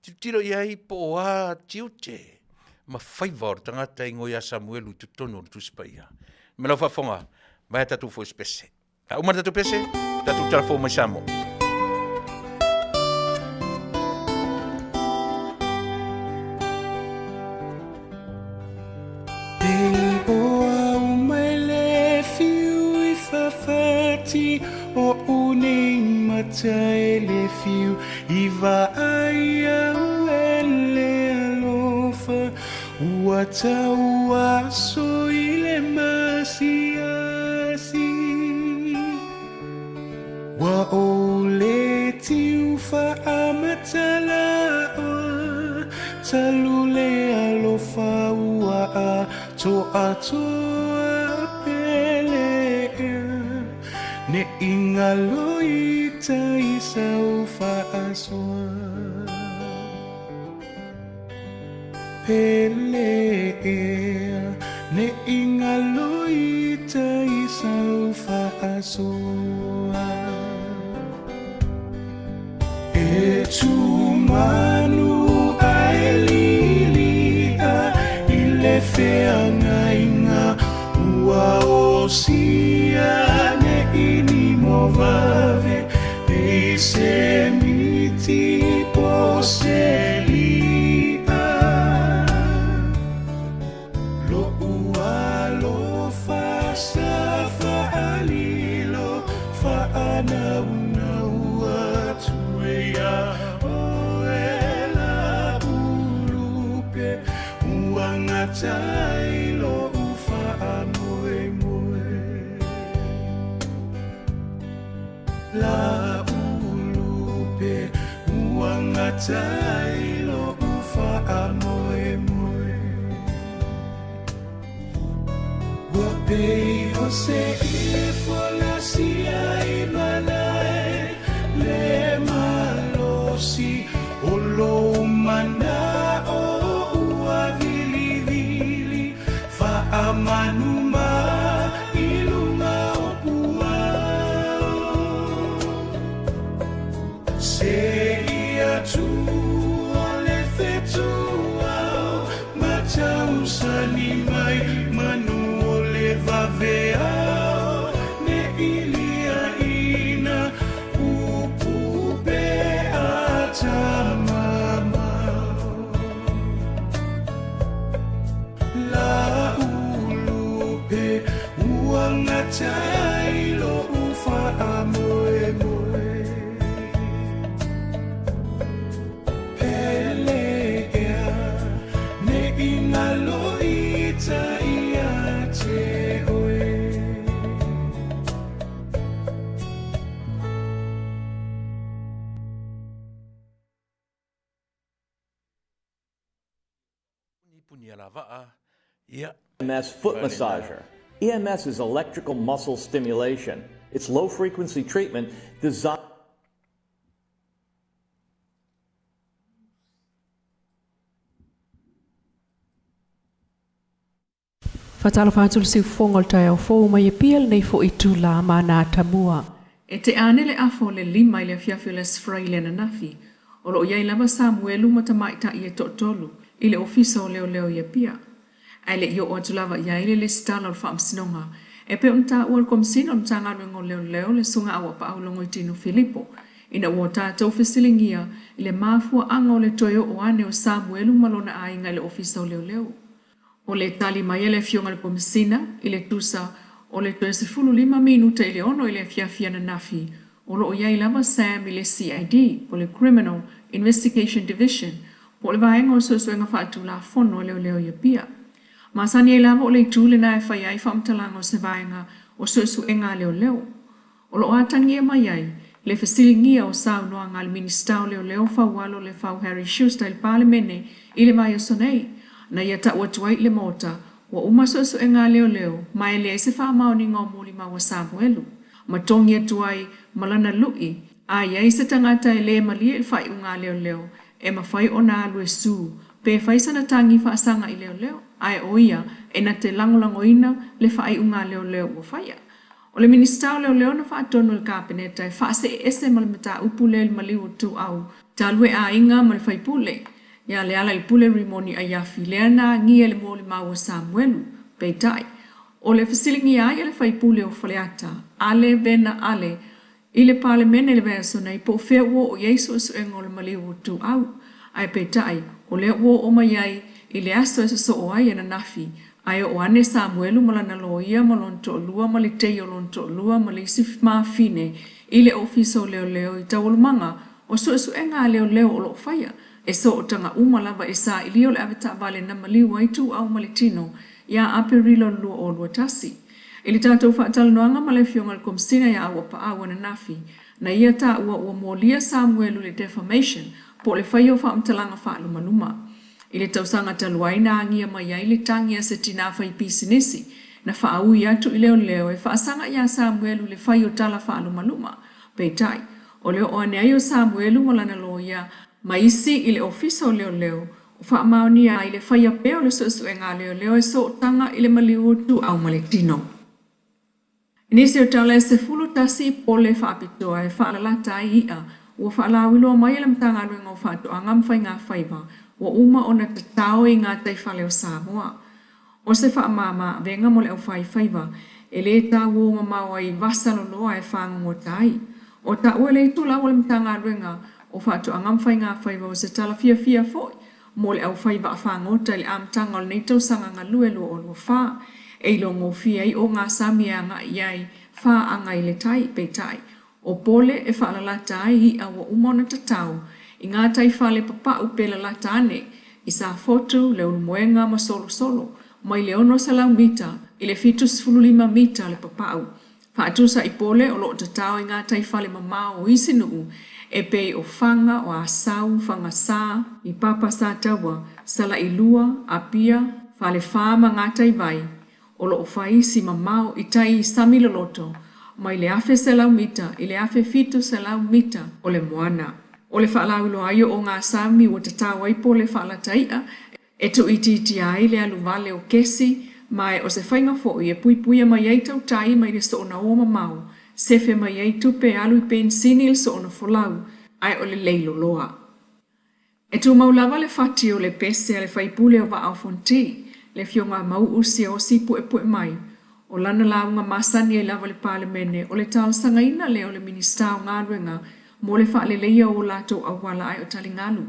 Tilotilo i ai po o a tiute ma faiva o le tagata e igoa ia Samuelu i totonu o le Tusi Paia. Ma lau faafofoga, vai a tatou foi pese. A uma le tatou pese, tatou tala fou mai Samoa. O nei mata e le fiu I vaai au e le alofa Ua tau aso i le masiasi Ua ou le tiu faamatalaoa Talu le alofa ua atoatoa pele ea Ne i ngalo i tai sau faasoa Pele ea Ne i ngalo i tai sau faasoa E tumanu ae lilia i le feagaiga ua osia ne i ni moavave pei se miti po se li'a. Lo'u alofa sa faalilo faanaunau atu e iā oe Laulupe ua gata ai lo'u faamoemoe. Laulupe ua gata ai lo'u faamoemoe. Ua pei o se ifo lasia i malae le malosi o lou mana'o ua vilivili faamanu ma i luga o puao. Seia tu o le fetuao ma tausani mai manu o le vaveao ne i liaina upu pe ata mamao. Laulupe ua gata ai lo'u faamoemoe. Pele ea ne i ngalo i tai ia te oe. EMS foot massager. EMS is electrical muscle stimulation. It's low frequency treatment designed. Faatalofa atu le siufofoga o le taeao fou mai Apia lenei foi itula ma ana atamua. E tea ane le afa o le 5 i le afiafi o le Aso Faraile ananafi, o lo o i ai lava Samuelu ma tamaitai e toatolu i le Ofisa o Leoleo i Apia. Ae le i oo atu lava i ai le lesitala o le Faamasinoga, e pei ona taua e le Komesina o le Matagaluega o Leoleo le Susuga Auapaau Logoitino Filipo, ina ua tatou fesiligia i le mafuaaga o le toe oo ane o Samuelu ma lona aiga i le Ofisa o Leoleo. O le tali mai a le Afioga i le Komesina i le tusa o le toe 15 minute i le 6 i le afiafi ananafi, o lo o i ai lava Sam i le CID, po o le Criminal Investigation Division, po o le Vaega o Suesuega Faaletulafono a Leoleo i Apia. Masani ai lava o le itu lena e fai ai faamatalaga o se vaega o suesuega a leoleo. O lo o atagia mai ai le fesiligia o saunoaga a le Minisita o Leoleo Faualo Lefau Harry Schuster i le Palemene i le vaiaso nei, na ia tau atu ai i le Maota ua uma suesuega a leoleo ma e leai se faamaoniga o molimau a Samuelu ma togi atu ai ma lana lui a i ai se tagata e le malie i le faaiuga a leoleo e mafai ona alu e sue pe fai sana tagi faasaga i leoleo ae o ia e na te lagolagoina le faaiuga a leoleo ua faia. O le Minisita o Leoleo na faatonu e le Kapeneta e faasee ese ma le mataupu lea i le maliu o Tuuau talu e aiga ma le faipule ia Lealailepule Rimoni Aiafi lea na agia i le molimau a Samuelu. Peitai, o le fesiligia ai e le faipule o Faleata, Ale Vena Ale, i le Palemene i le vaiaso nei po o fea ua oo i ai suesuega o le maliu o Tuuau, ae peitai, o lea ua oo mai ai i le aso e sosoo ai ananafi, ae oo ane Samuelu ma lana loia ma lona toalua ma le tei o lona toalua ma le isi mafine i le Ofisa o Leoleo i taualumaga o suesuega a leoleo o lo o faia e sootaga uma lava i sailia o le avetaavale na maliu ai Tuuau ma le tino ia Aperila o le 2021. I le tatou faatalanoaga ma le Afioga i le Komesina ia Auapaau ananafi, na ia taua ua molia Samuelu i le defamation po o le faia o faamatalaga faalumaluma. I le tausaga talu ai na agia mai ai le tagi a se tinā faipisinisi na faaui atu i leoleo e faasaga iā Samuelu i le fai o tala faalumaluma. Peitai, o le oo ane ai o Samuelu ma lana loia ma isi i le Ofisa o Leoleo ua faamaonia ai le faia pea o le suesuega a leoleo e sootaga i le maliu o Ituau ma le Tino. I nisi o tala e 11 pole faapitoa e faalalata ai i'a ua faalauiloa mai e le Matagaluega o Faatoaga ma Faiga Faiva ua uma ona tatao i gataifale o Samoa. O se faamama avega mo le aufaifaiva e le tauo mamao ai i vasaloloa e fagogota ai. O taua le itulau a le Matagaluega o Faatoaga ma Faiga Faiva o se tala fiafia foi mo le aufai vaafagota i le amataga o lenei tausaga galue 2024 e iloagofie ai ogasami e agai i ai faaga i le tai. Peitai, o pole e faalalata ai i'a ua uma ona tatao i gataifale papa'u pe lalata ane i Safotu, Leulumoega ma Solosolo, mai le 600 mita i le 75 mita le papa'u. Faatusa i pole o lo o tatao i gataifale mamao o isi nuu e pei o Faga, o Asau, Fagasā, Ipapa Sataua, Salailua, Apia, Falefa ma Gataivai o lo o fai si mamao i tai i sami loloto mai le 1,100 mita i le 1,700 mita o le moana. O le faalauiloa ai o ogasami ua tatao ai pole faalata i'a e tuuitiitia ai le alu vale o kesi ma o se faiga foi e puipuia mai ai tautai mai le soona o mamao, sefe mai ai tupe e alu i penisini i le soona folau, ae o le leiloloa. E tumau lava le fati o le pese a le faipule o Vaa o Fonoti, le Afioga a Mau'u Siaosi Puepuemai, o lana lauga masani ai lava i le Palemene, o le talosagaina lea o le Minisita o Galuega mo le faaleleia o o latou auala ae o taligalu.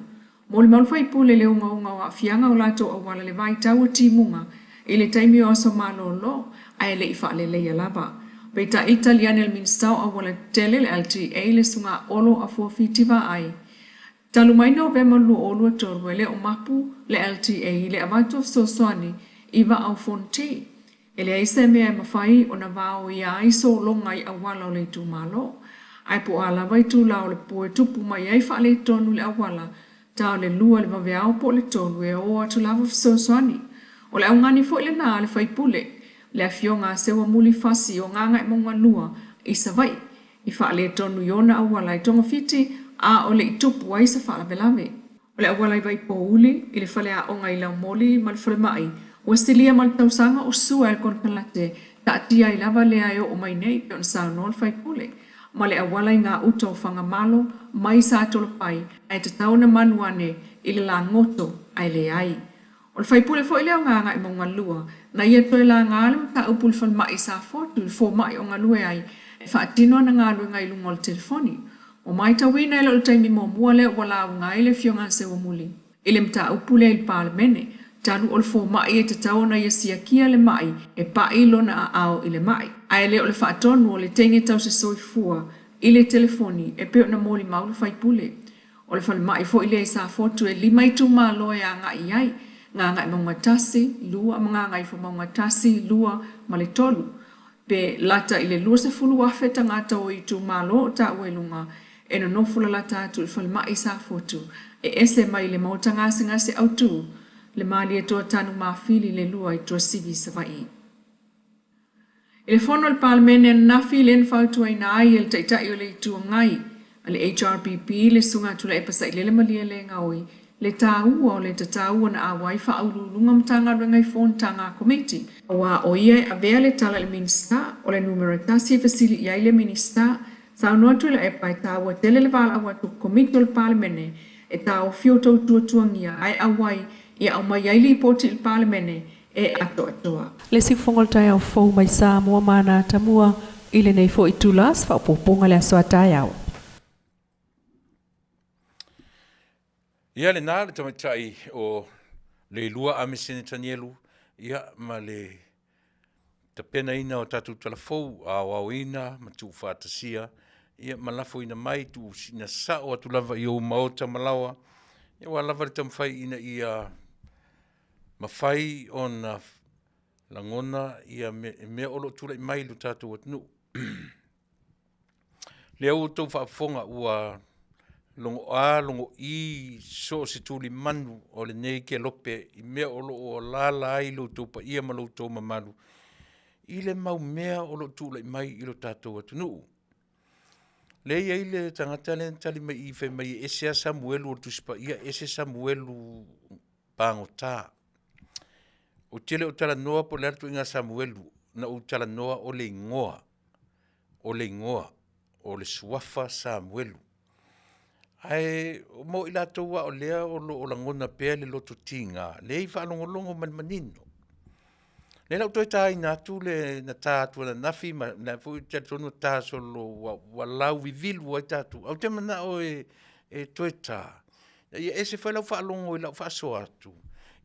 Molimau le faipule i le ogaoga o aafiaga o latou auala i le vaitau o timuga i le taimi o aso malolo ae le i faaleleia lava. Peitai i le tali ane a le Minisita o Auala Tetele, le LTA, le Susuga Olo Afoa Fiti Vaai, talu mai Novema 2023 e le o mapu le LTA i le avatu o fesoasoani i Vaa o Fonoti. E leai se mea e mafai ona vaoia ai sologa i auala o le itumalo. Ae po o a lava itula o le po e tupu mai ai faaletonu i le auala, ta o le 2 i le vaveao po o le 3 e o atu lava fesoasoani. O le augani foi lena a le faipule, le Afioga a Seuamuli Fasi o Gagaemauga 2 i Savaii, i faaletonu i ona auala e togafiti a o le i tupu ai se faalavelave. O le auala i Vaipouli, i le faleaoga i Laumoli ma le falemai Ua silia ma le tausaga o sua e le konekarate, taatia ai lava lea e oo mai nei, pei ona saunoa le sui usufono, ma le auala i gauta o Fagamalo mai Satoalepai ae tatau ona manu ane i le lagoto ae leai. O le sui usufono foi lea o Gagaemauga 2, na ia toe laga le mataupu i le falemai i Safotu i le fomai o galue ai e faatino ana galuega i luga o le telefoni. Ua matauina e le o le taimi muamua lea ua lauga ai le Afioga ia Seuamuli i le mataupu lea i le Palemene, talu o le fomai e tatau ona ia siakia le mai e pai lona aao i le mai, ae le o le faatonu o le teine tausisoifua i le telefoni e pei ona molimau le sui usufono. O le falemai foi lea i Safotu e 5 itumalo e agai i ai, Gagaemauga 1, 2 ma Gagaifomauga 1, 2 ma le 3. Pe lata i le 20,000 tagata o itumalo o taua i luga e nonofo lalata atu i le falemai i Safotu e ese mai le maota gasegase autu, le Malietoa Tanumafili le 2 i Tuasivi, Savaii. I le fono a le Palemene ananafi lea na fautuaina ai e le Taitai o le Itu Agai a le HRPP le Susuga a Tuilaepa Sailele Malielegaoi le taua o le tatau ona auai Faauluuluga o Matagaluega i fonotaga a Komiti, aua o ia e avea le tala i le Minisita, o le numera tasi e fesili i ai le Minisita. Saunoa Tuilaepa e taua tele le valaau atu o Komiti o le Palemene e taofi outou tuatuagia ae auai ia aumai ai lipoti i le Palemene e atoatoa. Le isi fofoga o le taeao fou mai Samoa ma ana atamua i lenei foi itula se faaopoopoga i le aso a taeao. Ia lena le tamaitai o Leilua Amisene Tanielu, ia ma le tapenaina o tatou tala fou, aoaoina ma tuufaatasia, ia ma lafoina mai, tuusina sao atu lava i ou maota ma laoa, ia aua lava le taumafai ina ia mafai ona lagona ia mea o lo o tulai mai i lo tatou atunuu. Lea ua outou faafofoga ua logo A logo I so o se tulimanu o lenei kelope i mea o lo o alaala ai lo outou paia ma lo outou mamalu i le mau mea o lo o tulai mai i lo tatou atunuu. Lea e i ai le tagata lea na tali mai i i fai mai e ese lava Samuelu o le Tusi Paia, ese Samuelu pagota. Ou te le o talanoa po o le a le ituaiga Samuelu, na ou talanoa o le igoa, o le igoa, o le suafa Samuelu. Ae mo i latou lava o lea o lo o lagona pea le loto tiga, lea e faalogologo ma le manino. O lea la ua toe taina atu le na ta atu ananafi ma o lea foi ou te talitonu na ta solo ua lauvivilu ai tatou. Ae ou te manao e toe ta, ina ia ese foi lau faalogo i lau faasoa atu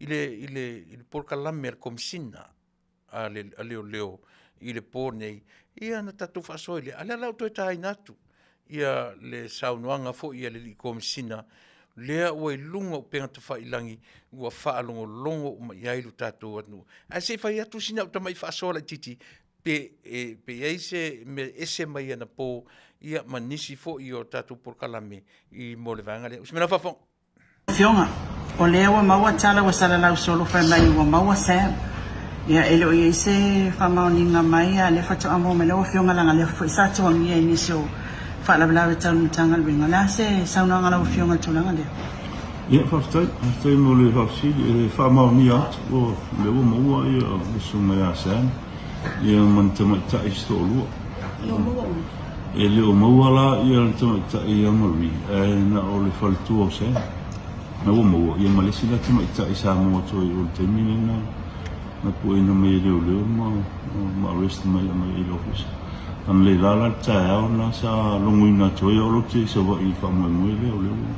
i le polokalame a le Komesina a Leoleo i le po nei, ia ona tatou faasoa ai lea. A o lea la ua toe taina atu ia le saunoaga foi a le alii Komesina, lea ua i luga o upega tafailagi ua faalogologo uma i ai lo tatou atunuu. Ae se i fai atu sina au tamai faasoa laitiiti pe i ai se mea e ese mai anapo ia ma nisi foi o tatou polokalame i mo le vaega lea. Usi mai lau faafofoga. Afioga, o lea ua maua tala ua salalau solo fai mai ua maua Sam. Ia e le o i ai se faamaoniga mai a o lea faatoa maua mai lau Afioga leaga o lea foi sa toagia i nisi o faalavelave tau le Matagaluega. O le a se saunoaga a lau Afioga i le tulaga lea? Ia, faafetai. Faafetai mo le faafesili. E faamaonia atu o lea ua maua le susuga ia Sam ia ma ni tamaitai se toalua. E le o maua uma? E le o maua la ia le tamaitai ia Marie, ae na o le faletua o Sam na ua maua, ia ma le isi la tamaitai sa maua atu ai i o i le taimi lea na na pueina mai e leoleo ma ma arrest mai aumai i le ofisa. Analeila la le taeao lena sa logoina atu ai au te i Savaii i le faamoemoe lea o lea ua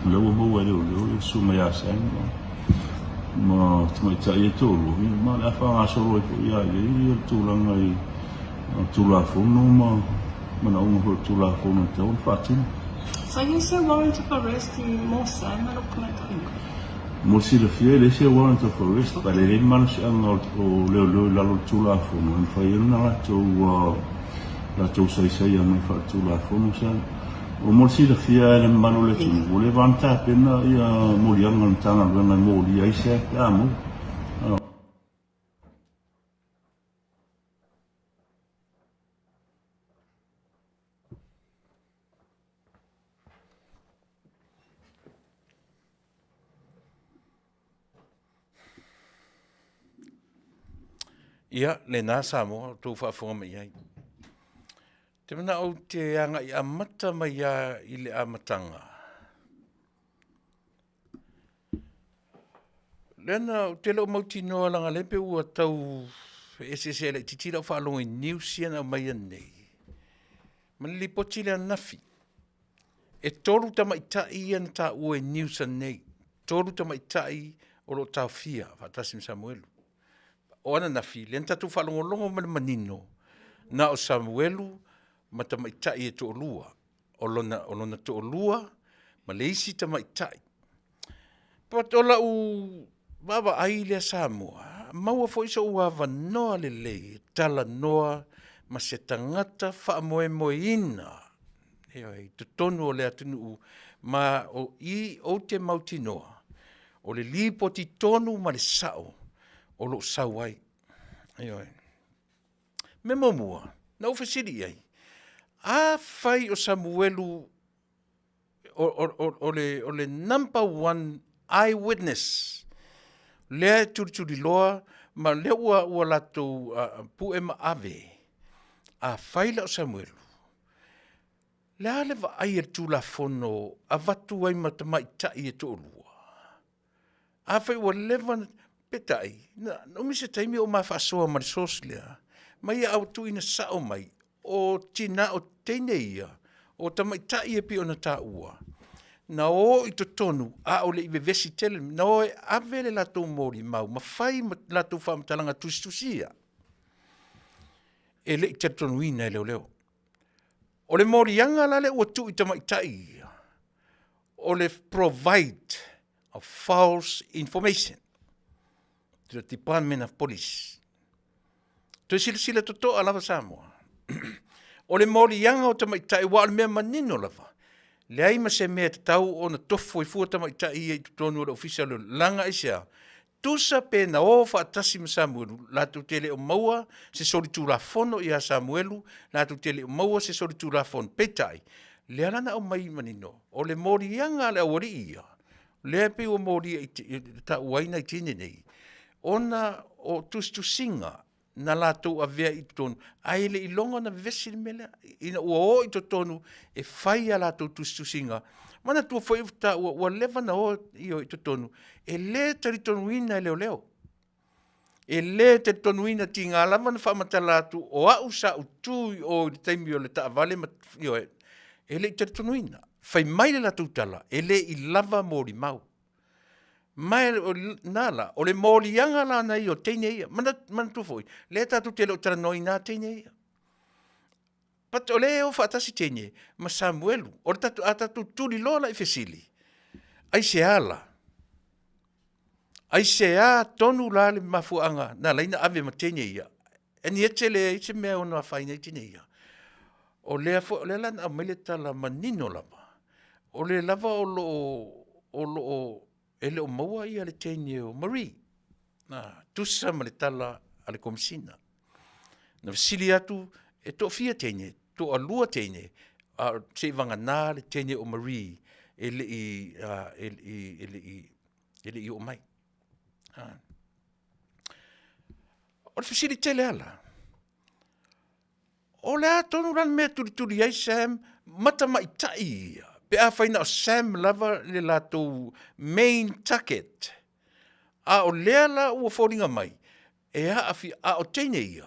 o lea ua maua e leoleo le susuga ia Sam ma ma tamaitai ia e toalua, ia ma o le a faagasolo ai foi ia i ai le tulaga i Tulafono ma manaoga foi o le Tulafono e tatau ona faatino. Sa i ai se warrant of arrest mo Sam ma lou tamaitai? Mo le silafia e leai se warrant of arrest, but e leai le malosiaga o leoleo i lalo o le Tulafono e mafai ai ona latou saisai agai faale-Tulafono Sam. Mo le silafia e le mamalu o le atunuu, ua leva ona tapena moliaga a le Matagaluega e molia ai Sam pe a maua. Ia, lena Samoa, outou faafofoga mai i ai. Ou te manao ou te agai amata mai lava i le amataga. Lea na, ou te le o mautinoa leaga o lea e pei ua tau eseese laitiiti lau faalogo i news ia na aumai ananei, ma le lipoti lea ananafi. E 3 tamaitai ia na taua i news ananei, 3 tamaitai o lo o taofia faatasi ma Samuelu. O ananafi lea na tatou faalogologo ma le manino, na o Samuelu ma tamaitai e toalua, o lona toalua ma le isi tamaitai. But o lau vaavaai lea Samoa, maua foi sou avanoa lelei e talanoa ma se tagata faamoemoeina, ioe, i totonu o le atunuu, ma o i ou te mautinoa o le lipoti tonu ma le sao o lo o sau ai. Ioe. O le mea muamua na ou fesili i ai, afai o Samuelu o le number one eye witness lea e tulituliloa ma lea ua latou pue ma ave, afai la o Samuelu, o le a le vaai a le Tulafono avatu ai ma tamaitai e toalua? Afai ua leva ona, peitai, na umi se taimi o ma faasoa ma le source lea, ma ia tuuina sao mai, o tina, o teine ia, o tamaitai e pei ona taua, na o i totonu a o le i vevesi tele, na o e ave le latou molimau ma fai ma latou faamatalaga tusitusia, e le i talitonuina e leoleo. O le moliaga la lea ua tuu i tamaitai ia, o le provide of false information to the Department of Police. Toe silasila totoa lava Samoa. O le moliaga o tamaitai, aua o le mea manino lava, leai ma se mea e tatau ona tofo ai fua tamaitai ia i totonu o le Ofisa o Leoleo, leaga aisea? Tusa pe na o faatasi ma Samuelu, latou te le o maua se solitulafono ia Samuelu, latou te le o maua se solitulafono, peitai, lea la na aumai manino, o le moliaga a le aualii ia, lea e pei ua molia i taua ai nai teine nei, ona o tusitusiga na latou avea i totonu, ae le i iloga ona vevesi le mea lea, ina ua o i totonu e fai a latou tusitusiga. Manatua foi ua taua ua leva ona o i totonu, e le talitonuina e leoleo. E le talitonuina, tiga lava ona faamatala atu o au sa ou tu i o i le taimi o le taavale ma, ioe, e le i talitonuina. Fai mai le latou tala, e le i lava molimau. Ma o lena la, o le moliaga la ia o teine ia. Manatua foi, lea tatou te le o talanoaina lava teine ia. But o lea e o faatasi teine ma Samuelu. O le tatou, a tatou tuliloa la i fesili, aisea la? Aisea tonu la le mafuaaga na ala ai ona ave ma teine ia? And yet e leai se mea e ono afaina ai teine ia. O lea foi, o lea la na aumai le tala manino lava, o le lava o lo o, o lo o, e le o maua ia le teine o Marie. Na tusa ma le tala a le Komesina. Na fesili atu, e toafia teine? Toalua teine, a seivagana le teine o Marie e le i, e le i, e le i, e le i oo mai. O le fesili tele lava la, o le a tonu la le mea e tulituli ai Sam ma tamaitai ia, pe afai na o Sam lava le latou main target, a o lea la ua foliga mai e aafia, a o teine ia,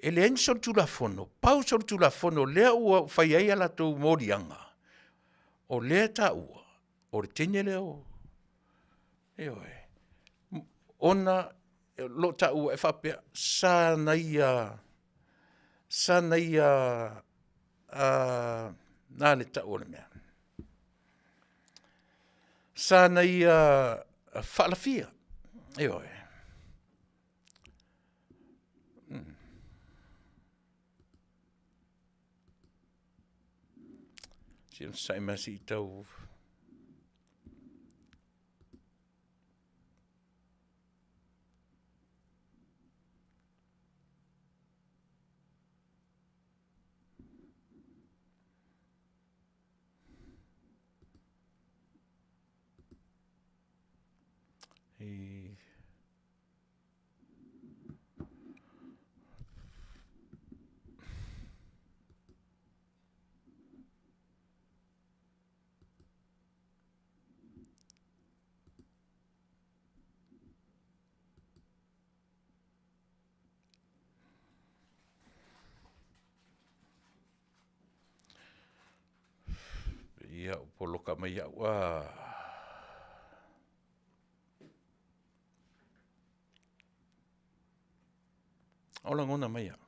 e leai ni solitulafono, pau solitulafono lea ua fai ai a latou moliaga, o lea e taua, o le teine lea o, ioe, ona o lo o taua e faapea, sa na ia, sa na ia, a le tau o le mea, sa na ia faalafia, ioe. Se i onosai mai se i tau Ia, ua poloka mai au. Ah. O lagona mai au.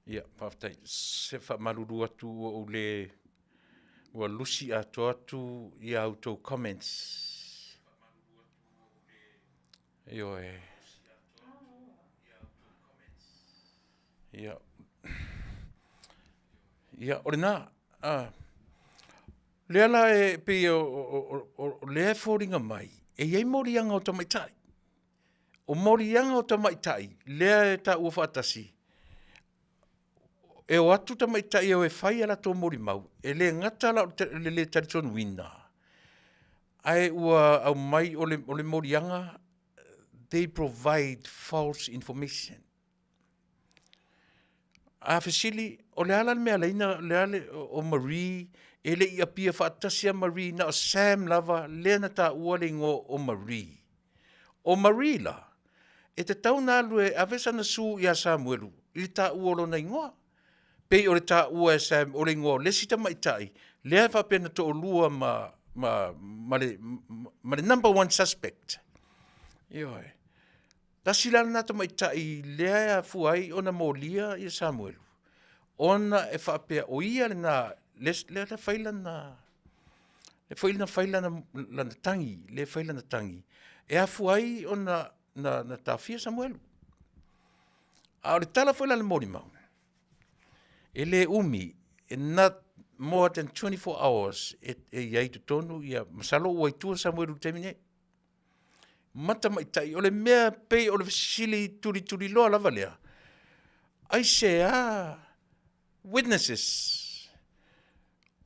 Ia, faafetai. Se faamalulu atu ua ou le ua lusi atoa atu ia outou comments. Ioe. Ia. Ia, o lena. Ah. Lea la e pei o lea e foliga mai, e i ai moliaga o tamaitai. O moliaga o tamaitai, lea e taua faatasi, e o atu tamaitai e o e fai a latou molimau, e le gata la o le le talitonuina, ae ua aumai o le moliaga, they provide false information. A fesili, o le a la le mea e ala ai ona o Marie e le i apia faatasi a Marie, na o Sam lava lea na taua le igoa o Marie. O Marie la, e tatau ona alu e ave sana sue ia Samuelu i le taua o lona igoa. Pei o le taua e Sam o le igoa o le isi tamaitai lea e faapea na toalua ma, ma, ma, le, ma le number one suspect. Ioe. Tasi la lena tamaitai lea e afua ai ona molia ia Samuelu, ona e faapea o ia lena, lea na fai lana, lea foi na fai lana, lana tagi, lea fai lana tagi, e afua ai ona na, na taofia Samuelu. A o le tala foi la a le molimau, e le umi, e not more than 24 hours e, e i ai i totonu ia, masalo ua i tua Samuelu i le taimi nei. ma tamaitai, o le mea pei o le fesili tulituliloa lava lea, aisea witnesses?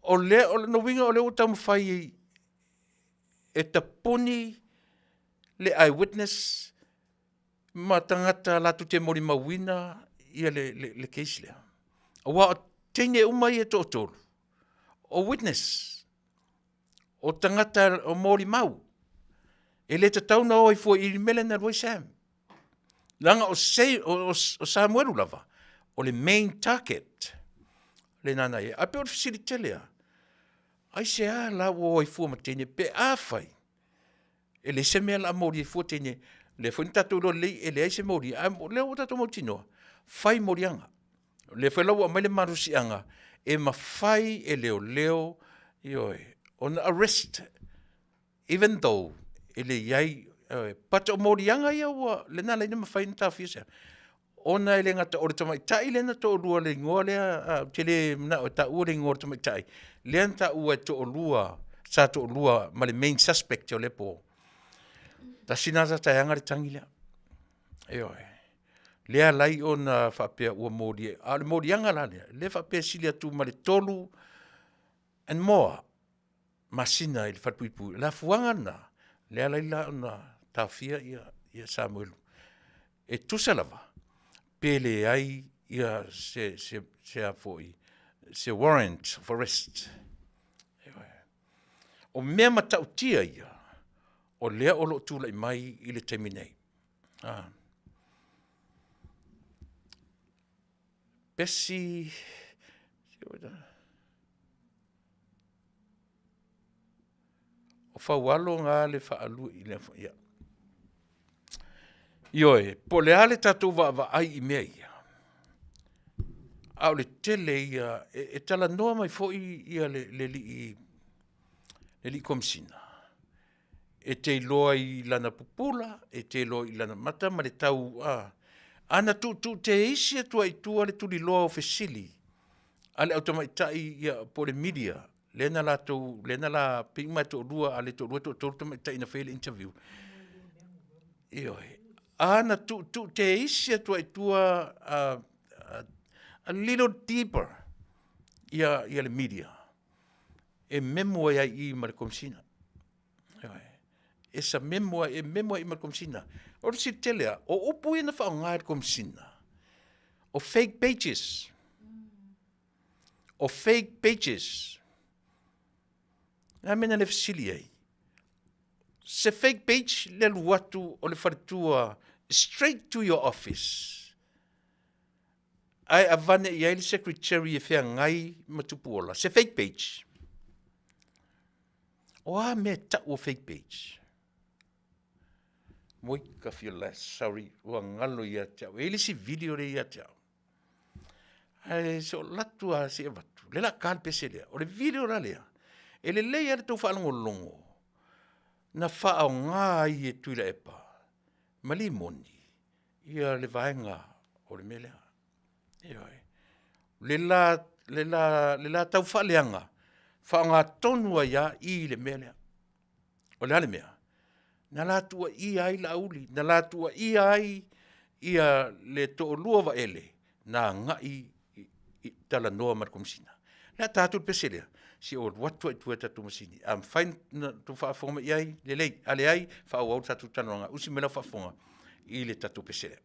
O lea, o lona uiga o lea ua taumafai e tapuni le eye witness ma tagata latou te molimauina ia le, le, le case lea. Aua o teine uma ia e toatolu, o witness. O tagata o molimau. E le tatau na o ai fua i le mea lea na alu ai Sam. Leaga o, se, o, o, o Samuelu lava, o le main target le nana ia. Ae pei o le fesili tele lava, aisea la ua o ai fua ma teine pe afai e leai se mea o le a moli ai fua teine, lea foi na tatou iloa lelei e leai se moli, ae o lea ua tatou mautinoa, fai moliaga. O lea foi la ua aumai le malosiaga e mafai e leoleo, ioe, ona arrest even though e le i ai, but o moliaga ia ua, lena e ala ai ona mafai ona taofia se ona e le gata o le tamaitai lea na toalua le igoa lea, ou te le manao e taua le igoa o le tamaitai, lea na taua e toalua, sa toalua ma le main suspect o lea po. Tasi lena taeaga le tagi lea. Ioe. Lea ala ai ona faapea ua moli, a o le moliaga la lea, lea faapea e sili atu ma le 3 and more masina i le falepuipui. O le afuaga lena, lea ala ai la ona taofia ia, ia Samuelu. E tusa lava, pe leai ia se, se, se a foi, se warrant of arrest. O mea matautia ia, o lea o lo o tulai mai i le taimi nei. Ah. Pesi, o Faualo ga le faalue i le ia. Ioe, po o le a le tatou vaavaai i mea ia, a o le tele ia, e, e talanoa mai foi ia le, le alii, le alii Komesina, e te iloa i lana pupula, e te iloa i lana mata ma le tau, a, ana tuutuu teisi atu ai i tua le tuliloa o fesili a le au tamaitai ia, po o le media, lea na latou, lea na la, pei uma e toalua, a le toalua, toatolu tamaitai na faia le interview. Ioe. A na tuutuu teisi atu ai i tua a little deeper ia, ia le media, e memo ai ai i ma le Komesina. Ioe. E sa memo ai, e memo ai i ma le Komesina. O le fesili tele lava, o upu ia na faaaoga e le Komesina, o fake pages. O fake pages. Le a mea na le fesili ai? Se fake page le alu atu o le faletua straight to your office. Ae avane i ai le secretary e feagai ma Tupuola. Se fake page. O a mea e tau o fake page? Moi ka fia sorry, ua galo ia te au. E i le isi video lea ia te au. Ae se o latu a se avatu. Le la ka le pese lea. O le video la lea. E lelei a le tou faalogologo na faaaoga ai e Tuilaepa ma Limoni ia le vaega o le mea lea. Ioe. Le la, le la, le la tau faaleaga, faaaoga tonu ai lava i le mea lea. O le a le mea? Na la tuuaia ai Laauli, na la tuuaia ai ia le toalua o Vaele na agai i talanoa ma le Komesina. O le a ta atu le pese lea, se i ou alu atu lava i tua i le tatou masini. A mafai ona outou faafofoga mai i ai, lelei. A leai, faaauau le tatou talanoaga. Usi mai lau faafofoga i le tatou pese lea.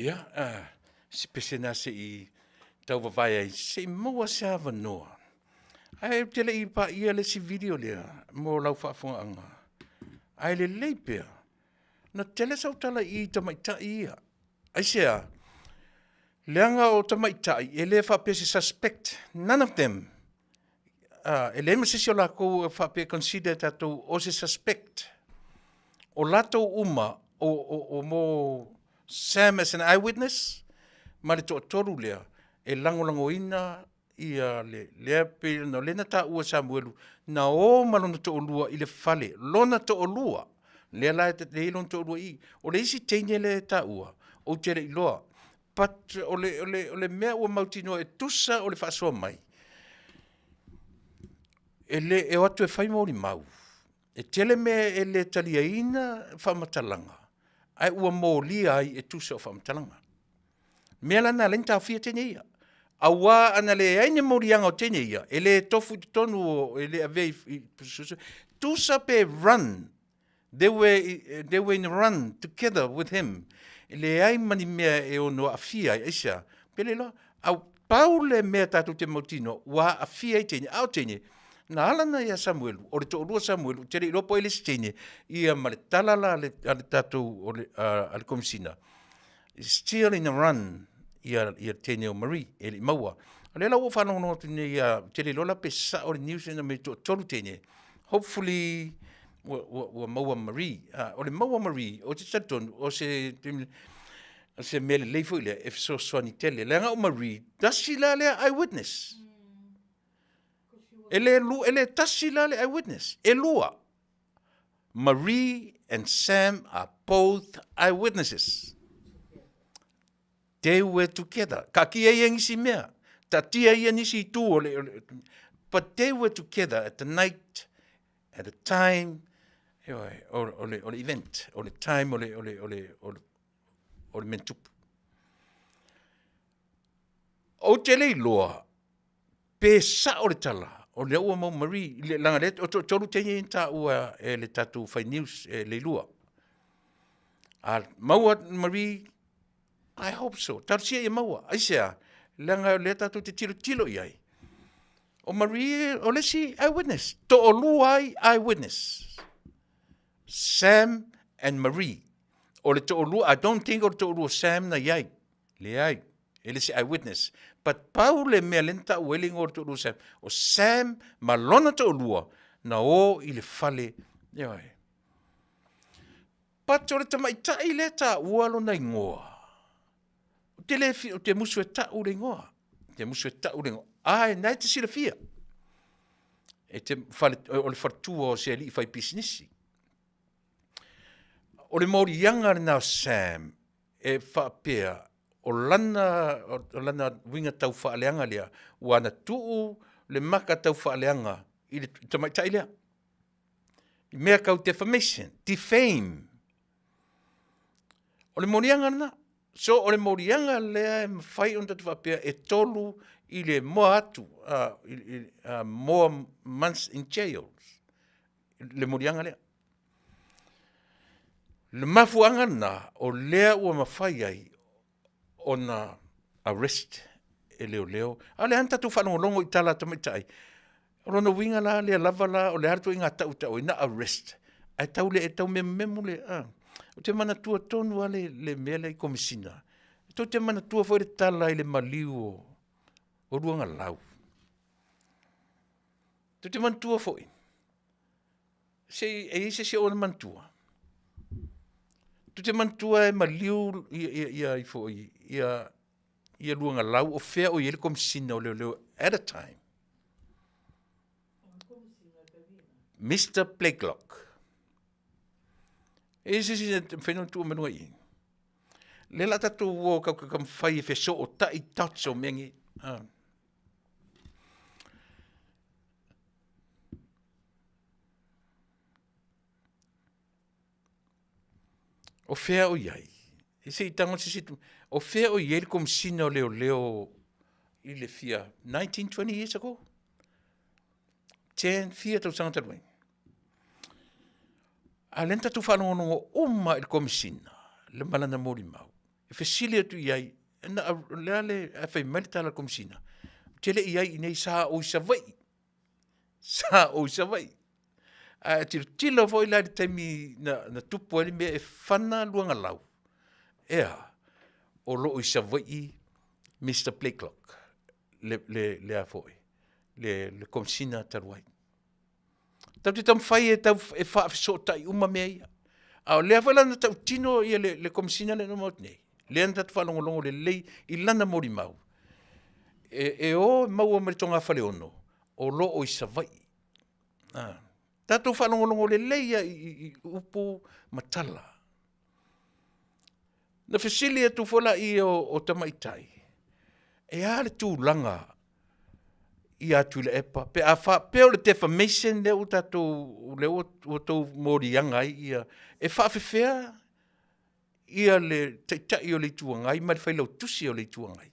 Ia, si pese na se i tau vavae ai, se i maua se avanoa. Ae ou te le i paia le isi video lea mo lau faafofogaaga. Ae lelei pea, na tele sau tala i tamaitai ia. Aisea? Leaga o tamaitai e le faapea se suspect, none of them. E leai ma se isi o latou e faapea e consider e tatou o se suspect. O latou uma o mo Sam as an eye witness ma le toatolu lea e lagolagoina ia le lea pei ona lea na taua e Samuelu na o ma lona toalua i le fale, lona toalua lea la e i ai lona toalua i i. O le isi teine lea e taua, ou te le i iloa, but o le mea ua mautinoa e tusa o le faasoa mai, e le e o atu e fai molimau, e tele mea e le taliaina faamatalaga, ae ua molia ai e tusa o faamatalaga. Mea la na ala ai ona taofia teine ia. Aua ana leai ni moliaga o teine ia, e le tofu i totonu o, e le avea i, tusa pe run, they were in a run together with him. E leai ma ni mea e ono aafia ai, aisea? Pe le iloa, au, pau le mea tatou te mautinoa, ua aafia ai teine, a o teine, na ala na ia Samuelu, o le toalua Samuelu, ou te le iloa po o ai le isi teine, ia ma le tala la a le, a le tatou, o le, a le Komesina, still in a run ia, ia teine o Marie, e le i maua. O lea la ua ou faalogologo atu nei ia, ou te le iloa la pe sao le news lena mai toatolu teine, hopefully ua, ua, ua maua Marie. O le maua Marie, ou te talitonu, o se, o se mea lelei foi lea e fesoasoani tele. Leaga o Marie, tasi la lea eyewitness. E le, e le tasi la le eyewitness, e lua. Marie and Sam are both eyewitnesses. They were together. Ka kia ia nisi mea. Tatia ia nisi itu o le, o le, but they were together at the night, at the time, o, o, le, o le event, o le time o le, o le, o le, o le, o le mea tupu. Ou te le iloa pe sao le tala o lea ua mau Marie, leaga lea o toatolu teine ia na taua e le tatou fai news e Leilua. A maua Marie, I hope so. Talosia ia maua. Aisea? Leaga o lea tatou te tilotilo i ai. O Marie, o le isi eyewitness. Toalua ai eyewitness. Sam and Marie. O le toalua, I don't think o le toalua Sam na i ai. Leai, e le se eyewitness. But pau le mea lea na taua ai le igoa o le toalua Sam, o Sam ma lona toalua na o i le fale, ioe. But o le tamaitai lea taua lona igoa, ou te le ou te musu e tau le igoa. Ou te musu e tau le igoa. Ae, na e te silafia. E te fale, o le faletua o se alii fai pisinisi. O le moliaga lena o Sam, e faapea, o lana, o lana uiga tau faaleaga lea, ua na tuu le maka tau faaleaga i le tamaitai lea. I mea kau defamation, defame. O le moliaga lena. So o le moliaga lea e mafai ona tatou faapea e tolu i le moa atu, more months in jail. Le moliaga lea. Le mafuaaga lena o lea ua mafai ai ona arrest e leoleo. A o lea lava na tatou faalogologo i tala a tamaitai, o lona uiga la lea lava la o le a le ituaiga tau e tau ai, na arrest, ae tau le tau memomemo le a. Ou te manatua tonu lava le, le mea lea i Komesina. Tou te manatua foi le tala i le maliu o Luagalau. Tou te manatua foi, se i e i ai se isi o ona manatua? Tou te manatua e maliu ia, ia, ia ifo i, ia, ia Luagalau o fea o i ai le Komesina o Leoleo at a time? Mister Blakelock. E i ai se isi e mafai ona tuu mai luga i i? Lea la tatou o kau ka mafai e fesootai dots o mea nei. Ah. O fea o i ai? E se i tago se isi, o fea o i ai le Komesina o Leoleo i le fia 19, 20 years ago? 10, fia tausaga talu ai. A o lea na tatou faalogologo uma i le Komesina, le ma lana molimau, e fesili atu i ai, na, o le a le, ae fai mai le tala a le Komesina, ou te le i ai i inei, sa ou i Savaii. Sa ou i Savaii. Ae tilotilo foi la i le taimi na, na tupu ai le mea e fana Luagalau, ea, o lo o i Savaii Mr. Blakelock, le, le, le a foi, le, le komisina talu ai. Tatou te taumafai e, tau, e faafesootai uma mea ia. A o lea foi la na tautino ia le, le komisina lea na maut nei. Lea na tatou faalogologo lelei i lana molimau. E, e o maua mai le togafaleono o lo o i Savaii. Ah. Tatou faalogologo lelei ia i, i, i upu ma tala. Na fesili atu foi laia o, o tamaitai, e a le tulaga ia Tuilaepa, pe a faapea o le defamation lea ua tatou, lea ua outou moliaga ai ia, e faafefea ia le Taitai o le Itu Agai ma le Failautusi o le Itu Agai?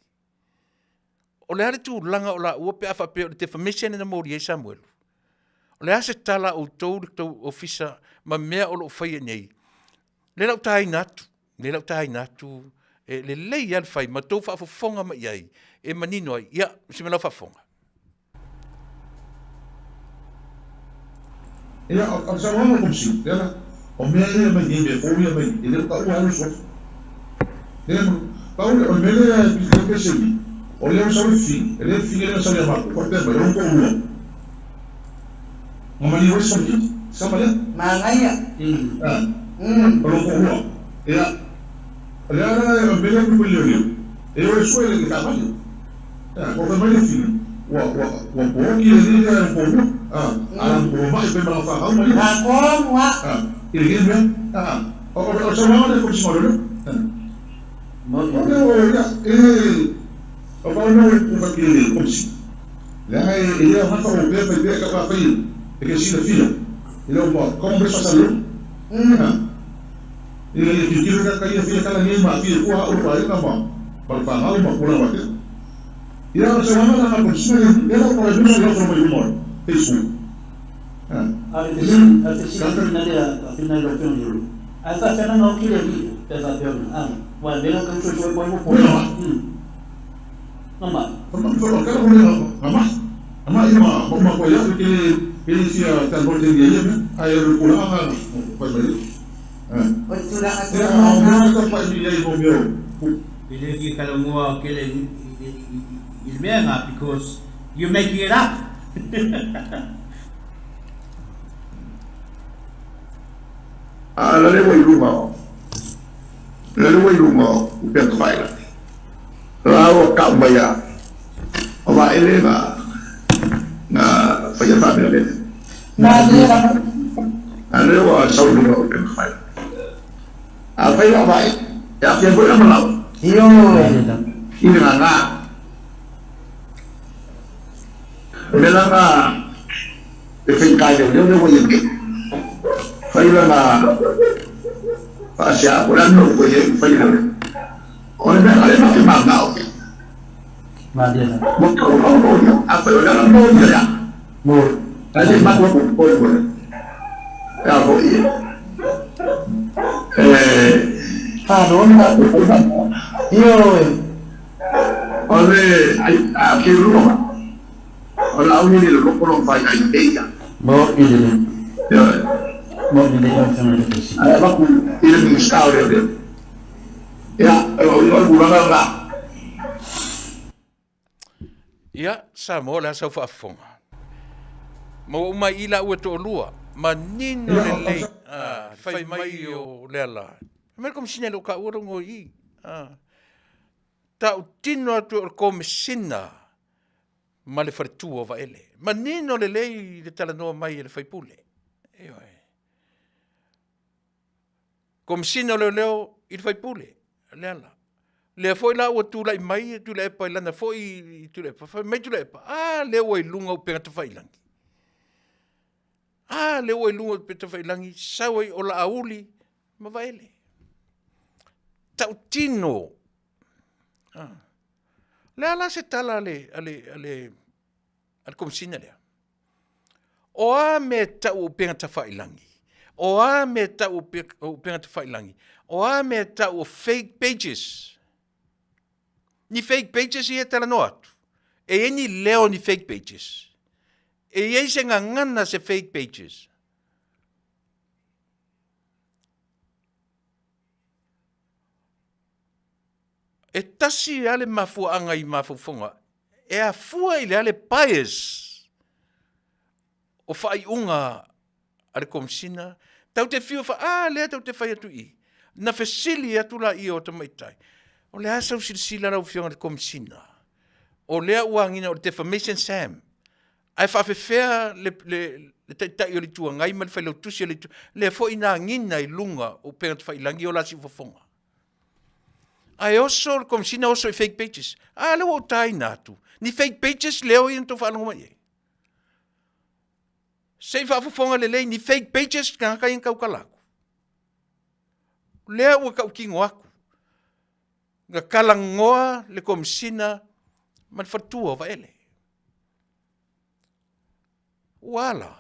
O le a le tulaga o laua pe a faapea o le defamation lea na moli ai Samuelu? O le a se tala a outou le tou ofisa ma mea o lo o faia nei? Lea la ua taina atu, lea la ua taina atu, e lelei lava le fai ma tou faafofoga mai i ai e manino ai. Ia, si mea lau faafofoga. Ia, o le saunoaga a le Komisi, lea la, o mea ia e aumai nei, mea fou ia e aumai nei, e le o taua ai lou suafa. Lea e pau le, o le mea lea e lea pesemi, o lea ua sau le fili, e le fili lea na sau ia matou, faapea mai, o lou toalua, na maliu ai se falemai, sama lea. Manaia. A, o lou toalua. Ia, o lea la, o le mea lea e pule leoleo, e o e sue le taavale. Ua fai mai le fili, ua, ua, ua pooki le alii lea e toalua, a, a ua ma'i pei ma lana fanau ma ia. A, i lenei mea, a, o, o, o le saunoaga lea e komisi ma leoleo. A, o lea o, ia, e, o pau lea o le fai i le komisi, leaga e, e le aoga le faaopea fai pea e afai e te silafia, e le o ma, kau mai faasaleo. A, ina ia tilotilo ka ia fia kala nei ma afia fua au lo aiga ma, ma le fanau ma tulaga faapea. Ia o se wanga langa komisi na ia la ko le la ko mai luma Facebook. A le fesili, a le fesili a whina lea, a whina i lau afioga i le Ae faafeana na oki le alii, pe a faapea ona, a, wa e mea ka uso i soe koe mo poe. Na mai. Na mai ma ma ma ko ia ke ke sia tan bo te ia me ai le kula nga fai mai. O le tulaga Ia o mea ka fai ni ai mo mea. E le fia talanoa tele i le mea lena because you're making it up. A la le ua i luga o, la le ua i luga o upega tafailagi. La ua kau mai a o Vaele na na faia faamea lea. A lea ua sau i luga o upega tafailagi. Afai la o Vaele, e aafia foi lana lau. I le gagā. O le mea la na e faigata i leoleo lea ua i ai nei. Fai lana faasea po o le a le mea ua fai ai, fai e leoleo. O le mea la lea matou te mananao i ai. Ua tau loa loia, afai o le ala loia lea. Ae le i matou atu i le e a foi e. O le a ke lua o le au le loko lo fai ai nei ia. Ae avatu i le Minisita o Leoleo. Ia, o le tulaga lena. Ia, Samoa, o le a sau faafofoga? Maua uma ai i laua e toalua, manino lelei, ah, fai mai o Leala. Fai mai le Komesina e le o taua lou igoa i i. Ah. Tautino atu o le Komesina ma le faletua o Vaele. Manino lelei le talanoa mai e le faipule. Ioe. Komesina o Leoleo i le faipule, Leala. Lea foi la ua tulai mai e Tuilaepa i lana foi i Tuilaepa, fai mai Tuilaepa, a lea ua i luga o upega tafailagi. A lea ua i luga o upega tafailagi, sau ai o Laauli ma Vaele. Tautino. Ah. Le a la se tala a le, a le, a le, a le komesina lea? O a mea e tau o upega tafailagi? O a mea e tau o upega tafailagi? O a mea e tau o fake pages? Ni fake pages ia e talanoa atu. E i ai ni leo ni fake pages. E i ai se gagana se fake pages. E tasi lava le mafuaaga i mafaufauga, e afua i le a le bias o faaiuga a le Komesina, tatou te fiu e fa, a lea tatou te fai atu i i. Na fesili atu laia o tamaitai, o le a sau silasila lau Afioga i le Komesina? O lea ua agiga o le defamation Sam, ae faafefea le, le, le Taitai o le Itu Agai ma le Failautusi o le Itu, lea foi na agiga i luga o upega tafailagi o la siufofoga. Ae oso le Komesina oso i fake pages. A lea ua ou taina atu, ni fake pages leo ia na tou faalogo mai ai. Se i faafofoga lelei ni fake pages tagata ia na tautala atu. Lea ua tautino atu. Na talanoa le Komesina ma le faletua o Vaele. Ua ala.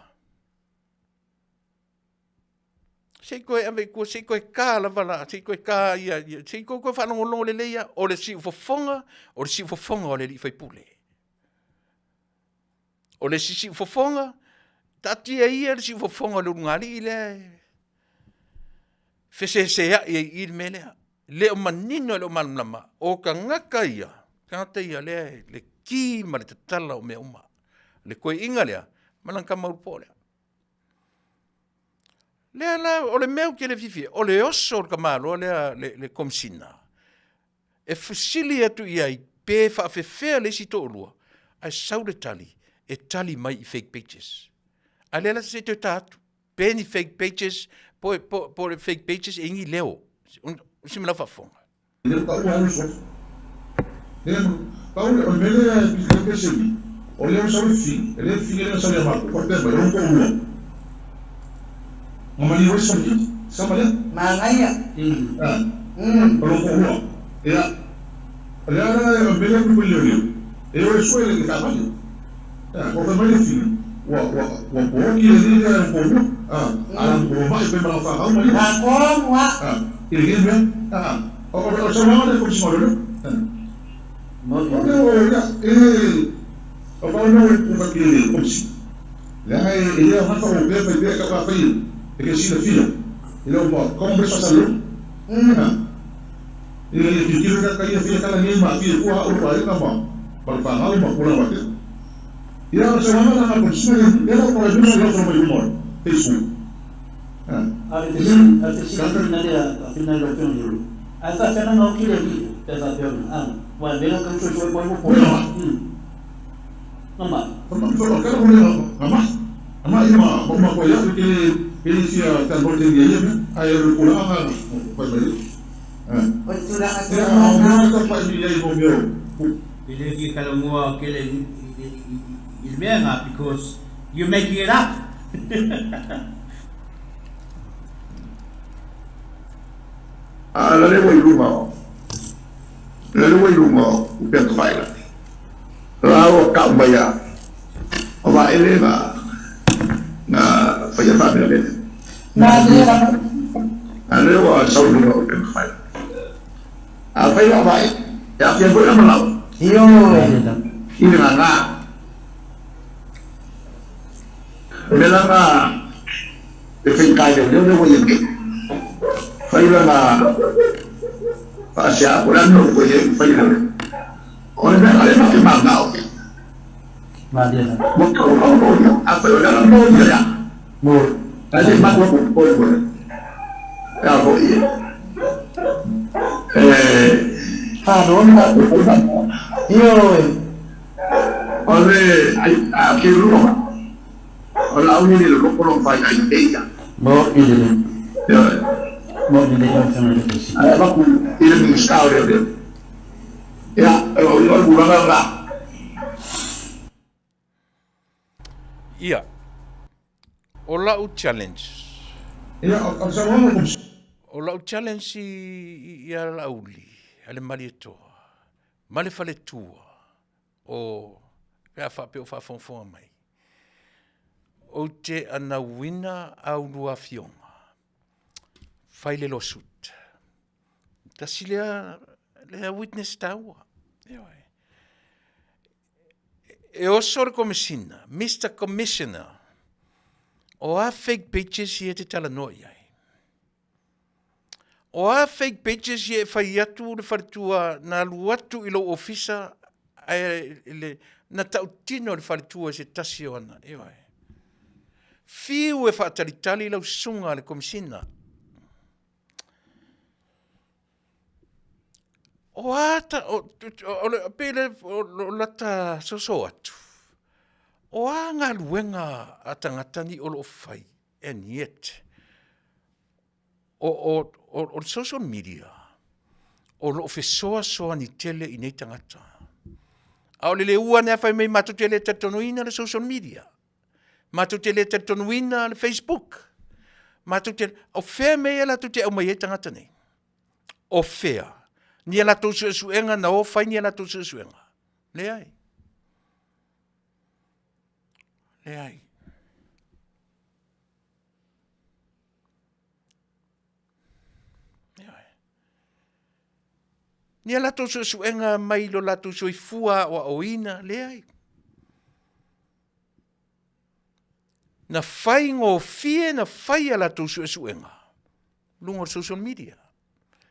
Se i toe ave i tua, se i toe ta lava la, se i toe ta ia, ia se i toe toe faalogologo lelei lava. O le siufofoga, o le siufofoga o le alii faipule. O le isi siufofoga, taatia ia le siufofoga o le ulugalii lea e feseseai ai i i le mea lea. Le o manino e le o malamalama, o tagata ia, tagata ia lea e le ki ma le tatala o mea uma. Le toeaina lea ma lana tama ulupo lea. Lea la, o le mea ou te le fiafia, o le oso o le tamaloa lea, le, le Komesina, e fesili atu i ai pe faafefea le isi toalua, ae sau le tali, e tali mai i fake pages. A lea la se i toe ta atu, pe ni fake pages, po, po, po le fake pages e ni leo. Si me lau faafofoga. Le pau alu so. Le pau le o le mele e pe se ni. O le o sa le fi, e le fi le sa le ma ko pe ma lo ko ua. Mamali o sa ni. Sa ma le. Mangaia. Ah. O lo ko ua. Ia. O le ala e o mele ku le le. E o sue le ka ma. Ya, ko fe mai le fi. Ua ua ua po ki le ni le ko ua. Ah, ala ko ma pe ma fa ha ma. Na ko mua. Ah, i le me. Ah. O o o sa ma le ko si ma le. Mo O le o ya e o pa no ku fa ki le ko si. Le ai e ia ma fa o pe pe pe ka pa fa e ke si le fia. E le mo ko mo sa sa lo. Ah. E le ki ki ka ka ia fia kala ni ma fia ku ha o pa i ka ma. Pa fa ha ma ku la wa ke. Ia o sa ma la ko si le le ko le no lo ko mo mo. Facebook. Ah. A le fesili, a le fesili atu ina lea a whina i lau afioga i le Ae faafefea na oki le alii pe a faapea ona, a, ua e mea ka uso i soe koe ua pono. Na mai. O le tulaga tonu lava lena. E le fia talanoa tele i le mea lena because you're making it up. A la lea ua i luga o, la lea ua i luga o upega tafailagi. La ua kau mai a o Vaele na na faia faamea lea. A lea ua sau i luga o upega tafailagi. A fai la o Vaele, e aafia foi la malau. Ioe. I le gagā. O le mea la na e faigata i leoleo lea ua i ai nei. Fai lana faasea po o le a le mea ua fai ai ua fai e leoleo. O le mea la lea matou te mananao i ai. Ua tau loia, afai o le ala loia lea. Ae le matou faamoemoe e a foi e O le a ke lua o la au le loko lo fai ai te ia. Ai va ku i le minista o le. Ia, o le tulaga lena. Ia, o lau challenge. Ia, o le saunoaga o le O lau challenge i, i a Laauli, a le Malietoa, ma le faletua, o pe a faapea o faafogafoga mai. Ou te anauina a ulua afioga, fai le lawsuit. Tasi lea, lea witness taua. Ioe. E oso le Komesina, Mister Commissioner, o a fake pages ia e te talanoa i ai? O a fake pages ia e fai atu le faletua na alu atu i lou ofisa ae le, na tautino le faletua i se tasi o ana, ioe. Fiu e faatalitali lau susuga a le Komisina. O a ta, o, o, o, pei le, o, o lata soso atu, o a galuega a tagata ni o lo o fai, and yet, o, o, o, o le social media, o lo o fesoasoani tele i nei tagata. A o le le ua nea fai mai matou te le talitonuina le social media. Matou te le talitonuina le Facebook. Matou te, o fea mea ia latou te aumai ai tagata nei? O fea? Ni a latou suesuega na o fai ni a latou suesuega? Leai. Leai. Ni a latou suesuega mai lo latou soifua aoaoina, leai. Na faigofie na fai a latou suesuega luga o le social media.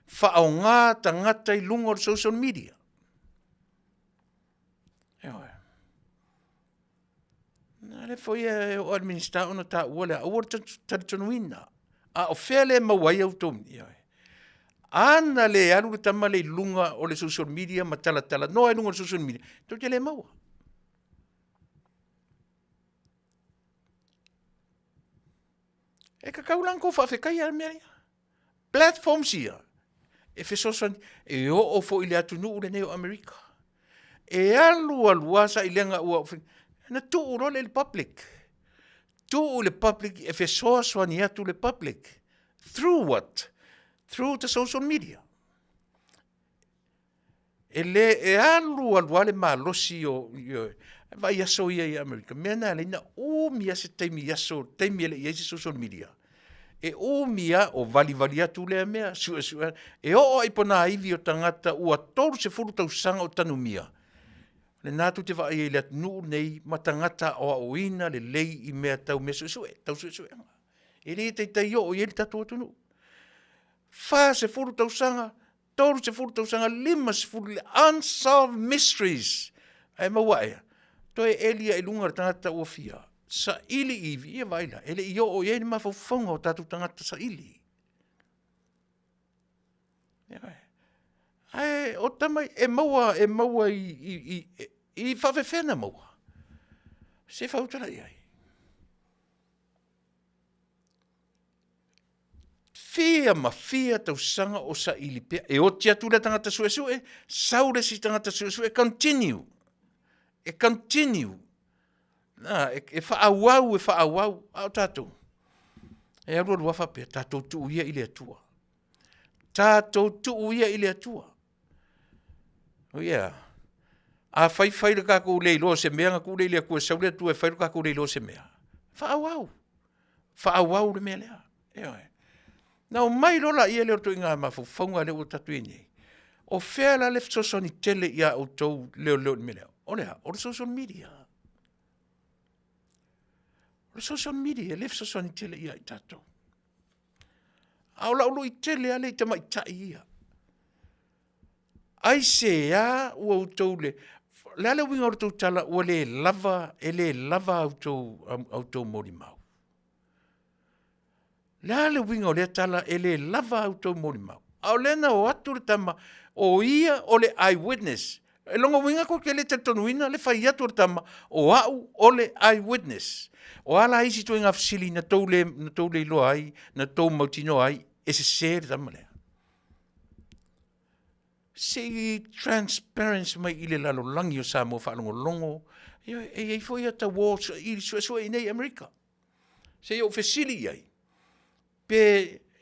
Faaaoga tagata i luga o le social media. Ioe. Na le foi e oo le Minisita ona taua lea, aua le talitonuina. A o fea le maua ai outou, ioe. Ana le alu le tama le i luga o le social media ma talatala noa i luga o le social media, tou te le maua. E tatau la ona tou faafetaia le mea lea. Platforms ia, e fesoasoani, e oo foi i le atunuu lenei o Amerika. E alu alu lava sailega ua, na tuu loa lea i le public. Tuu i le public e fesoasoani atu le public. Through what? Through the social media. E le, e alu alu lava le malosi o, ioe, vaai aso ia i Amerika, mea na ala ai na umi lava se taimi i aso, taimi e le i ai se social media. E umi lava o valivali atu lea mea, suesue, e oo lava i ponaivi o tagata ua 30 tausaga o tanumia, lena tou te vaai ai i le atunuu lenei ma tagata aoaoina lelei i mea tau mea suesue, tau suesuega. E le taitai oo i ai le tatou atunuu. 40 tausaga, 30 tausaga, 50 le unsolved mysteries. Ae maua ea, toe eli i luga le tagata ua fia saili ivi, ia vaai la, e le i oo i ai le mafaufauga o tatou tagata saili. Ae o tama e maua, e maua i, i, i, i faafefea na maua. Se fautala i ai. Fia ma fia tausaga o saili pea. E oti atu lea tagata suesue, sau le isi tagata suesue, continue. E continue. Na, e, e faaauau, e faaauau. A o tatou, e alu alu lava faapea, tatou tuu ia i le Atua. Tatou tuu ia i le Atua. Oh yeah. A fai fai le tatou le iloa o se mea, na tuu lea i le Atua e sau le Atua e fai lo tatou le iloa o se mea. Faaauau. Faaauau le mea lea. Ioe. Na omai loa laia lea o le ituaiga mafaufauga lea ua tatou i ai nei. O fea la le fesoasoani tele ia outou leoleo i le mea lea? O le a? O le social media. O le social media le fesoasoani tele ia i tatou. A o lau lui tele lava lea i tamaitai ia. Aisea ua outou le, le a le uiga o le tou tala ua le lava, e le lava a outou, a outou molimau? Le a le uiga o lea tala e le lava a outou molimau? A o lea na o atu le tama, o ia o le eye witness. E lona uiga tou te le talitonuina le fai atu o le tama, o au o le eye witness. O a la isi ituaiga fesili na tou le, na tou le iloa ai, na tou mautinoa ai, e sese le tama lea. Se i transparency mai i le lalolagi o Samoa faalogologo, e i ai foi ata uo i suesue i nei Amerika. Se i ou fesili i ai, pe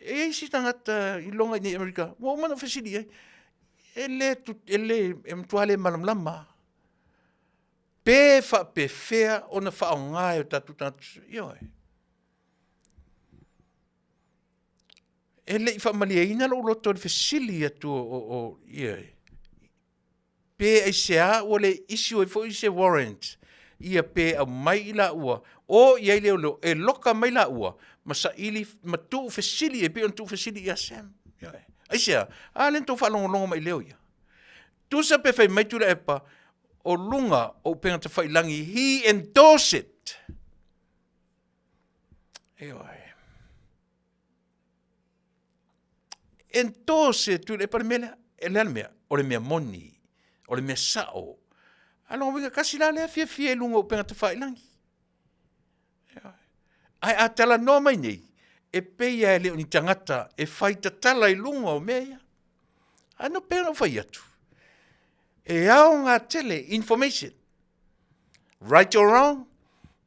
e i ai se tagata i loga i nei Amerika, ua uma ona ou fesili i ai, e le, e le, e matua le malamalama. Pe faapefea ona faaaoga e o tatou tagata, ioe. E le i faamalieina lou loto i le fesili atu o, o, o ioe, Pe aisea ua le issue ai foi se warrant ia pe aumai i laua, o i ai leoleo e loka mai laua ma saili ma tuufesili e pei ona tuufesili ia Sam. Aisea? A lea na tou faalogologo mai i leo ia. Tusa pe fai mai Tuilaepa, o luga o upega tafailagi, he endorse it. Ioe. Endorse e Tuilaepa le mea lea. E le a le mea? O le mea moni. O le mea sao. A lona uiga tasi la lea fiafia i luga o upega tafailagi. Ae a talanoa mai nei, e pei lava e le o ni tagata e fai tatala i luga o mea ia. Ae no pei ona ou fai atu, e aoga tele information. Right or wrong,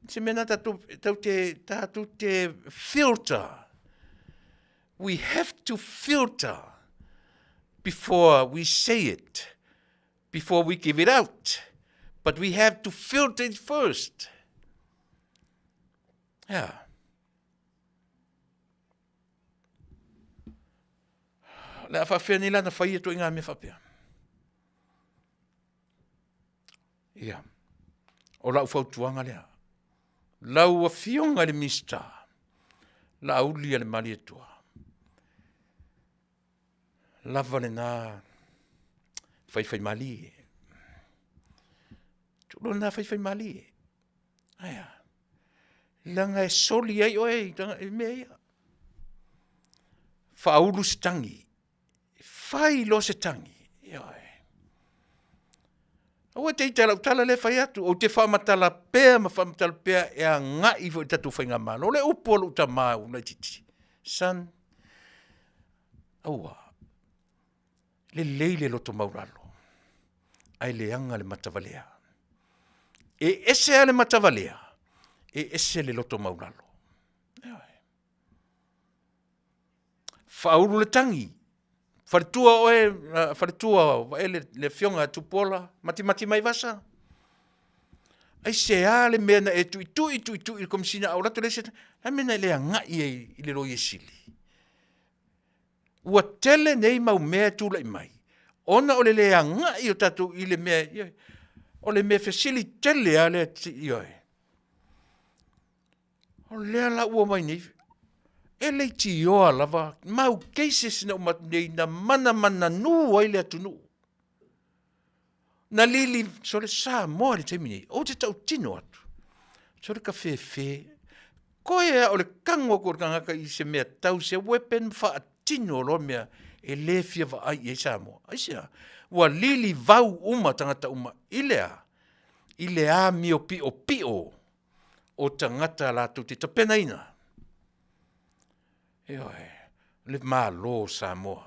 se mea na tatou, tatou te, tatou te filter. We have to filter before we say it, before we give it out. But we have to filter it first. Yeah. Le a faafefea nei la na fai atu i ngā mea faapea. Ia. O lau fautuaga lea. Lau afioga i le Minisita, Laauli a le Malietoa, lava lena faifaimalie. Tulo lena faifaimalie. Aia. Leaga e soli ai oe i mea ia. Faaulu se tagi. Fai loa se tagi. Ioe. Aua te ita lau tala lea fai atu, ou te faamatala pea ma faamatala pea e agai foi i le tatou faigamalo. O le upu a lou tama ua laitiiti, son, aua, lelei le loto maualalo, ae leaga le matavalea. E ese lava le matavalea, e ese le loto maualalo. Ioe. Faaulu le tagi, faletua oe, faletua o Vaele le afioga a Tupuola, matimati mai vasa. Aisea le mea na e tuitui tuitui i le Komesina a o latou leai se a mea na e le agai ai i le Loia Sili? Ua tele nei mau mea e tulai mai ona o le le agai o tatou i le mea, o le mea fesili tele lava lea, ioe. O lea la ua omai nei, e leitioa lava mau cases na uma atu nei na manamananū ai le atunuu. Na lili, sole Samoa i le taimi nei, ou te tautino atu, sole ka fefe, koe a o le kago atu o le tagata i se mea tau se weapon ma faatino loa mea e le fia vaai i ai Samoa. Aisea? Ua lili vau uma tagata uma i le a? I le amio piopio o tagata latou te tapenaina. Ioe, le Malo o Samoa.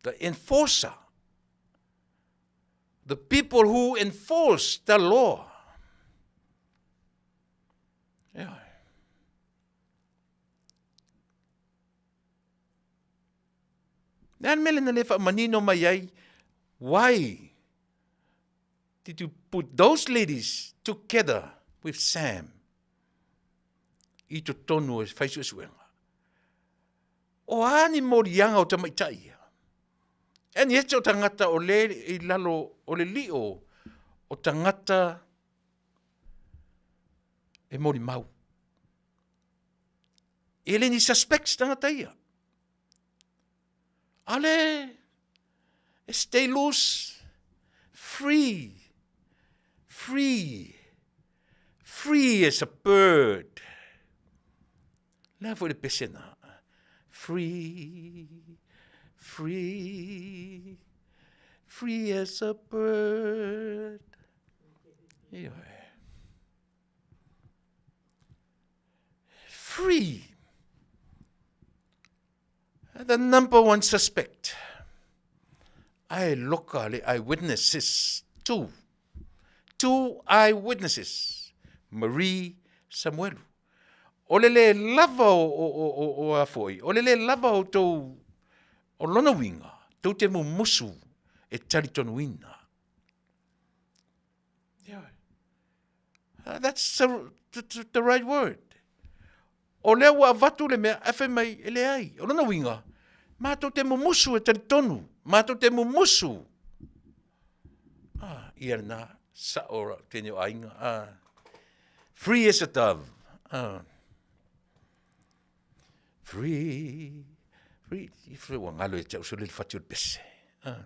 The enforcer. The people who enforce the law. Ioe. Le a le mea lena le faamanino mai ai, why did you put those ladies together with Sam i totonu o fai suesuega? O a ni moliaga o tamaitai ia? E ni ete o tagata o le i lalo o le lio o tagata e molimau. E le ni suspects tagata ia. Ale, stay loose, free, free, free as a bird. Le a foi le pese na. Free, free, free as a bird. Ioe. Free. The number one suspect. Ae loka le eyewitnesses. Two. Two eyewitnesses. Marie Samuelu. O le le lava o, o, o, o, o a foi, o le le lava o tou, o lona uiga, tou te mumusu e talitonuina. That's the, the, the right word. O lea ua avatu le mea, ae fai mai, e leai. O lona uiga, matou te mumusu e talitonu. Matou te mumusu. Ah, ia lena, sao tēnei o aiga. Ah, free as a dove. Ah. Free. Really? Ua galo ia te au sole le fati o le pese. Ah.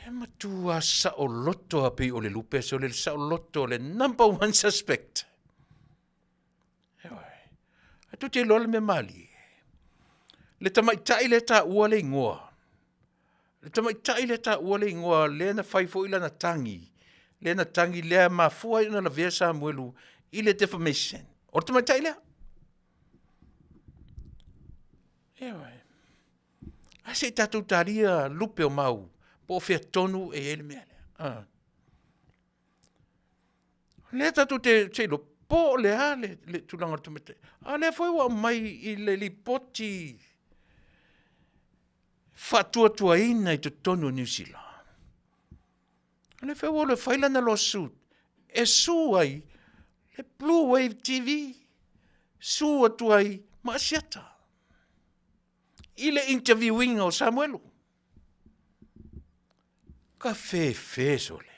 E matua saoloto a pei o le lupe sole le saoloto le number one suspect. Ae tou te iloa le mea malie. Le tamaitai lea e taua le igoa. Le tamaitai lea e taua le igoa lea na fai foi lana tagi, lea na tagi lea mafua ai ona lavea Samuelu i le defamation. O le tamaitai lea. Ioe. Ae se i tatou talia lupe o mau po o fea tonu e i ai le mea lea. Ah. O lea tatou te se iloa po o le a le, le tulaga o le tamaitai. A o lea foi ua aumai i le lipoti faatuatuaina i totonu o Niu Sila. O lea foi ua alu e fai lana lawsuit e sue ai le Blue Wave TV, sue atu ai ma Asiata i le interviewina o Samuelu. Ka fefe sole.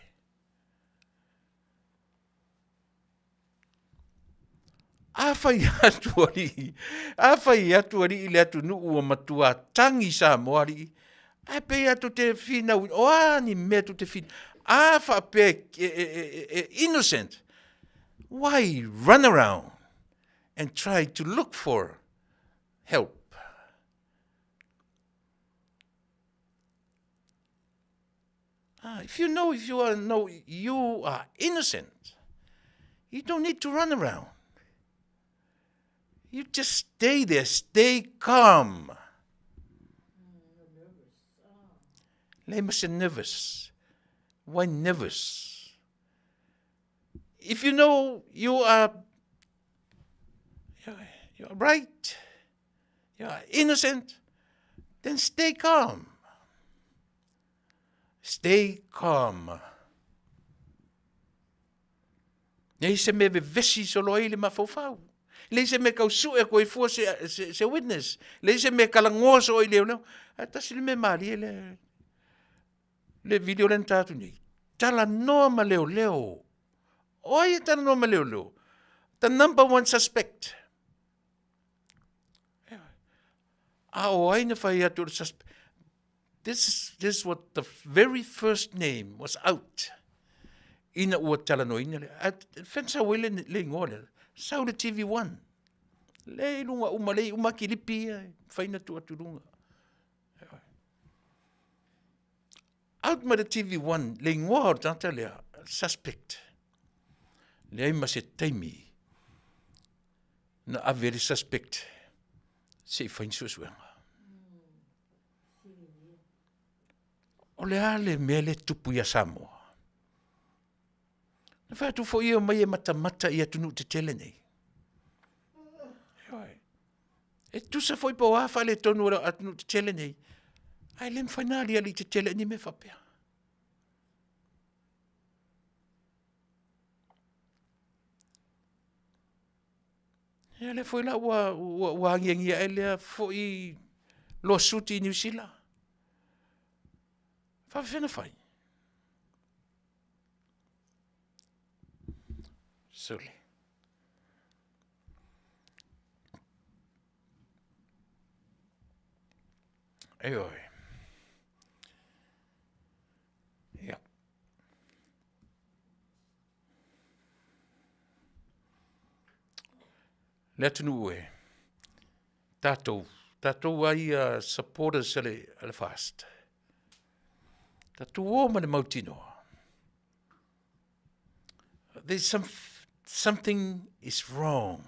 A fai atu alii, a fai atu alii le atunuu ua matua tagi Samoa alii, ae pei lava tou te finau, o a ni mea tou te finau, a faapea e, e, e, e innocent, why run around and try to look for help? Ah, if you know, if you are, know you are innocent, you don't need to run around. You just stay there, stay calm. Lei ma se nervous. Why nervous? If you know you are, you are right, you are innocent, then stay calm. Stay calm. Nei se mea vevesi solo ai le mafaufau. Leai se mea kau sue koe fua se, se, se witness. Leai se mea kalagoa so i leo leo. Ae tasi le mea malie le, le video le na ta atu nei. Talanoa ma leo leo. O ai e talanoa ma leo leo? The number one suspect. A o ai na whai atu o le suspect? This is, this is what the very first name was out. Ina ua talanoaina le, a fea sau ai le, le igoa lea? Sau le TV1. Le i lunga uma, le i uma kilipi ia, fai na tuu atu i luga. Out mai le TV1, le igoa o le tagata lea, suspect. Leai ma se taimi na ave le suspect se i fai ni suesuega. O le a le mea lea e tupu ia Samoa? Na fai atu foi ia mai e matamata i atunuu tetele nei. E tusa foi po o a faaletonu o atunuu tetele nei, ae le mafai na aliali tetele ni mea faapea. Ia lea foi la ua, ua, ua agiagia ai lea foi lawsuit i Niu Sila. Faafefea na fai? Sole. Ioe. Ia. Le atunuu e, tatou, tatou a ia supporters a le, a le FAST. Tatou o ma le mautinoa. There's some, something is wrong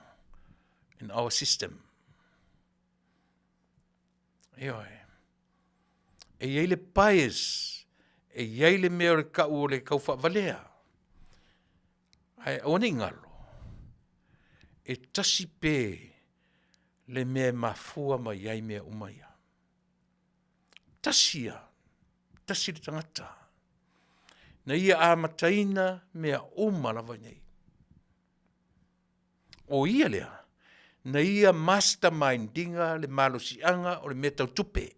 in our system. Ioe. E i ai le bias, e i ai le mea o le kau o le kauwhaavalea. Ae aua ne i galo, e tasi pē le mea e mafua mai ai mea uma ia. Tasi ia, tasi le tagata. Na ia amataina mea uma lava nei. O ia lea, na ia mastermind ina le malosiaga o le mea tau tupe.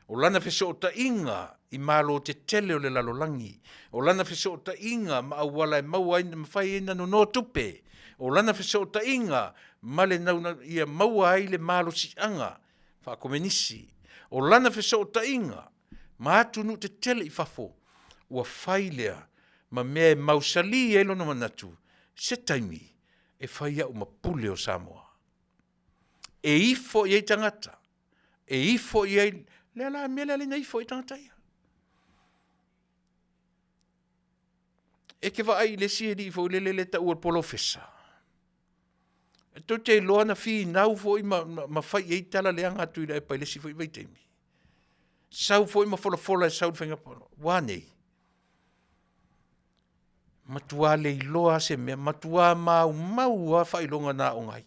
O lana fesootaiga i malo tetele o le lalolagi, o lana fesootaiga ma auala e maua ai, mafai ai ona nono tupe. O lana fesootaiga ma le nauna ia maua ai le malosiaga faakomenisi. O lana fesootaiga ma atunuu tetele i fafo, ua fai lea ma mea e mausali ai lona manatu, se taimi e fai au ma pule o Samoa. E ifo i ai tagata, e ifo i ai, lea la mea lea na ifo ai tagata ia. E te vaai i le isi alii foi lele le taua o le polofesa, e tou te iloa na finau foi ma fai i ai tala leaga a Tuilaepa i le isi foi vaitaimi. Sau foi ma folafola e sau i le faiga palota. Ua a nei? Matua le iloa lava se mea, matua maumau lava faailoga na aoga ai.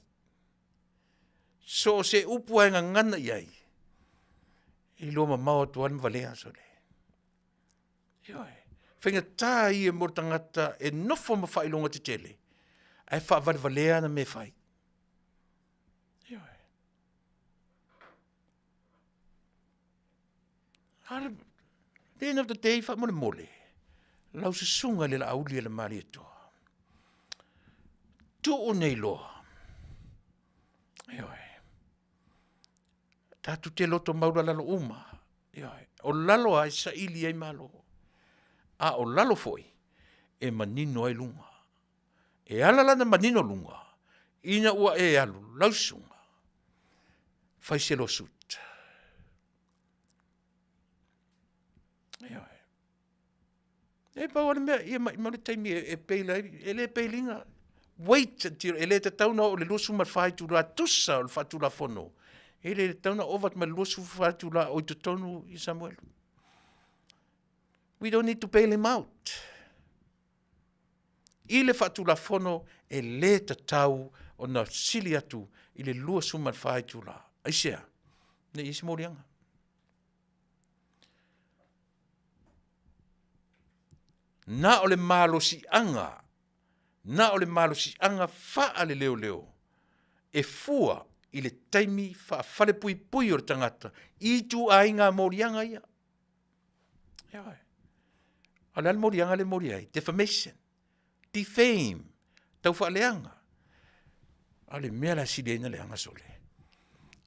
So o se upu lava e gagana i ai, e iloa mamao atu lava le valea, sole. Ioe. Faigata ia mo le tagata e nofo ma faailoga tetele, ae faavalevalea ana mea e fai. Ioe. A the end of the day, faamolemole, lau susuga i le Laauli a le Malietoa, tuu nei loa, ioe, tatou te loto maulalalo uma, ioe, o lalo lava e saili ai Malo, a o lalo foi e manino ai luga. E ala la ona manino luga, ina ua e alu lau susuga, fai se lawsuit. Ioe. E pau lava le mea, ia maumau le taimi e bail ai, e le bail ina. Wait until, e le tatau ona oo i le 24 itula tusa o le faatulafono, e le tatau ona ova atu ma le 24 itula o i totonu i Samuelu. We don't need to bail him out. I le faatulafono, e le tatau ona sili atu i le 24 itula. Aisea? Ne i i ai se moliaga. Na o le malosiaga, na o le malosiaga faaleleoleo e fua i le taimi faafalepuipui o le tagata i ituaiga moliaga ia. Ioe. A o le a le moliaga lea e molia ai? Defamation, defame, taufaaleaga. A o le mea la e sili ai ona leaga sole,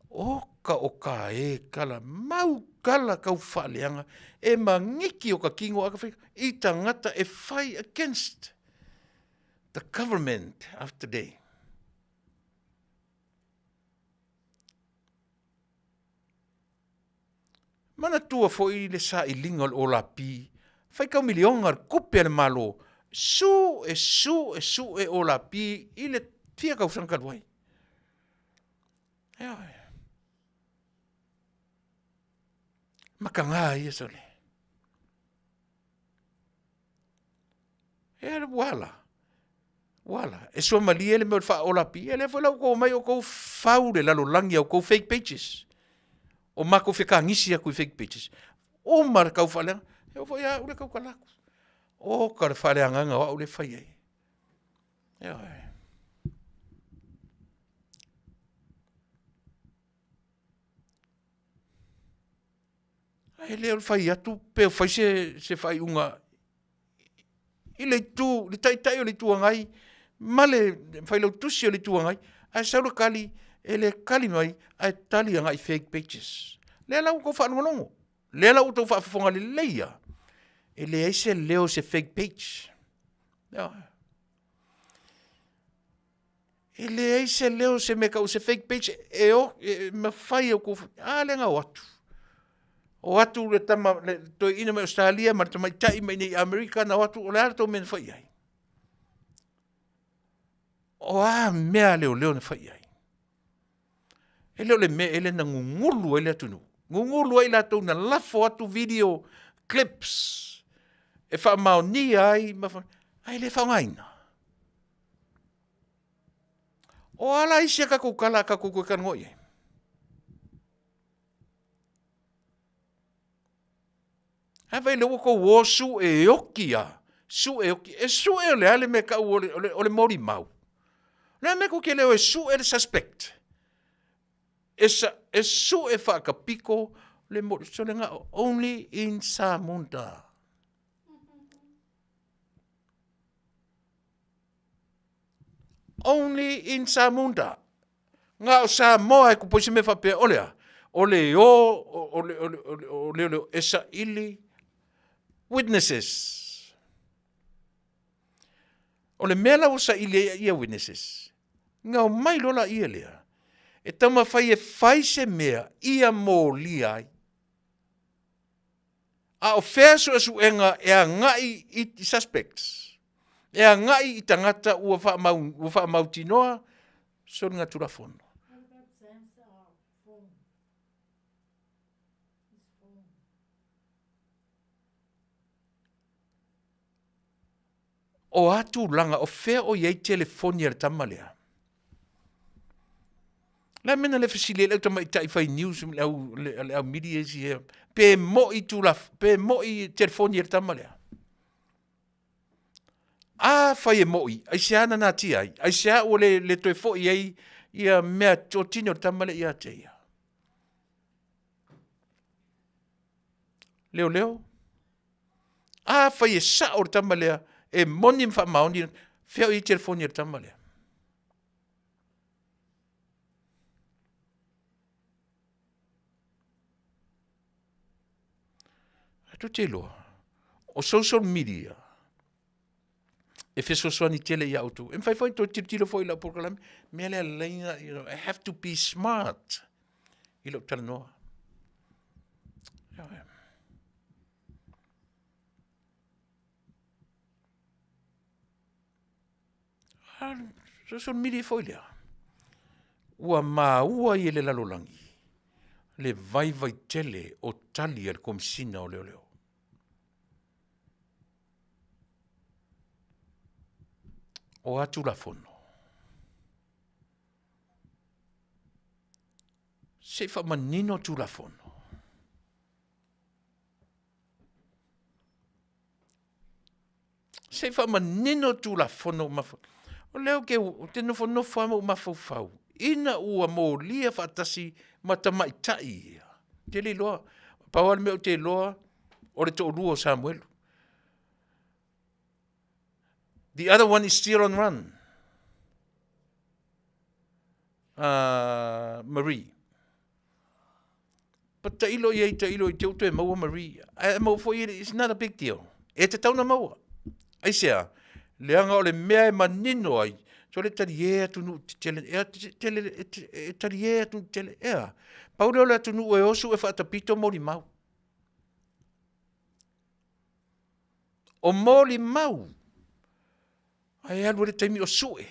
oka oka e kala mau kala kau faaleaga e magiki o ka kino a ka fai i tagata e fai against the government of today. Manatua foi le sailiga o le olapi, faitau miliona le tupe a le Malo, su e su e su e olapi i le fia tausaga talu ai. Ioe. Mataga ia sole. E ua ala, ua ala. E suamalie le mea o le faaola pi, e lea foi la ua outou omai outou fau le lalolagi a outou fake pages. O matou fekagisi atu i fake pages. Uma le tau faaleaga, e oo foi ia au le tautala atu. Oka le faaleagaga o au le fai ai. Ioe. Ae le o le fai atu pe fai se, se faaiuga i le itu, le taitai o le Itu Agai ma le failautusi o le Itu Agai, ae sau le tali, e le tali mai, ae tali agai fake pages. Lea la ua outou faalogologo, lea la ua outou faafofoga lelei lava, e leai se leo o se fake page. Ioe. E leai se leo se mea tau se fake page e, o, e mafai e outou, a lea na o atu. O atu le tama, le toeaina mai Australia ma le tamaitai mai nei Amerika na o atu, o le a le tou mea na fai i ai? O a mea a leoleo na fai i ai? E le o le mea ea lea na gugulu ai le atunuu. Gugulu ai latou na lafo atu video clips e faamaonia ai ma fa... ae le faaaogaina. O a la isi a tatou tala a tatou toe talanoa i ai? Ae vaai lea ua outou o sue oti lava, sue oti. E sue o le a le mea e tau o le, o le, o le molimau? O le a le mea tou te le o e sue le suspect? E, sa, e sue faatapiko le mo, so le na only in Samunda. Only in Samunda. Nga o Samoa e kupu ai se mea faapea, o le a? O le o, o le, o le, o le, o le, o le, e saili witnesses. O le mea la ua saili ai ia witnesses, na omai loa laia lea, e taumafai e fai se mea ia molia ai. A o fea suesuega e agai i suspects, e agai i tagata ua faamau, ua faamautinoa soligatulafono. O a tulaga, o fea o i ai telefoni a le tama lea? Le a mea na le fesili ai le au tamaitai fai news le au, le, le au media isi ia, pe moi tula, pe moi telefoni a le tama lea? A fai e moi, aisea na natia ai? Aisea ua le, le toe foi ai ia mea totino o le tama lea ia te ia? Leoleo, Afai e sao le tama lea, e moni ma faamaoni, fea o i ai telefoni a le tama lea? Ae tou te iloa, o social media, e fesoasoani tele ia outou. E mafai foi toe tilotilo foi i lau polokalame, mea lea laina, you know, I have to be smart i lou talanoa. Social media foi lea. Ua maua i le lalolagi le vaivai tele o tali a le Komesina o Leoleo. O a Tulafono? Se i faamanino Tulafono. Se i faamanino Tulafono uma. O lea ou te, ou te nofonofo lava ma ou mafaufau, ina ua molia faatasi ma tamaitai ia, ou te le iloa, pau lava le mea ou te iloa, o le toalua o Samuelu. The other one is still on run. Marie. But tailo i ai, tailo i te u toe maua Marie. Ae maua foi, it's not a big deal. E tatau na maua. Aisea, leaga o le mea e manino ai, so le talie atunuu tetele, e tele, e talie atunuu tetele, ea. Pau lea o le atunuu e osu e faatapito molimau. O molimau, ae alu ai le taimi o sue.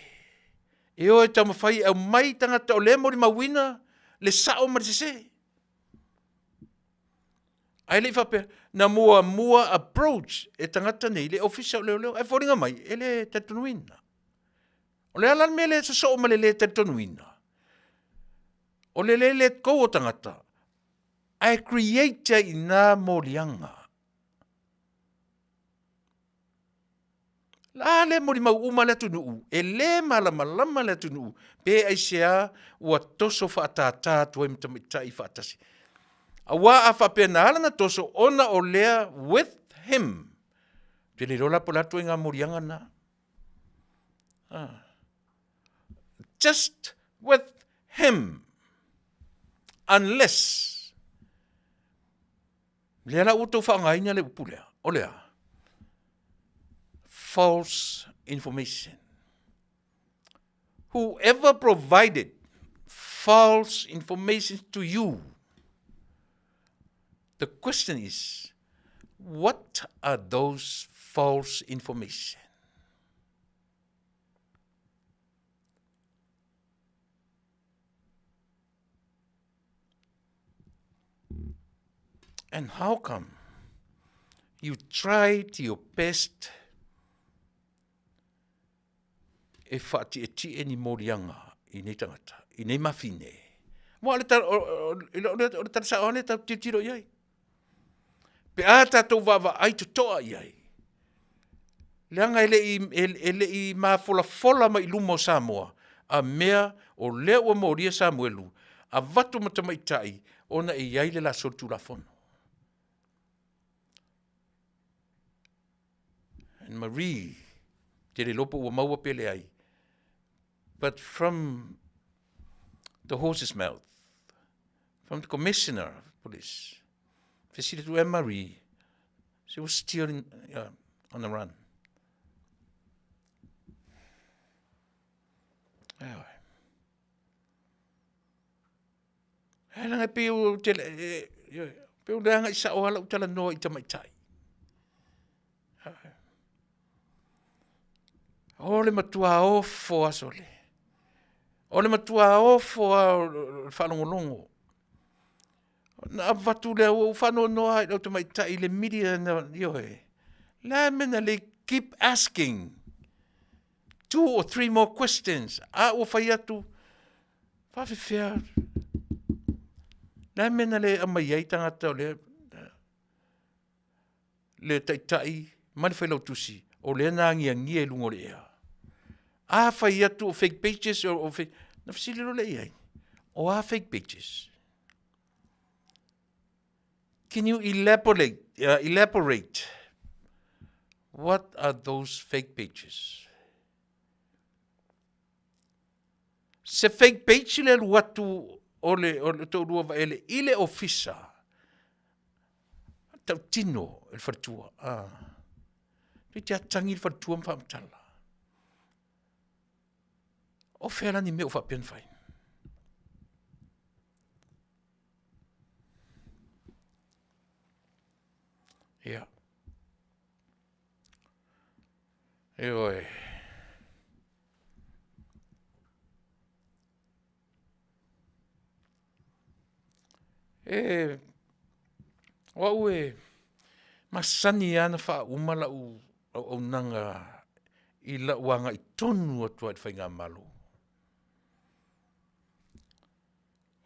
E o e taumafai e aumai tagata o lea e molimauina le sao ma le sese. Ae le i faapea, na muamua approach e tagata nei le ofisa o leoleo, ae foliga mai e le talitonuina. O le a la le mea lea e sosoo ma le le talitonuina? O le le let go o tagata, ae create ai i ina moliaga. A lea molimau uma le atunuu, e le malamalama le atunuu pe aisea ua toso faatātā atu ai ma tamaitai faatasi. Aua a faapea na ala ona toso ona o lea with him, ou te le iloa la po o le a le ituaiga moliaga lena. Ah. Just with him. Unless Lea la ua outou faaaogaina le upu lea, o le a? False information. Whoever provided false information to you, the question is, what are those false information? And how come you tried your best e whaatietie ni molianga i nei tangata, i nei mafine. Wa o le tala, o, o, o le tala sao ane tau tilotilo i ai. Pe a tātou vaavaai totoa i ai. Leaga e le i, e, e le i mafolafola mai i luma o Samoa, a mea o lea ua molia Samuelu, avatu ma tamaitai ona e i ai le la solitulafono. And Marie, te le iloa po ua maua pe leai. But from the horse's mouth, from the commissioner of police, fesili atu Anne Marie, she was still in, on the run. Ioe. E langa e pei o te, e, e, pei o leaga i sao ala u talanoa i tamaitai. O le matua ofo aso le. O le matua ofo a o le faalogologo. Na avatu lea ua ou faanoanoa i lau tamaitai i le media na, ioe. Le mea na le keep asking two or three more questions. A ua fai atu, faafefea, le mea na le aumai ai tagata o lea, le taitai ma le failautusi o lea na agiagia i luga o le ea. A fai atu o fake pages o fake, na fesili loa lea i ai, o a fake pages? Can you elaborate, elaborate what are those fake pages? Se fake page le alu atu o le, o le toalua vaele i le ofisa tautino e le faletua. Ah. Pei te atangi le faletua ma faamatala. O fea la ni mea o faapea na fai? Ia. Ioe. E, o au e masani lava na faauma lau auaunaga i lau agai tonu atu lava i le Faigamalo.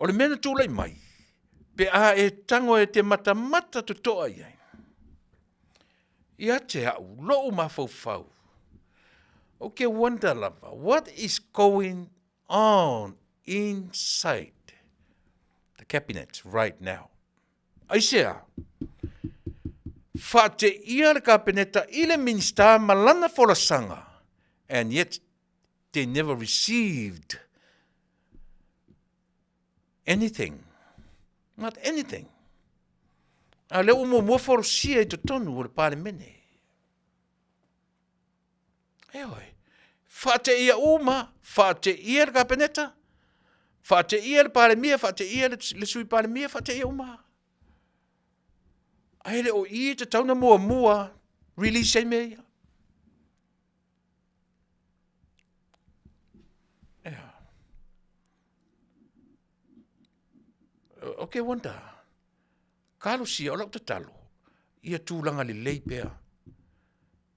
O le mea na tulai mai, pe a e tago e te matamata totoa i ai, ia te au, lou mafaufau, ou te wonder lava, what is going on inside the cabinet right now? Aisea? Faateia le Kapeneta i le Minisita ma lana folasaga, and yet they never received anything. Not anything. A lea ua muamua folasia i totonu o le Palemene. Ioe. Faateia uma, faateia le Kapeneta, faateia le Palemia, faateia le, le Sui Palemia, faateia uma. Ae le o i e tatau na muamua release ai mea ia. Ea. Ok, wonder. Kalosia, o lau tatalo, ia tulaga lelei pea.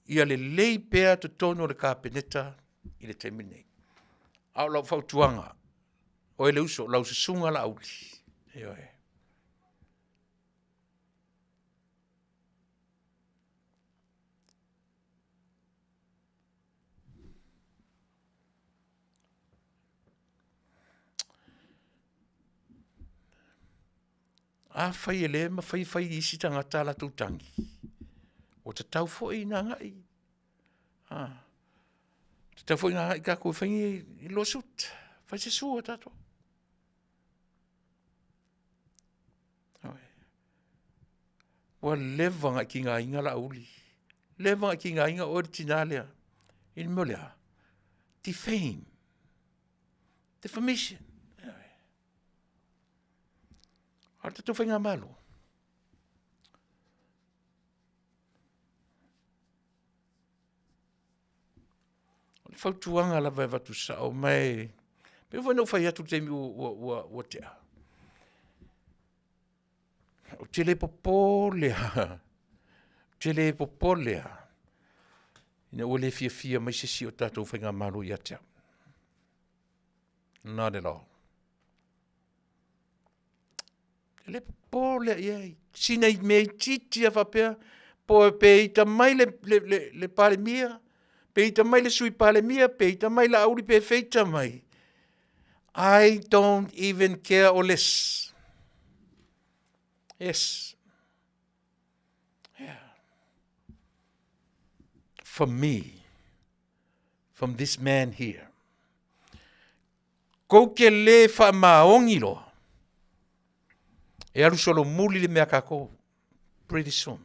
Ia lelei pea totonu o le Kapeneta i le taimi lenei. A o lau fautuaga, oe le uso, lau susuga Laauli, ioe. Afai e le mafai fai e isi tagata a latou tagi, ua tatau foi ina agai. Ah. Tatau foi ina agai tatou e fai ni lawsuit, fai se sue a tatou. Ua leva ona e tigaina Laauli. Leva ona e tigaina oe le tina lea. I le mea o le a? Defame. Defamation. A o le tatou faigamalo. O le fautuaga lava e avatu sao mai, pei foi ona ou fai atu i le taimi ua, ua, ua, ua tea. Ou te le popole lava, ou te le popole lava ina ua le fiafia mai se isi o tatou faigamalo ia te au. Not at all. E le popole i ai. Sina i mea itiiti lava faapea, po pe ita mai le, le, le, le Palemia, pe ita mai le Sui Palemia, pe ita mai Laauli, pe feita mai. I don't even care or less. Yes. Yeah. For me, from this man here. Kou te lē faamaoni loa, e alu solomuli le mea a tatou pretty soon.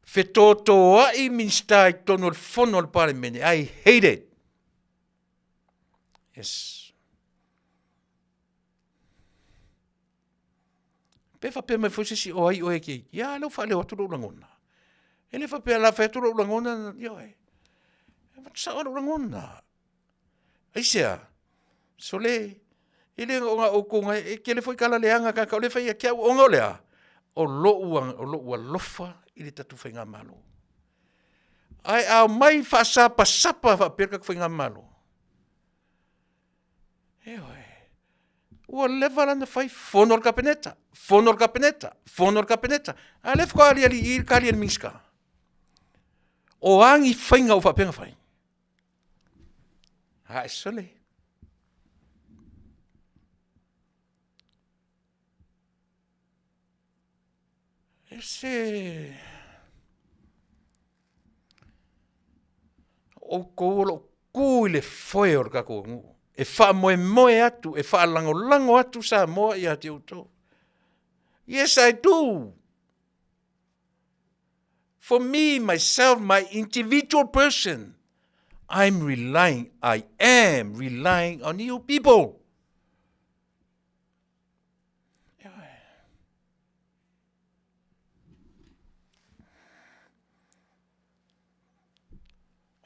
Fetotoai Minisita i totonu o le fono a le Palemene, I hate it. Yes. Pe faapea mai foi se isi, o ai oe e te, ia lea ua faaleo atu lou lagona. E le faapea o le a fai atu lou lagona, ioe. E avatu sao lou lagona. Aisea? Sole, e le o na outou na, e tele foi tala leaga a tagata o lea e fai ia te au, ona o le a? O lou, o lou alofa i le tatou faigamalo. Ae a omai faasapasapa faapea le tatou faigamalo, ioe, ua leva la ona fai fono a le Kapeneta, fono a le Kapeneta, fono a le Kapeneta, a o lea faatoa aliali i i le tali a le Minisita. O a ni faiga ua faapea ona fai? Ae sole. E se... Outou o lo o tu i le foe o le tatou atunuu, e faamoemoe atu, e faalagolago atu Samoa ia te outou. Yes, I do. For me, myself, my individual person, I'm relying, I am relying on you people.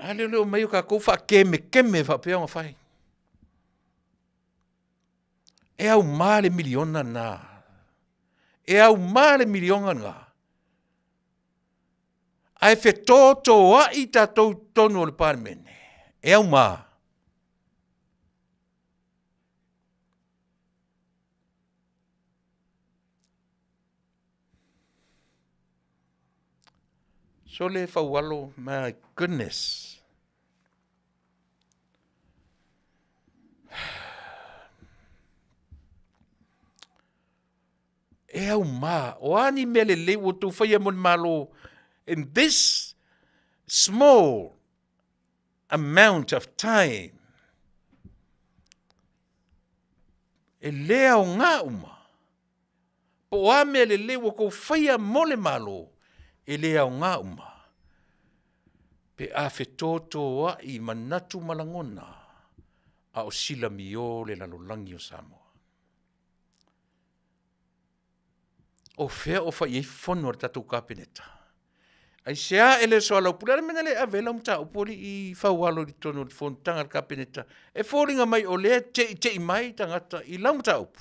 A lea o le omai o tatou faakemekeme faapea ona fai. E auma le miliona lena. E auma le miliona lena. Ae fetotoai tatou i totonu o le Palemene. E auma. Sole Faualo, my goodness. E auma, o a ni mea lelei ua outou faia mo le Malo in this small amount of time, e le aoga uma. Po o a mea lelei ua outou faia mo le Malo, e le aoga uma pe a fetotoai manatu ma lagona a o silamio le lalolagi o Samoa. O fea o fai ai fono a le tatou Kapeneta? Aisea e le soalaupule? A o le mea na le ave ai lau mataupu alii Faualo i totonu o le fonotaga a le Kapeneta? E foliga mai o lea e teitei mai tagata i lau mataupu.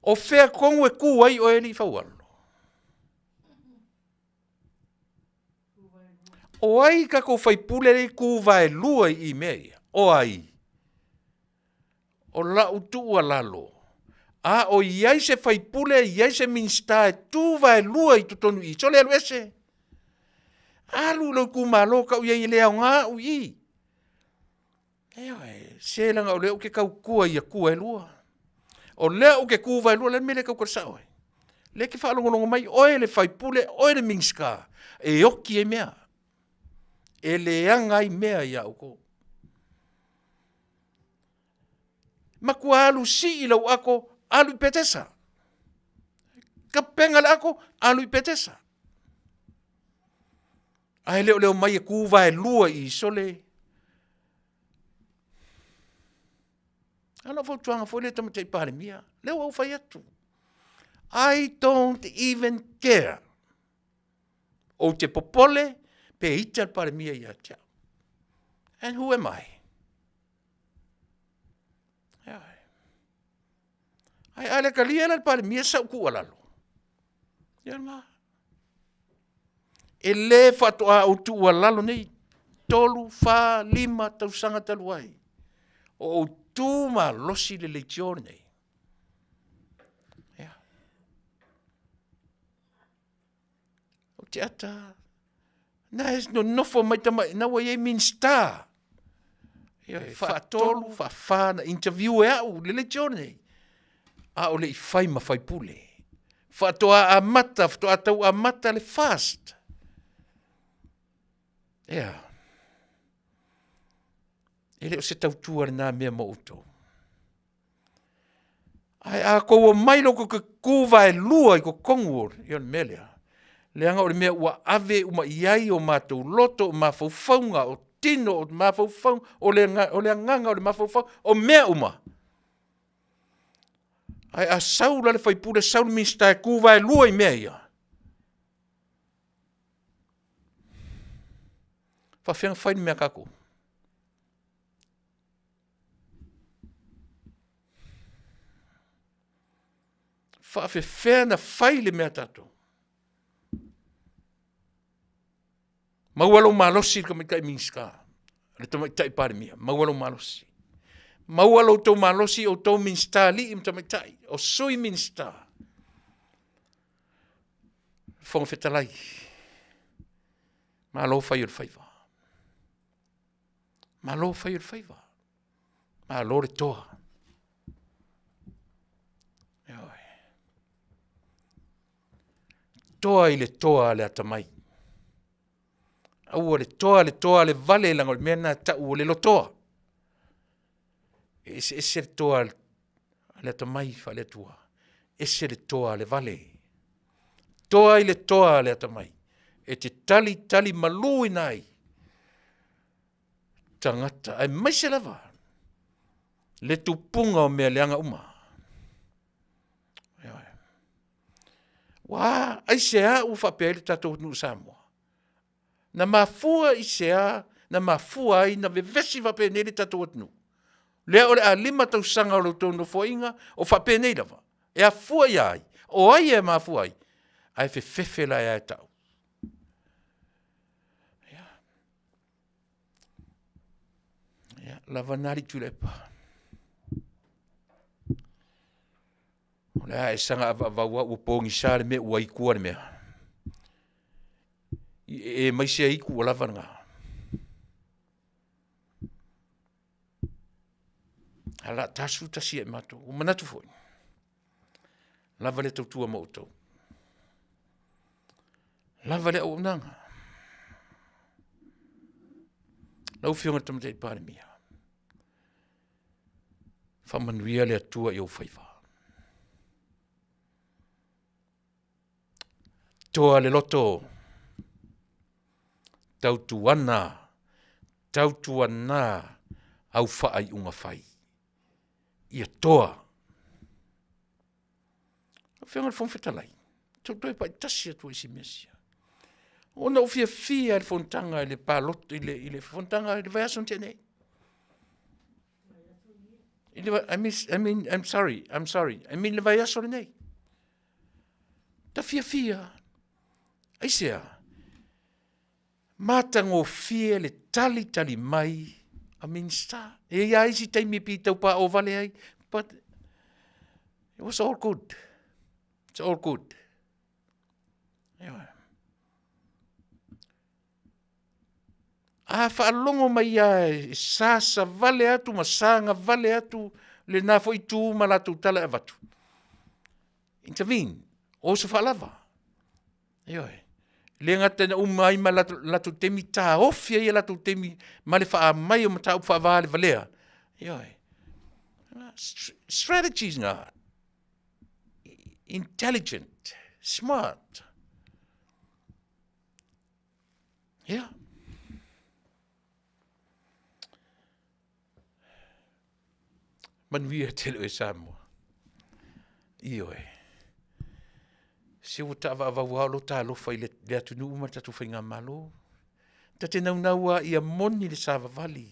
O fea tonu e tu ai oe alii Faualo? O ai tatou faipule lea e tu vaelua i mea ia? O ai? O lau tuualalo, a o i ai se faipule, i ai se Minisita e tu vaelua i totonu i i, sole alu ese. Alu i lou itumalo, tau i ai e le aoga au i i. Ioe, se leaga o lea ou te tautua i atua e lua. O lea ou te tu vaelua, o le a le mea e le tau sao ai? Lea e te faalogologo mai, oe le faipule, oe le Minisita, e oti ai mea. E leaga ai mea ia outou. Matua alu sii lau ato, alu i Petesa. Tapena le ato, alu i Petesa. Ae le o le omai e tu vaelua i sole. A o lau fautuaga foi lea Tamaitai Palemia, lea ua ou fai atu. I don't even care. Ou te popole pe ita le Palemia ia te au. And who am I? Ai, a le talia la le Palemia sau tuualalo. Ia ma. E le faatoa ou tuualalo nei, 3, 4, 5 tausaga talu ai. O ou tu malosi le leitio lenei. Ia. Ou te ata, na e nonofo mai tamai, na ua i ai Minista. Ia, faatolu, faafa na interview e au, le leitio lenei. A o le i fai ma faipule. Faatoa amata, faatoa tau amata le fast. Ia. E le o se tautua lena mea mo outou. Ae a kou omai lo ke ku vaelua i totonu o le mea lea, leaga o le mea ua ave uma i ai o matou loto, o mafaufauga, o tino, o mafaufauga, o le agaga o le mafaufau, o mea uma. Ae a sau la le sui usufono sau le Minisita e tu vaelua i mea ia, e faapefea ona fai le mea a tatou? E faapefea ona fai le mea a tatou? Maua lou malosi le tamaitai Minisita, le tamaitai Palemia, maua lou malosi. Maua lo outou malosi outou Minisita alii ma tamaitai, o Sui Minisita, Fofoga Fetalai, malo fai o le faiva. Malo fai o le faiva. Malo le toa. Ioe. Toa i le toa a le atamai. Aua le toa le toa le vale leaga o le mea lena e tau o le lotoa. E eseese le toa a le atamai faale-Atua, ese le toa a le vale. Toa i le toa a le atamai, e te talitali maluina ai tagata, aemaise lava le tupuga o mea leaga uma. Ua aisea ua faapea ai le tatou atunuu o Samoa? Na mafua i se a na mafua ai na vevesi faapenei le tatou atunuu? Lea o le a 5 tausaga o la outou nofoaiga o faapenei lava. E afua ia ai? O ai e mafua ai? Ae fefefe la e tau. Ia, ia lava na alii Tuilaepa. O le a e saga avaavau lava ua pogisa le mea ua itua le mea. I e mai sea itu ua lava lena. A la tasu tasi e matou. Ua manatu foi. Lava le tautua mo outou. Lava le auaunaga. Lau Afioga i le Tamaitai Palemia, faamanuia le Atua i ou faiva. Toa le loto, tautuana, tautuana au faaiuga fai. Ia toa. Lau Afioga i le Fofoga Fetalai, se i toe pai tasi atu i si mea sia. Ona ou fiafia i le fonotaga i le palota, i le fonotaga i le vaiaso na tea nei. I le, I, miss, I mean, I'm sorry, I'm sorry. I mean le vaiaso lenei. Ta fiafia. Aisea? Matagofie le talitali mai a Minista. E i ai isi taimi e pitau paʻo vale ai, but it was all good. It's all good. Ioe. A faalogo mai lava e sasavale atu ma sagavale atu lena foi itu ma latou tala e avatu. Intervene, oso faalava. Ioe. Le gata ina uma ai ma latou, latou taimi, taofi ai latou taimi ma le faamai o mataupu faavalevalea. Ioe. Strategies na. Intelligent, smart. Ia. Manuia tele oe Samoa. Ioe. Se ua taavaavau lava o lo talofa i le, le atunuu ma le tatou faigamalo. Ta te naunau lava ia moni le savavali,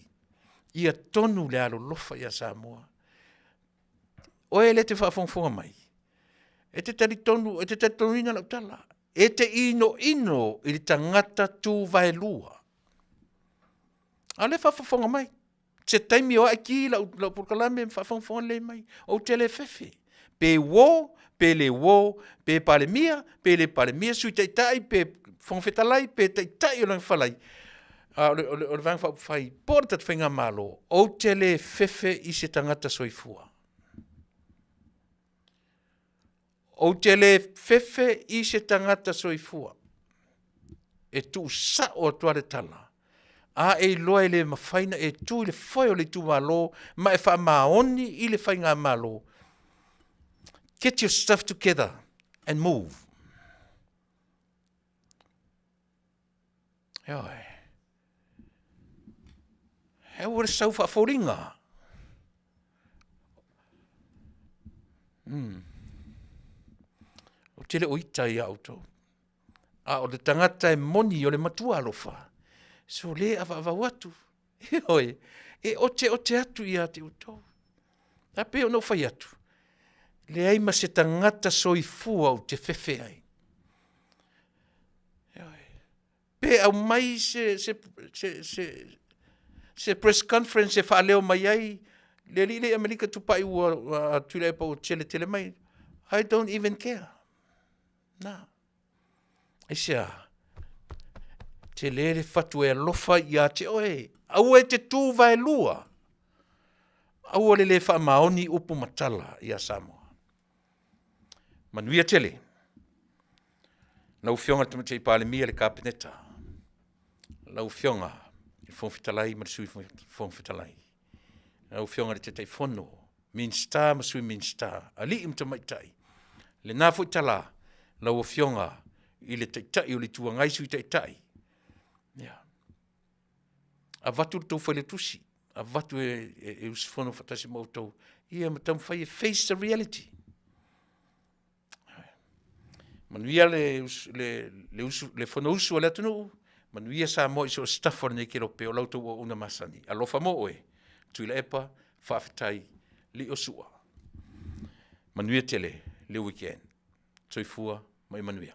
ia tonu le alolofa ia Samoa. Oe lea e te faafogafoga mai, e te talitonu, e te talitonuina lau tala, e te inoino i le tagata tu vaelua. A o lea e faafofoga mai, se taimi o ae ki lau, lau polokalame ma faafogafoga lelei mai, ou te le fefe. Pe uo, pe le uo, pe Palemia, pe le Palemia, Sui Taitai, pe Fofoga Fetalai, pe Taitai o le Falai, a, o le, o le, o le Vaega Faaupufai, po o le tatou Faigamalo, ou te le fefe i se tagata soifua. Ou te le fefe i se tagata soifua. E tuusao atu lava le tala. A e iloa e le mafai na e tu i le foe o le itumalo ma e faamaoni i le faigamalo, get your stuff together and move. Ioe. E ua le sau faafoliga. Ou te le o ita ia outou. A o le tagata e moni o le matua alofa, so le avaavau atu. Ioe, e oteote atu ia te outou. A pei ona ou fai atu, leai ma se tagata soifua ou te fefe ai. Ioe. Pe aumai se, se, se, se, se press conference e faaleo mai ai le alii lea i Amerika tupai ua, ua Tuilaepa ua tele tele mai. I don't even care. Na. Aisea? Tele le fatu e alofa ia te oe. Aua e te tu vaelua. Aua le le faamaoni upu ma tala ia Samoa. Manuia tele. Lau Afioga i le Tamaitai Palemia le Kapeneta, lau Afioga i le Fofoga Fetalai ma le Sui Fofoga Fetalai, lau Afioga i le Taitaifono, Minisita ma Sui Minisita, alii ma tamaitai, lena foi tala, lau Afioga i le Taitai o le Itu Agai, Sui Taitai, ia, avatu le tou failautusi, avatu e, e, e usufono faatasi ma outou, ia ma taumafai e face the reality. Manuia le, le, le, usu, le fonousu a le atunuu, manuia Samoa i so o se tafa o lenei kelope o la outou auauna masani. Alofa mo oe, Tuilaepa, faafetai, lio sua. Manuia tele le weekend. Soifua ma ia manuia.